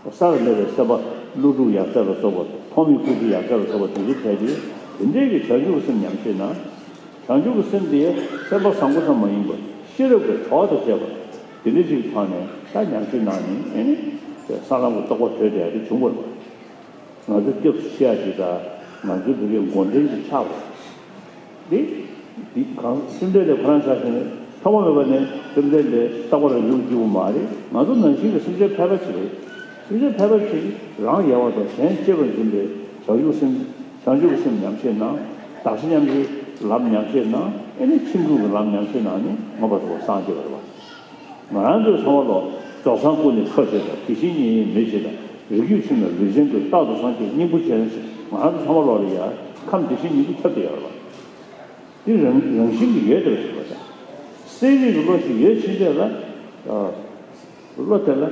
ས་ལ་གནས་པའི་སེམས་པ་ཀླུ་སྒྲུབ་ཡབ་སྲས་ལ་སོགས་པ། ཐོགས་མེད་ཀུན་འདུས་ཡབ་སྲས་ལ་སོགས་པ་དེ་ཚོ་ཕལ་ཆེར་དེ་འདྲའི་གི་བྱང་ཆུབ་ཀྱི་སེམས་ཉམས་བཞེས་ན། བྱང་ཆུབ་ཀྱི་སེམས་དེ་སེམས་པ་བཟང་པོ་ཙམ་མ་ཡིན་པར་ཤེས་རབ་ཀྱི་གྲོགས་དང་བཅས་པ་དེ་འདྲ་ཞིག་གི་ཐོག་ནས་ད་ཉམས་བཞེས་གནང་ནས། ཨེ་ནི་ས་ལམ་གྱི་རྟོགས་པ་གྲོལ་བསྡད་དེ་བྱུང་བ་རེད། ང་ཚོ་སྐྱབས་སུ་མཆི་ཡག་ཅིག་དང་། ང་ཚོའི་བོད་པའི་འགོ་འདྲེན་གྱི་ཕྱག་དེ། འདི་གང་སེམས་ཅན་དེ་ཁོ་རང་ཆ་བཞག་ནས་ཐོག་མ་མེད་པ་ནས་སེམས་ཅན་དེ་རྟག་པར་ཡོང་རྒྱུ་མ་རེད། ང་ཚོ་ནང་བཞིན་གྱི་སེམས་ཅན་ཕལ་པ་ཅིག་རེད། སེམས་ཅན་ཕལ་པ་ཅིག་རང་ཡལ་བ་དང་གཞན་གཅེས་པར་འཛིན་པའི་བྱང་ཆུབ་སེམས། བྱང་ཆུབ་ཀྱི་སེམས་ཉམས་བཞེས་ན། བདག་གཞན་མཉམ་བརྗེའི་ལམ་ཉམས་བཞེས་ན། ཨེ་ནི་ཕྱིན་དྲུག་གི་ལམ་ཉམས་བཞེས་ན་ནི་མངོན་པར་རྫོགས་པར་སངས་རྒྱས་པ་རེད་པ། ང་རང་ཚོའི་ཚང་མ་ལོ། རྫོགས་སངས་སྐུ་ནི་ཁ་ཆེ་དང་། དེ་བཞིན་ཉིད་ཡིན་མི་ཆེ་དང་། རིགས་རྒྱུད་ཕྱིན་ན་ལུས་ཅན་ཀུན། རྟག་ཏུ་སངས་རྒྱས་སྙིང་པོ་ཅན་ཟེར། ང་རང་ཚོ་ཚང་མ་ལོ་ལ་ཡ་ཁམས་དེ་བཞིན་ཉིད་ཀུན་ཁྱབ་བསྡད་ཡོད་རེད་པ། འདི་རང་རང་བཞིན་གྱིས་ཡོད་བསྡད་པ་ཞིག་རེད་པ། གསལ་རིག་གི་བློ་ཞིག་ཡོད་ཕྱིན་ཆད་ལ། བློ་དེ་ལ་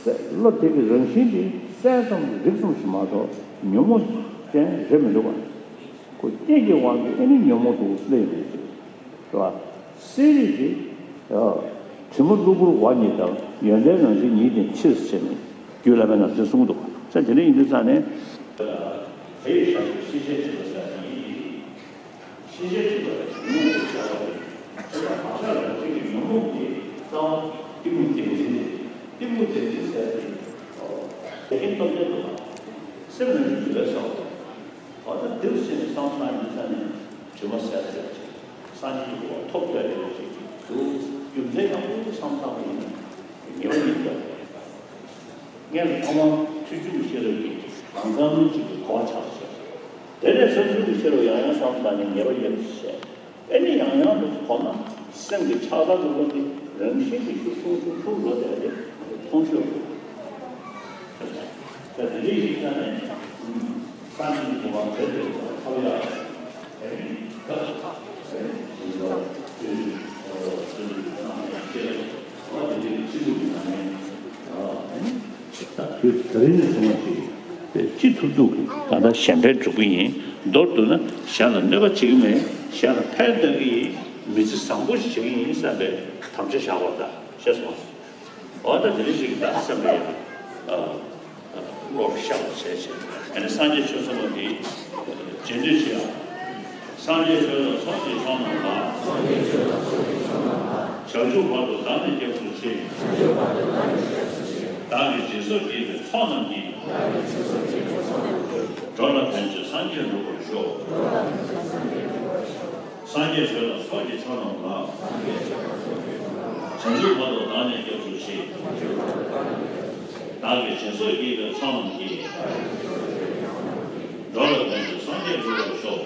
གསལ། བློ་དེ་གི་རང་བཞིན་དེ་གསལ་ཙམ་རིག་ཙམ་ཞིག་མ་གཏོགས་ཉོན་མོངས་ཅན་རེད་མི་འདུག་པ། ཁོ་རྐྱེན་གྱི་དབང་གིས་ཨེ་ནི་ཉོན་མོངས་དུ་སླེབས་ཡོང་གི་རེད། རེད་པ། གསལ་རིག་དེ་དྲི་མ་གློ་བུར་བ་ཉིད་དང་། ཡོན་ཏན་རང་བཞིན་ཉིད་དེ་ཕྱིར་ཟེར་ནས་རྒྱུད་བླ་མའི་ནང་དེ་གསུངས་འདུག་པ། ས་དེ་འདྲ་ཡིན་དུས་ཙང་ནས། ཕ་ཡི་ཞབས་ཞུ་ཤེས་བྱ་བྱེད་པ་ཟེར་ཡིན། ཤེས་བྱ་ཞིག་ལ་ཉོན་མོངས་ཀྱི་བྱ་བ་རེད། དེ་ལ་བག་ཆགས་རང་བཞིན་གྱི་ཉོན་མོངས་ཀྱི་རྩ་བ་གཏི་མུག་བདེན་འཛིན་རེད། གཏི་མུག་བདེན་འཛིན་ཟེར་ཏེ། དེ་བཞིན་སྟོབས་ལྡན་དུ་སེམས་རང་བཞིན་གྱིས་ལས་བསགས་པ་རེད། འོ་ད་འདིར་ཕྱིན་ནས་བསམ་བློ་བཏང་ཡིན་ཙང་ནས་དྲི་མ་ཟད་ཟེར་ཅིག་སངས་རྒྱས་ཀྱི་གོ་འཕང་ཐོབ་བསྡད་ཡོད་ཅིག་འདུག་རྒྱུ་མཚན་ཡག་པོ་བསམ་བཏང་བ་ཡིན་ན་ཉེས་པ་ཡིན་པ་རེད། སྔོན་ལ་ཐོག་མར་ཐོས་བྱུང་གི་ཤེས་རབ་ཀྱིས་རང་མཚང་མིན་གཅིག་གི་གོ་བ་ཆགས་སོ། དེ་ནས་བྱང་ཆུབ་ཀྱི་ཤེས་རབ་ཡང་ཡང་བསམ་བཏང་ནས་ཉེས་པ་ཡོད་ཞེས། ཨེ་ནི་ཡང་ཡང་དུ་གོམས་ན་སེམས་ཀྱི་ཆགས་སྡང་གི་བློ་འདི་རང་བཞིན་གྱིས་ཤུགས་ཆུང་ཆུང་ཆུང་འགྲོ་བསྡད་དེ་མཐོང་ཆོས་རེད། ད་དེ་རིང་ཞིག་ཀྱང་ནས་སངས་རྒྱས་ཀྱི་གོ་འཕང་དེ་དེ་ཐོབ་ཡག་ད་དུས་ད་རིང་ནས་བཟུང་བ་ཞིག་ཅི་ཐུབ་ཐུབ་ཀྱིས་ད་ལྟ་གཞན་ཕན་སྒྲུབ་ཀྱི་ཡིན། མདོར་བསྡུ་ན་གཞན་ལ་གནོད་པ་བྱེད་ཀྱི་མེད། གཞན་ལ་ཕན་གཏོང་གི་ཡིན། མི་ཚེ་བཟང་པོ་ཞིག་བྱེད་ཀྱི་ཡིན་བསམ་པའི་དམ་བཅའ་བཞག་པར་གདའ་ཞེས་གསུངས་སོ། འོ་ད་དེ་འདྲ་ཞིག་གི་ད་སེམས་ལ་ཡང་བློ་ཤར་བ་བྱས་བྱས། ཨ་ནི་སངས་རྒྱས་ཆོས་ཚོགས་པ་འདི་རྗེས་ཟློས་བྱེད་ཡག་སངས་རྒྱས་ཆོས་དང་ཚོགས་ཀྱི་མཆོག་རྣམས་ལ། བྱང་ཆུབ་བར་དུ་བདག་ནི་སྐྱབས་སུ་མཆི། བདག་གིས་སྦྱིན་སོགས་བགྱིས་པའི་ཚོགས་རྣམས་ཀྱིས། འགྲོ་ལ་ཕན་ཕྱིར་སངས་རྒྱས་འགྲུབ་པར་ཤོག་སངས་རྒྱས་ཆོས་དང་ཚོགས་ཀྱི་མཆོག་རྣམས་ལ། བྱང་ཆུབ་བར་དུ་བདག་ནི་སྐྱབས་སུ་མཆི། བདག་གིས་སྦྱིན་སོགས་བགྱིས་པའི་ཚོགས་རྣམས་ཀྱིས། འགྲོ་ལ་ཕན་ཕྱིར་སངས་རྒྱས་འགྲུབ་པར་ཤོག།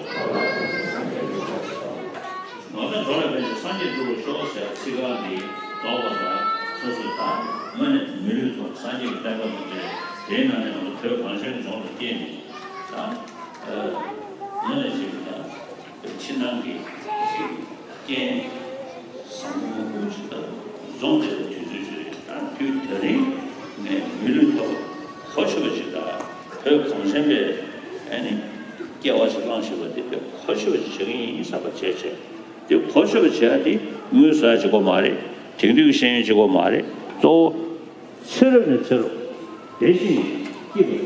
ངོ་མས་འགྲོ་ལ་ཕན་ཕྱིར་སངས་རྒྱས་འགྲུབ་པར་ཤོག་ཟེར་ཚིག་རྐང་འདི་ལྡོག་པ་དང་སོ་སོའི་བདག་དངོས་གནས་མི་ལུས་ཐོབ་སངས་རྒྱས་ཀྱི་བསྟན་པ་འདི་འདྲའི་དེའི་ནང་ནས་ང་ཚོ་བོད་གངས་ཅན་གྱི་ལྗོངས་ལ་སྐྱེས་ནས་ད་དངོས་གནས་ཞིག་ད་ཕྱི་ནང་གི་ཅིག་རྐྱེན་བཟང་པོ་མང་པོ་ཅིག་ལ་འཛོམས་བསྡད་པའི་དུས་ཚོད་ཅིག་རེད། ད་དུས་དེ་རིང་ནས་མི་ལུས་ཐོབ་གོ་ཆོད་པ་ཅིག་དང་བོད་གངས་ཅན་པའི་ཨ་ནི་སྐྱེ་བ་ཞིག་བླངས་བཞིན་པ་འདི་དཔེ་གོ་ཆོད་པ་ཅིག་བྱེད་ཀྱི་ཡིན་བསམ་པ་བྱས་བྱས། དེ་གོ་ཆོད་པ་བྱེད་ཡ་དེ་དངུལ་ཟ་ཡ་གཅིག་པོ་མ་རེད། དེང་དུས་ཀྱི་ཤེས་ཡོན་གཅིག་པོ་མ་རེད། གཙོ་བོ་ཚེ་རབས་ནས་ཚེ་རབས་བདེ་ཞིང་སྐྱིད་པའི་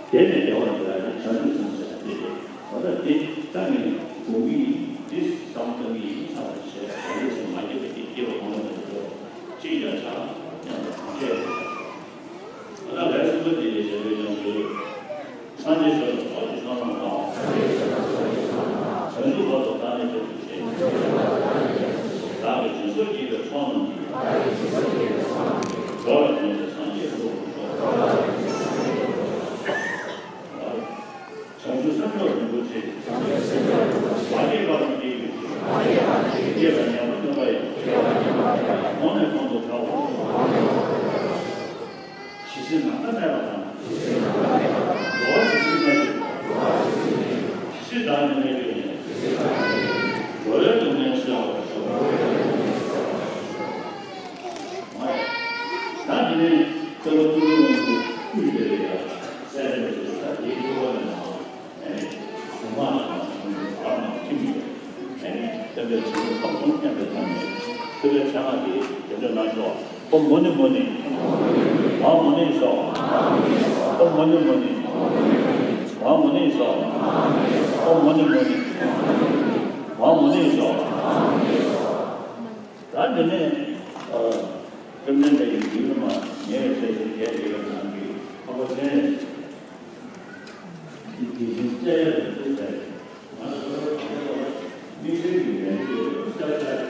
བདེ་ནས་བདེ་བར་འགྲོ་ཡ་དེ་བྱང་ཆུབ་སེམས་ཟེར་བ་དེ་རེད། འོ་ད་དེ་ད་ངས་དགོངས་ཀྱི་ཡིན། དེ་བསམ་བཏང་གི་ཡིན་བསམ་པ་བྱས་བྱ་ཡུལ་ཟེར་མ་སྐྱེས་པ་དེ་སྐྱེ་བ་གོང་ལ་འགྲོ་གཅིག་ཀྱང་བྱ་མཉམ་དུ་གང་བྱས་ཡོད། ད་ལན་གསུམ་པ་དེ་ལས་བྱ་བའི་ཀྱང་འདོད། སངས་རྒྱས་ཆོས་དང་ཚོགས་ཀྱི་མཆོག་རྣམས་དང་། བྱང་ཆུབ་བར་དུ་བདག་ནི་སྐྱབས་སུ་མཆི། བདག་གིས་སྦྱིན་སོགས་བགྱིས་པའི་ཚོགས་རྣམས་ཀྱིས། འགྲོ་ལ་ཕན་ཕྱིར་སངས་རྒྱས་འགྲུབ་པར་ཤོག། བྱང་ཆུབ་སེམས་མཆོག་རིན་པོ་ཆེ། མ་སྐྱེས་པ་དང་སྐྱེས་པའི་ཕྱིར། སྐྱེས་པ་ཉམས་པ་སྨྱོན་པ་ཡང་། གོང་ནས་གོང་དུ་འཕེལ་བར་ཤོག། ཇི་སྲིད་ནམ་མཁའ་མེད་པ་དང་། འགྲོ་བ་ཇི་སྲིད་གནས་གྱུར་པ། ཇི་སྲིད་བདག་ནི་གནས་གྱུར་ནས། འགྲོ་བའི་སྡུག་བསྔལ་སེལ་བར་ཤོག། ད་དེ་ནས་སྐྱོབ་པ་ཀུན་འདུས་དབང་ཕྱུག་སྐུ་ཡི་དེ་ལ་ཡང་གསལ་བྱེད་ཅེས་ད་དེའི་སྐྱོབ་པ་ནི་མ། ཨེ། གཟུངས་སྔགས་ལ་ཡང་གཟུངས་ཀྱི་བར་ན་ཐིམ་ཡོད། ཨེ། སྟོན་པའི་བྱིན་རླབས་ཕུན་སུམ་མཉམ་པའི་ཐོག་ནས་ཐུབ་པའི་ཕྲེང་བ་དེ་དེ་འདྲ་གནང་ཤོག། ཨོཾ་མུ་ནི་མུ་ནི། འོ་མུ་ནི་ཤོག། ཨོཾ་མུ་ནི་མུ་ནི། འོ་མུ་ནི་ཤོག། ཨོཾ་མུ་ནི་མུ་ནི། འོ་མུ་ནི་ཤོག། ད་འདི་ནས་ཨ། བཅོམ་ལྡན་འདས་ཀྱི་མདུན་ལ་མ་ཉེ་བའི་སྲས་ཀྱི་རྒྱལ་བའི་ནང་གི་འཕགས་པ་སྤྱན་རས་གཟིགས། དེ་བཞིན་བཙལ་ཡག་ཏུ་བཙལ། ང་ཚོ་བོད་པ་གང་ལྟར་དམིགས་བསལ་གྱི་ལས་འགུལ་གསལ་ཆ་རེད།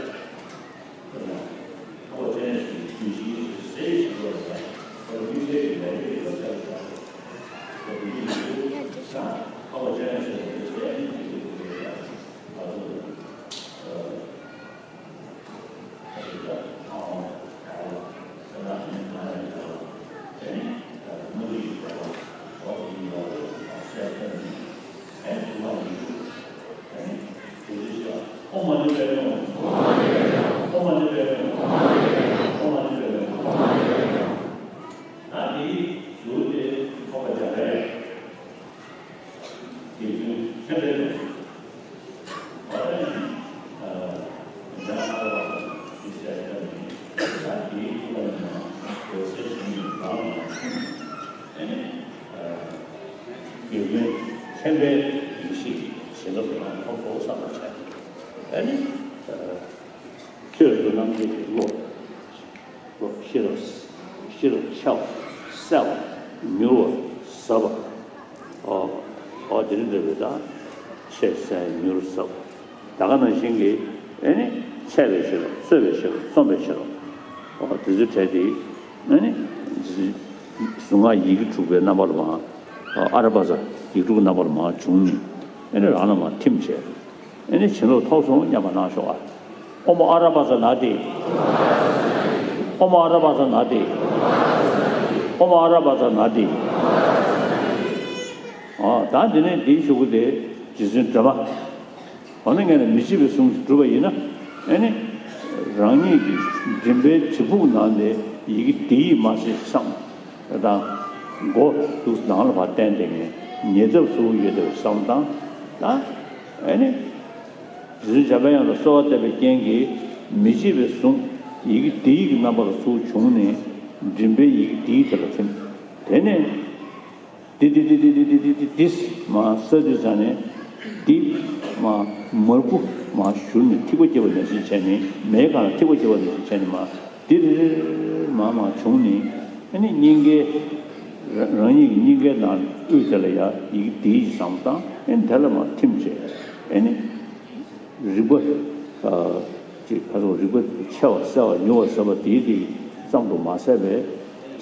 ཁོ་ན་ཁོ་ཅན་ཞིག་དུས་ཤིག་ཏུ་གསལ་ཞིག་ཡོད་ལ། ཁོ་དམིགས་བསལ་གྱི་ལས་འགུལ་ཡོད་གསལ་ཆ་རེད། ཁོ་དེ་ཡིན་དུས་ད་ཁོ་ཅན་ཞིག་ཏུ་གསལ་ཞིག་ཡོད་ལ། ང་ཚོ་དགེ་འདུན་ཆེན་པོའི་ནང་། ཨ་ནི། ཨ། ཡང་ཨ་ར་བ་ཏི་ཟེར་ཡ་ནི་ད་དེའི་ཐོག་ནས་ནང་འོད་གསལ་ཞིང་ལམ་ལ་ཐིམ། ཨ་ནི། ཨ། དགེ་འདུན་ཆེན་པོའི་ཡེ་ཤེས་ཞིང་ཁམས་ལ་ཐོབ་དགོས་བསམ་པ་བྱས། ཨ་ནི། ཨ། ཆོས་སུ་རྣམ་འབྱེད་ཀྱི་བློ། ཤེས་རབ། ཤེས་རབ་འཆལ་བ་གསལ་བ་མྱུར་བ་ཟབ་པ། ཨོ། ཨོ་དེ་རིང་འདྲ་བའི་ད་ཆེས་གསལ་མྱུར་ཟབ། ད་ག་ནང་བཞིན་གྱི་ཨེ་ནི་འཆལ་བའི་ཤེས་རབ་རྩོད་པའི་ཤེས་རབ་རྩོམ་པའི་ཤེས་རབ། ཨོ་དེ་ཚོའི་གྲས་དེ་ཨེ་ནི་གཟུངས་སྔགས་ཡི་གེ་དྲུག་པའི་རྣམ་པར་མ། ཨ་ར་པ་ཙ་ཡིག་དྲུག་རྣམ་པར་མ་བྱུང་ནས་ཨེ་ནི་རང་ལ་མ་ཐིམ་བྱས། ཨེ་ནི་བྱིན་རླབས་ཐོབ་སོང་སྙམ་པ་གནང་ཤོག་ཨ། ཨོཾ་ཨ་ར་པ་ཙ་ན་དྷཱིཿ། ཨོཾ་ཨ་ར་པ་ཙ་ན་དྷཱིཿ། ཨོཾ་ཨ་ར་པ་ཙ་ན་དྷཱིཿ། ཨ་ད་འདི་ནས་འདིའི་གཞུག་གུ་དེ་རྗེ་བཙུན་སྒྲོལ་མ། འོ་ན་ངས་ནི་མི་འཇིགས་པའི་གཟུངས་ཤིག་བསྒྲུབས་པ་ཡིན་ན། ཨེ་ནི། རང་ཉིད་ཀྱི་མགྲིན་པའི་གྲིབ་ཕུག་ནང་ནས་ཡི་གེ་འདི་ཡིས་མ་ཟེར་བསམ། དང་། མགོ་འདུག་ནང་ལ་བ་བསྟན་ཏེ་ངས་ཉེ་ཚབས་སུ་ཡོད་དེ་བསམ་དང་། ད། ཨེ་ནི། རྗེ་བཙུན་འཇམ་པའི་དབྱངས་ལ་གསོལ་བ་བཏབ་པའི་རྐྱེན་གྱིས་མི་འཇིགས་པའི་གཟུངས་ཡི་གེ་འདི་ཡི་གི་རྣམ་པ་ལ་ཚུར་བྱུང་ནས་མགྲིན་པའི་ཡི་གེ་འདིའི་དེ་ལ་ཐིམ། དེ་ནས་འདི་འདི་འདི་འདི་འདི་འདི་འདི་འདི་འདི་མ་ས་འདི་ཟ་ནས་འདི་མ་མར་ཁུ་མ་བཞུར་ནས་ཐིགས་པ་སྐྱེས་པ་ནང་བཞིན་བྱས་ནས་མེའི་སྒང་ལ་ཐིགས་པ་སྐྱེས་པ་ནང་བཞིན་བྱས་ནས་མ། དེ་རེ་རེ་རེ་རེ་མར་མར་བྱུང་ནས་ཨ་ནི་སྙིང་གའི་ར་རང་ཉིད་ཀྱི་སྙིང་གའི་ནང་དབུས་དེ་ལ་ཡ་ཡི་གེ་འདིའི་བཟང་དང་ཨ་ནི་དེ་ལ་མར་ཐིམ་བྱས་ཨ་ནི་རིག་པ་ཨ་ཅིག་ཁ་སོགས་རིག་པ་ཆེ་བ་གསལ་བ་མྱུར་བ་ཟབ་པ་དེའི་དེ་ཙམ་དུ་མ་ཟད་པའི་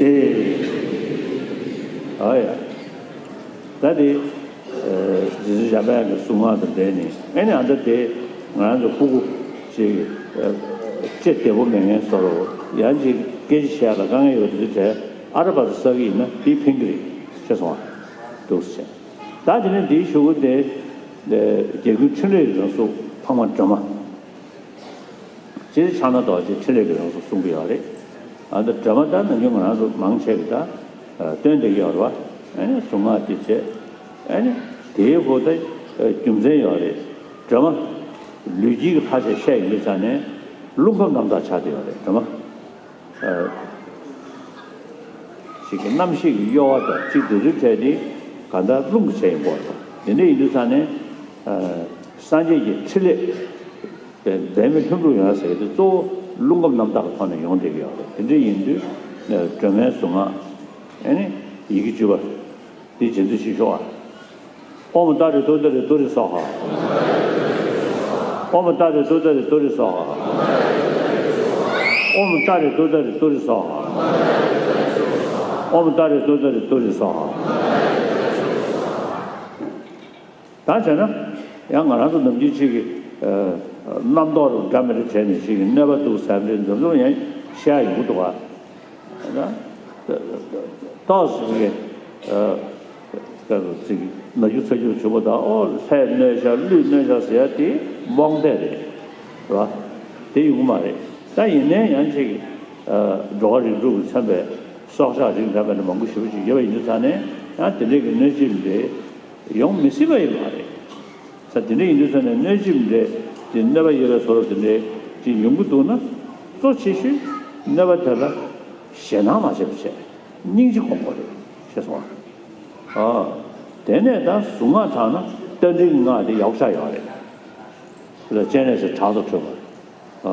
ཨེ། ཨ་ཡ། ད་དེ། རྗེ་བཙུན་འཇམ་དཔལ་དབྱངས་ཀྱི་གཟུངས་སྔགས་དང་འབྲེལ་ནས། ཨེ་ནི་ཨ་མདའ་དེ་ང་རང་ཚོ་སྤུ་གུ་ཅིག་ལྕེ་བདེ་པོ་མེད་མཁན་ཚོར་ཡང་ཅིག་སྐད་ཆ་བཤད་ཡག་ལ་དཀའ་ངལ་ཡོད་དུས་དེ་ཨ་ར་བ་ས་ས་གི་ཡིན་ན་དེ་ཕན་གི་རེད། ཤེས་སོང་ཨ། འདུག་སེ་བྱས། ད་དེ་ནས་དེའི་གཞུག་གུ་དེ་རྒྱལ་ཀུན་འཕྲིན་ལས་ཀྱི་རང་གཟུགས་འཕགས་མ་སྒྲོལ་མ། སྤྱིར་ཕྱག་ན་རྡོ་རྗེ་འཕྲིན་ལས་ཀྱི་རང་གཟུགས་གསུང་གི་ཡོད་རེད། ཨ་ད་སྒྲོལ་མ་ད་ནམ་རྒྱུན་ང་རང་ཚོ་མང་ཆེ་གི་ད་སྟོན་བསྡད་ཀྱི་ཡོད་རེད་བ། ཨེ་ནི་གཟུངས་སྔགས་དེ་བྱས། ཨེ་ནི་དེའི་ཕུ་ད་རྒྱུ་མཚན་ཡོད་རེད། སྒྲོལ་མ་ལུས་དཀྱིལ་གྱི་ལྷ་ཞེས་བཤད་ཡིན་པའི་ཆ་ནས་རླུང་ཁམས་རྣམ་དག་ཆགས་བསྡད་ཡོད་རེད་སྒྲོལ་མ། ཞིག་གི་རྣམ་ཤེས་ཀྱི་གཡོ་བ་དང་གཅིག་དེ་ཚོའི་གྲས་དེ་ག་འདྲ་རླུང་གི་བྱས་ཡིན་པ་རེད། དེ་འདྲ་ཡིན་དུས་ཙང་ནས་སངས་རྒྱས་ཀྱི་ཕྲིན་ལས་འབད་མེད་ལྷུན་གྲུབ་ཡོང་ཟེར་དུས་གཙོ་བོ་རླུང་ཁམས་རྣམ་དག་གི་ཐོག་ནས་ཡོང་བསྡད་ཀྱི་ཡོད་རེད། དེ་འདྲ་ཡིན་དུས་སྒྲོལ་མའི་གཟུངས་སྔགས་ཨེ་ནི་ཡི་གེ་བཅུ་པ་འདི་རྗེས་ཟློས་ཞུས་ཤོག་ཨ། ཨོཾ་ཏཱ་རེ་ཏུཏྟཱ་རེ་ཏུ་རེ་སྭཱ་ཧཱ། ཨོཾ་ཏཱ་རེ་ཏུཏྟཱ་རེ་ཏུ་རེ་སྭཱ་ཧཱ། ཨོཾ་ཏཱ་རེ་ཏུཏྟཱ་རེ་ཏུ་རེ་སྭཱ་ཧཱ། ཨོཾ་ཏཱ་རེ་ཏུཏྟཱ་རེ་ཏུ་རེ་སྭཱ་ཧཱ། ད་བྱས་ན་ཡང་ང་རང་ཚོ་ནམ་རྒྱུན་ཅིག་གི་རྣམ་རྟོག་འདྲ་མི་འདྲ་བྱས་ནས་ཅིག་གི་གནོད་པ་འདུག་ཟེར་ནས་འཛོམས་འཛོམས་ཡང་བཤད་ཡོང་གི་འདུག་ག། ཏོག་ཙམ་གྱི་ཨ་ཏོག་ཙམ་ཅིག་ན་རྒྱུ་ཚ་རྒྱུ་བྱུང་བ་དང་། ཨོ་ལྷས་གནོད་ཤག་ཀླུས་གནོད་ཤག་ཟེར་ཡ་དེ་རྨོངས་དད་རེད། རེད་བ། དེ་ཡོང་གི་མ་རེད། ད་ཡིན་ནའི་ཡང་ཅིག་ཨ་འགྲོ་བ་རིགས་དྲུག་གིས་མཚོན་པའི་སྲོག་ཆགས་རིགས་འདྲ་མི་འདྲ་མང་པོ་ཞེ་པོ་ཅིག་ཡོད་པ་ཡིན་དུས་ཙང་ནས་ཡང་དེ་འདྲའི་གི་གནོད་སྦྱིན་དེ་ཡོང་མི་སྲིད་པ་ཡིན་མ་རེད། ས་དེ་འདྲ་ཡིན་དུས་ཙང་ནས་གནོད་སྦྱིན་དེ་དེ་གནོད་པ་ཡོད་པའི་བཟོ་འདྲ་དེ་འདྲའི་ཅིག་ཡོང་གི་འདུག་ན། གཙོ་ཆེ་ཤོས་གནོད་པ་དེ་ལ་ཞེད་སྣང་མ་བྱེད་པ་བྱས། སྙིང་རྗེ་སྒོམ་དགོས་རེད། ཤེས་སོང་ཨ། ཨ། དེ་ནས་ད་གཟུངས་སྔགས་བགྲངས་ན་རྟ་མགྲིན་སྔགས་དེ་ཡག་ཤོས་ཡོད་རེད། དེ་ལ་སྤྱན་རས་གཟིགས་དྲག་ཏུ་ཁྲོས་པ་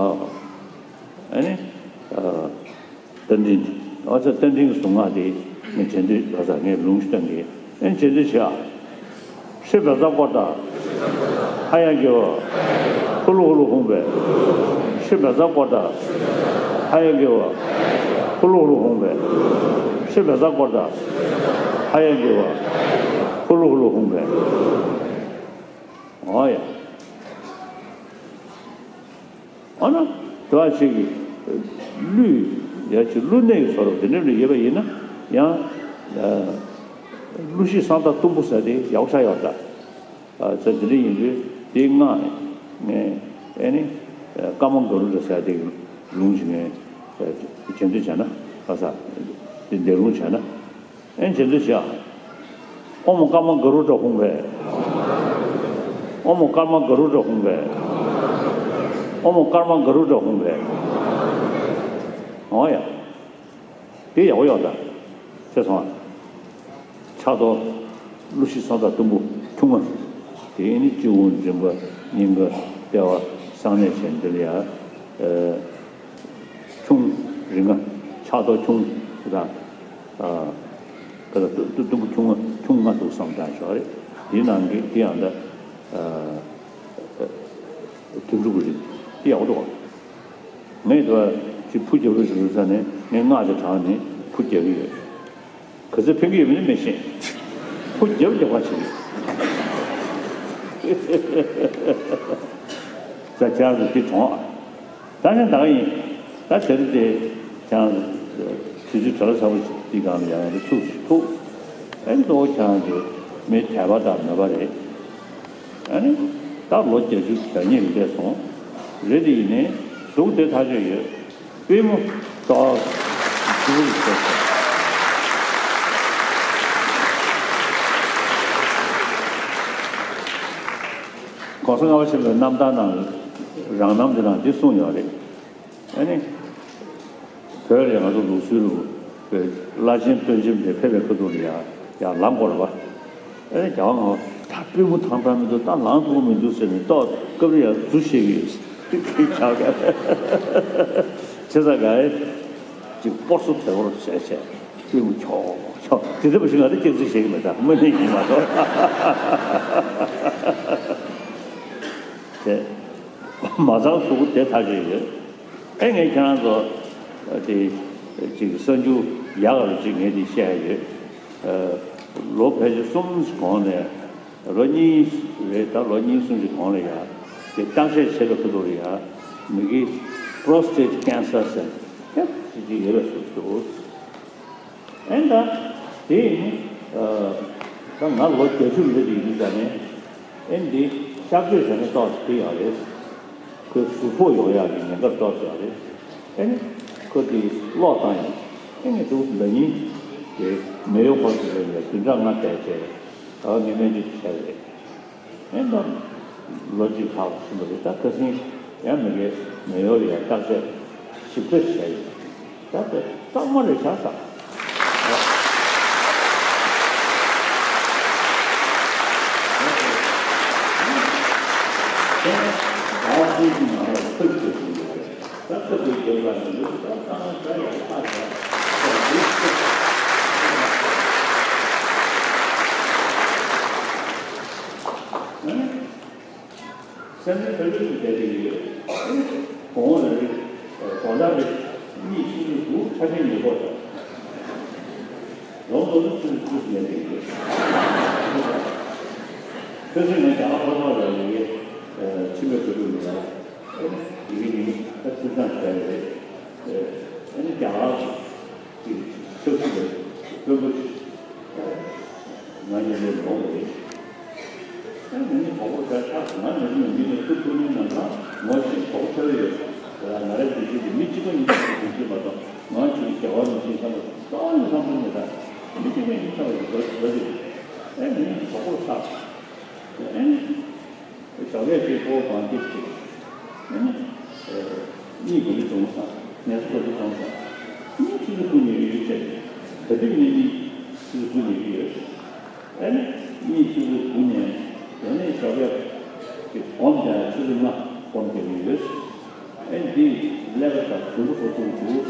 རེད། ཨ། ཨ་ནི། ཨ། རྟ་མགྲིན། ཨ་ཙི། རྟ་མགྲིན་གཟུངས་སྔགས་དེ་ངས་རྗེས་ཟློས་བྱས། ངས་ལུང་ཞིག་སྟོན་གྱི། ཨེ་རྗེས་ཟློས་བྱེད་ཨ། ཧྲཱིཿབཛྲ་ཀྲོ་དྷ། ཧ་ཡང་གི་ཝ། ཧུ་ལུ་ཧུ་ལུ་ཧཱུྃ་ཕཊ། ཧྲཱིཿབཛྲ་ཀྲོ་དྷ། ཧ་ཡང་གི་ཝ། ཧུ་ལུ་ཧུ་ལུ་ཧཱུྃ་ཕཊ། ཧྲཱིཿབཛྲ་ཀྲོ་དྷ། ཧ་ཡང་གི་ཝ། ཧུ་ལུ་ཧུ་ལུ་ཧཱུྃ་ཕཊ། ཨོ་ཡ། འོ་ན་དེ་བ་ཞིག་གི་ཀླུ་ཡ་ཅིག་ཀླུ་གནས་ཀྱི་བཟོ་འདྲ་དེ་འདྲ་ལ་ཡོད་པ་ཡིན་ན་ཡང་། ཀླུ་གཤེད་སྲང་ལྟ་གཏུམ་པོ་ཟེར་དེ་ཡག་ཤོས་ཡོད་ད། ཟེར་དེ་འདྲ་ཡིན་དུས་དེ་སྔགས་ངས་ཨེ་ནི་ཀརྨ་ག་རུ་ཌ་ཟེར་དེ་གི་ལུང་ཞིག་ངས་རྗེས་ཟློས་བྱས་ན་ག་ས་དེ་འདྲ་ལུང་བྱས་ན། ཨེ་རྗེས་ཟློས་བྱ། ཨོཾ་ཀརྨ་ག་རུ་ཌ་ཧཱུྃ་ཕཊ། ཨོཾ་ཀརྨ་ག་རུ་ཌ་ཧཱུྃ་ཕཊ། ཨོཾ་ཀརྨ་ག་རུ་ཌ་ཧཱུྃ་ཕཊ། འོ་ཡ། དེ་ཡག་པོ་ཡོད་ད། ཤེས་སོང་ཨ། ཕྱག་རྡོར་ཀླུ་གཤེད་སྲང་ལྟ་གཏུམ་པོ་ཁྱུང་ང་། དེ་ནི་སྤྱི་བོ་མགྲིན་པ་སྙིང་ག་ལྟེ་བ་གསང་གནས་བྱས། འདི་ལ་ཡ། ཨ། ཁྱུང་རིང་ང་ཕྱག་རྡོར་ཁྱུང་དང་། ཨ། ཀ་ལ་ཏུ་ཏུ་ཏུམ་བུ་ཁྱུང་ང་ཁྱུང་ང་འདུག་བསམ་བཏང་ཞོག་རེད། དེའི་ནང་གི་དེ་ཡང་ད། ཨ། དོན་གྲུབ་ཀྱི་རིགས་དེ་ཡག་པོ་འདུག་བ། ངས་དེ་བ་ཅིག་ཕུ་རྒྱབ་རོགས་ཞུ་རོགས་ཟེར་ནས་ངས་སྔགས་དེ་བགྲངས་ནས་ཕུ་རྒྱབ་ཀྱི་ཡོད། ག་ཚོད་ཕན་གྱི་ཡོད་མེད་ནི་མི་ཤེས། ཕུ་རྒྱབ་རྒྱབ་པ་བྱེད་ཀྱི་ཡོད། ད་ཁྱེད་རང་ཚོ་དེ་གྲོངས་ཨ། ད་ནི་ད་ག་ཡིན། ད་དེ་རིང་དེ་ཁྱེད་རང་ཚོ་དུས་ཚོད་བྲེལ་བ་ཚ་པོ་ཞིག་འདི་སྒང་ལ་ཡང་ཡང་ཚུགས་ཤིག་ཐུག་ཨེ་གཙོ་བོ་ཁྱེད་རང་ཚོ་མི་དད་པ་དང་མོས་པ་རེད། ཨ་ནི་ད་ལོ་བརྒྱད་ཅུ་གྱ་གཉིས་རེ་འདས་སོང་། རེད་དེ་ཡིན་ནའི་གཟུགས་དེ་ཐག་ཆོད་ཡོད། པུས་མོ་ ཏོག་ཙམ་ཞུ་རྒྱུ་ཞིག་བྱས་སོང་། ༸གོང་ས་ལྔ་པ་ཆེན་པོའི་རྣམ་ཐར་ནང་རང་རྣམ་འདི་ནང་འདི་གསུངས་ཡོད་རེད། ཨ་ནི། བོད་ལ་ང་ཚོ་ལུགས་སྲོལ་རུ་བོད་བླ་ཆེན་སྟོན་ཆེན་དེ་ཕེབས་པའི་ཁ་ཐུག་ལ་ཡ་ཡར་ལངས་དགོས་རེད་པ། ཨ་ནི་རྒྱལ་བ་ང་ད་པུས་མོ་ཐང་ཐང་མི་འདུག་ད་ལངས་ཐུབ་ཀྱི་མི་འདུག་ཟེར་ནས་ཏོག་སྐབས་རེ་ཡར་རྫུ་བཤད་ཀྱི་ཡོད། དེ་ཆགས་ཀ་བྱས་ཙང་ག་ཅིག་སྤོ་སོ་དེ་བོར་བྱས་བྱས་པུས་མོ་ཁྱོག་ཁྱོག་དེ་འདྲ་པ་ཞིག་ང་ད་སྐྱག་རྫུན་བཤད་ཀྱི་མེད། ད་དངོས་གནས་ཡིན་མ་གཏོགས། དེ་མ་ཚང་གཟུགས་པོ་དེ་ཐག་ཆོད་ཡོད། ཨེ་ངས་ཁྱེད་རང་ཚོ་དེ་ཅིག་གསར་འགྱུར་ཡག་ག་རུ་ཅིག་ངས་དེ་བཤད་ཡ་ཡོད། ལོ་ཕལ་ཆེར་གསུམ་གོང་ནས་ལོ་གཉིས་རེད། ད་ལོ་གཉིས་གསུམ་གྱི་གོང་ལ་ཡ་དེ་བརྟག་དཔྱད་བྱེད་པའི་ཁ་ཐུག་ལ་ཡ་མི་གི་པྲོ་སི་ཊེཊ་ཀེན་སར་ཟེར་ཁྱབ་ཅིག་ཅིག་ཡོད་པའི་བཟོ་འདུག་ཨེ་ད་དེ་ནི་ད་ང་ལོ་བརྒྱད་ཅུ་ལས་དེ་ཡིན་ཙང་ནས་ཨེ་འདི་གཤག་བཅོས་བྱས་ན་ཏོག་ཙམ་ཡག་རེད། ཁོའི་གཟུགས་པོ་ཡོང་ཡག་གི་ཉེན་ཁ་ཏོག་ཙམ་ཡོད་རེད། ཨེ་ནི་ཁོ་དེ་ཀློག་བཏང་ཡིན། ཨེ་ནི་འདུག་ཟླ་ཉིན་དེ་མེ་ཡོ་ཧོ་སི་པི་ཊལ་ནས་བདུན་ཕྲག་ལྔ་བསྡད་བྱས་ད་ངས་སྨན་བཅོས་བྱས་རེད། ཨེ་ནི་ལོ་གཅིག་ལྷག་ཕྱིན་པ་རེད། ད་ཁ་སང་ཡང་མི་འགའ་མེ་ཡོ་ལ་ཡང་བརྟག་དཔྱད་ཞིབ་ཕྲ་བྱས་ཡིན། ད་ལྟ་གཙང་མ་རེད་ཤག་ས། སེམས་ནི་ཕན་ཚུན་གྱི་བསྡད་ཀྱི་ཡོད། གོང་ལ་རེ་དགོང་དག་རེ་གཉིད་ཆུ་ཚོད་དྲུག་ཆ་ཆེན་ཉལ་གོ་ཆོག་ལོ་མདོ་ཚོད་ཆུ་ཚོད་དྲུག་ཉལ་གྱི་ཡོད། ཆུ་ཚོད་ང་རྒྱ་གར་ལྷོ་ཕྱོགས་ལ་ཡོད། ཆེན་པོའི་གྲོས་ཚོགས་མི་ལ་ཡི་གེ་ཉིན་ཁ་ཆུ་ཚང་བྱས་རེད། ཨ་ནི་རྒྱ་གར་གྱི་ཆབ་སྲིད་པའི་དཔོན་པོ་ཞིག་ང་གཉིས་ལས་ལོངས་རེད། ཨ་ནི་ངས་གྲོགས་པོ་ཆགས་ཆགས་ང་ནི་མི་ནི་ཐུག་ཐུག་ནི་ནམ་ལ་ངོ་ཤེས་གྲོགས་པོ་ཆགས་ཡོད། ང་རའི་འདི་ཤེས་ཀྱི་མི་གཅིག་པ་ཡིན་པ་ཡིན་གྱི་མ་གཏོགས་ང་གཅིག་རྒྱལ་བ་ནི་ཤེས་བསམ་པ་གཏོང་ནི་བསམ་པ་མི་དང་མི་གཅིག་པ་ཡིན་ཆགས་ཡོད་འགྲོ་འགྲོ་གི་རེད། ཨ་ནི་ངས་གྲོགས་པོ་ཆགས། ཨ་ནི། ཞོགས་ཀས་ཅིག་ཕོ་བོ་གང་སྐྱིད་ཅིག་ཨ་ནི། གཉིད་དགོས་ཀྱི་བྱུང་སོང་། ངལ་གསོ་དགོས་ཀྱི་བྱུང་སོང་། གཉིད་ཆུ་ཚོད་དགུ་ཉལ་གྱི་ཡོད་ཅེས། ད་དུས་ངས་གཉིད་ཆུ་ཚོད་དགུ་ཉལ་གྱི་ཡོད། ཨ་ནི། གཉིད་ཆུ་ཚོད་དགུ་ཉལ། དེ་ནས་ཞོགས་ཀས་ཀྱི་སྒོམ་བྱས་ཆུ་ཚོད་ལྔ་སྒོམ་བྱེད་ཀྱི་ཡོད། ཨེ་འདི་ཀླད་པ་དང་དུམ་བུ་སོ་སོར་འདུག་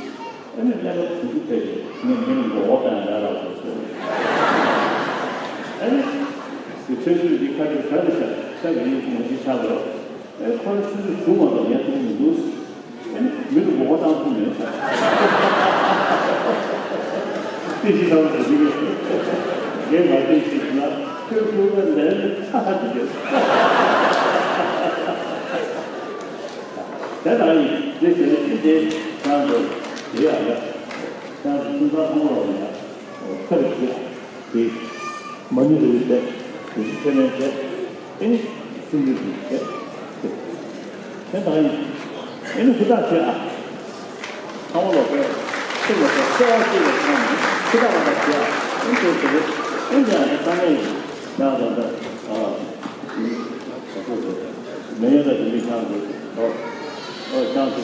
ཨེ་ནི་ཀླད་པ་དུམ་བུ་ཕལ་ཆེར་ངས་མི་ལ་མགོ་སྐོར་བཏང་ཡ་རག་སོང་ཟེར། ཨེ་ནི་དེ་ཆུ་ཚོད་འདི་ཁ་ཐུག་ས་རེ་ཤ་ས་གི་ཡིན་ངོ་ཅི་ཆགས་རེད། ཨེ་ཁོ་ལ་ཆུ་ཚོད་དྲུག་མ་གཏོགས་ཉལ་ཐུབ་མི་འདུག་ཨེ་ནི་མི་ལ་མགོ་སྐོར་བཏང་ཐུབ་མེད་ས། དེ་ཞིག་ཐང་དུ་ཞིག་ངས་མ་བལྟས་ཞིག་ན་ཁོས་ཁོའི་ལས་ཚ་ཧ་ཅིག་ཡོད། དེ་ལྟར་ཡིན། དེ་ཟེར་ན་ཅི་སྟེ་ཁྱེད་རང་ཚོ་དེ་ཡང་ཡ། ཁྱེད་རང་ཚོ་ཁྱིམ་ཚང་ཚང་མ་ལ་ཡང་ཁ་རེ་བྱེད། དེ་མ་ཎི་རེ་བྱས། དེ་ཚེ་ལེན་བྱས། ཨེ་ནི་སུམ་ཅུ་ཞིག་བྱས། དེ་ལྟར་ཡིན། ཨེ་ནི་ཧུར་ཐག་བྱེད་ཨ། ཚང་མ་ལོག་པས་ཚུར་ལོག་པས་གསོལ་བ་གཅིག་ལ་འཆང་ནས་ཕུ་ཐག་པ་དང་བྱེད་ཨ། ཨེ་འདྲ་ཟེར་རེད། ཨེ་འདྲ་ཡང་ད་ལྟ་ཡིན། ཡང་ད་ལྟ་ཨ། མི་ཡོད་ལ་དེ་མི་ཆང་དགོས་ཨོ་ཨོ་ཆང་དེ།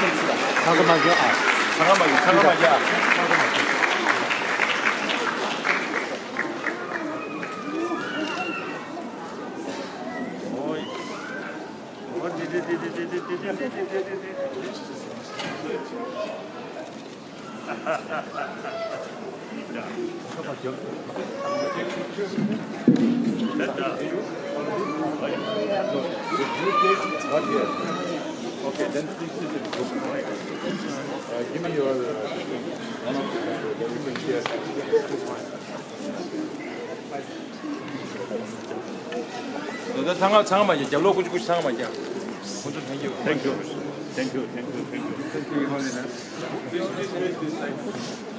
ཚང་ཚང་མ་རྒྱག་ཨ། ཚང་མ་རྒྱག་ཚང་མ་རྒྱག Okay, then please sit in the book. Uh, give me your, uh, one of the, uh, the women here. ད་ཚང་མ་ཚང་མ་རྒྱབ་ལོག་ཀུ་ཅི་ཀུ་ཅི་ཚང་མ་རྒྱབ། ཁོང་ཚོ་thank you. Thank you. Thank you. Thank you. Thank you. Thank you. Please, please, please, please.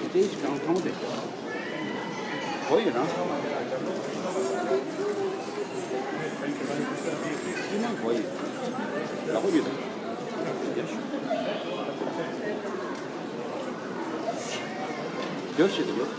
Stage གང་མཐོང་དེ། གོ་ཡོད་ན། ཕྱི་ནང་གོ་ཡོད། ཡག་པོ་ཡོད། ཡ་ཤུ། ཡོད་ཤེས་དུ་ཡོད།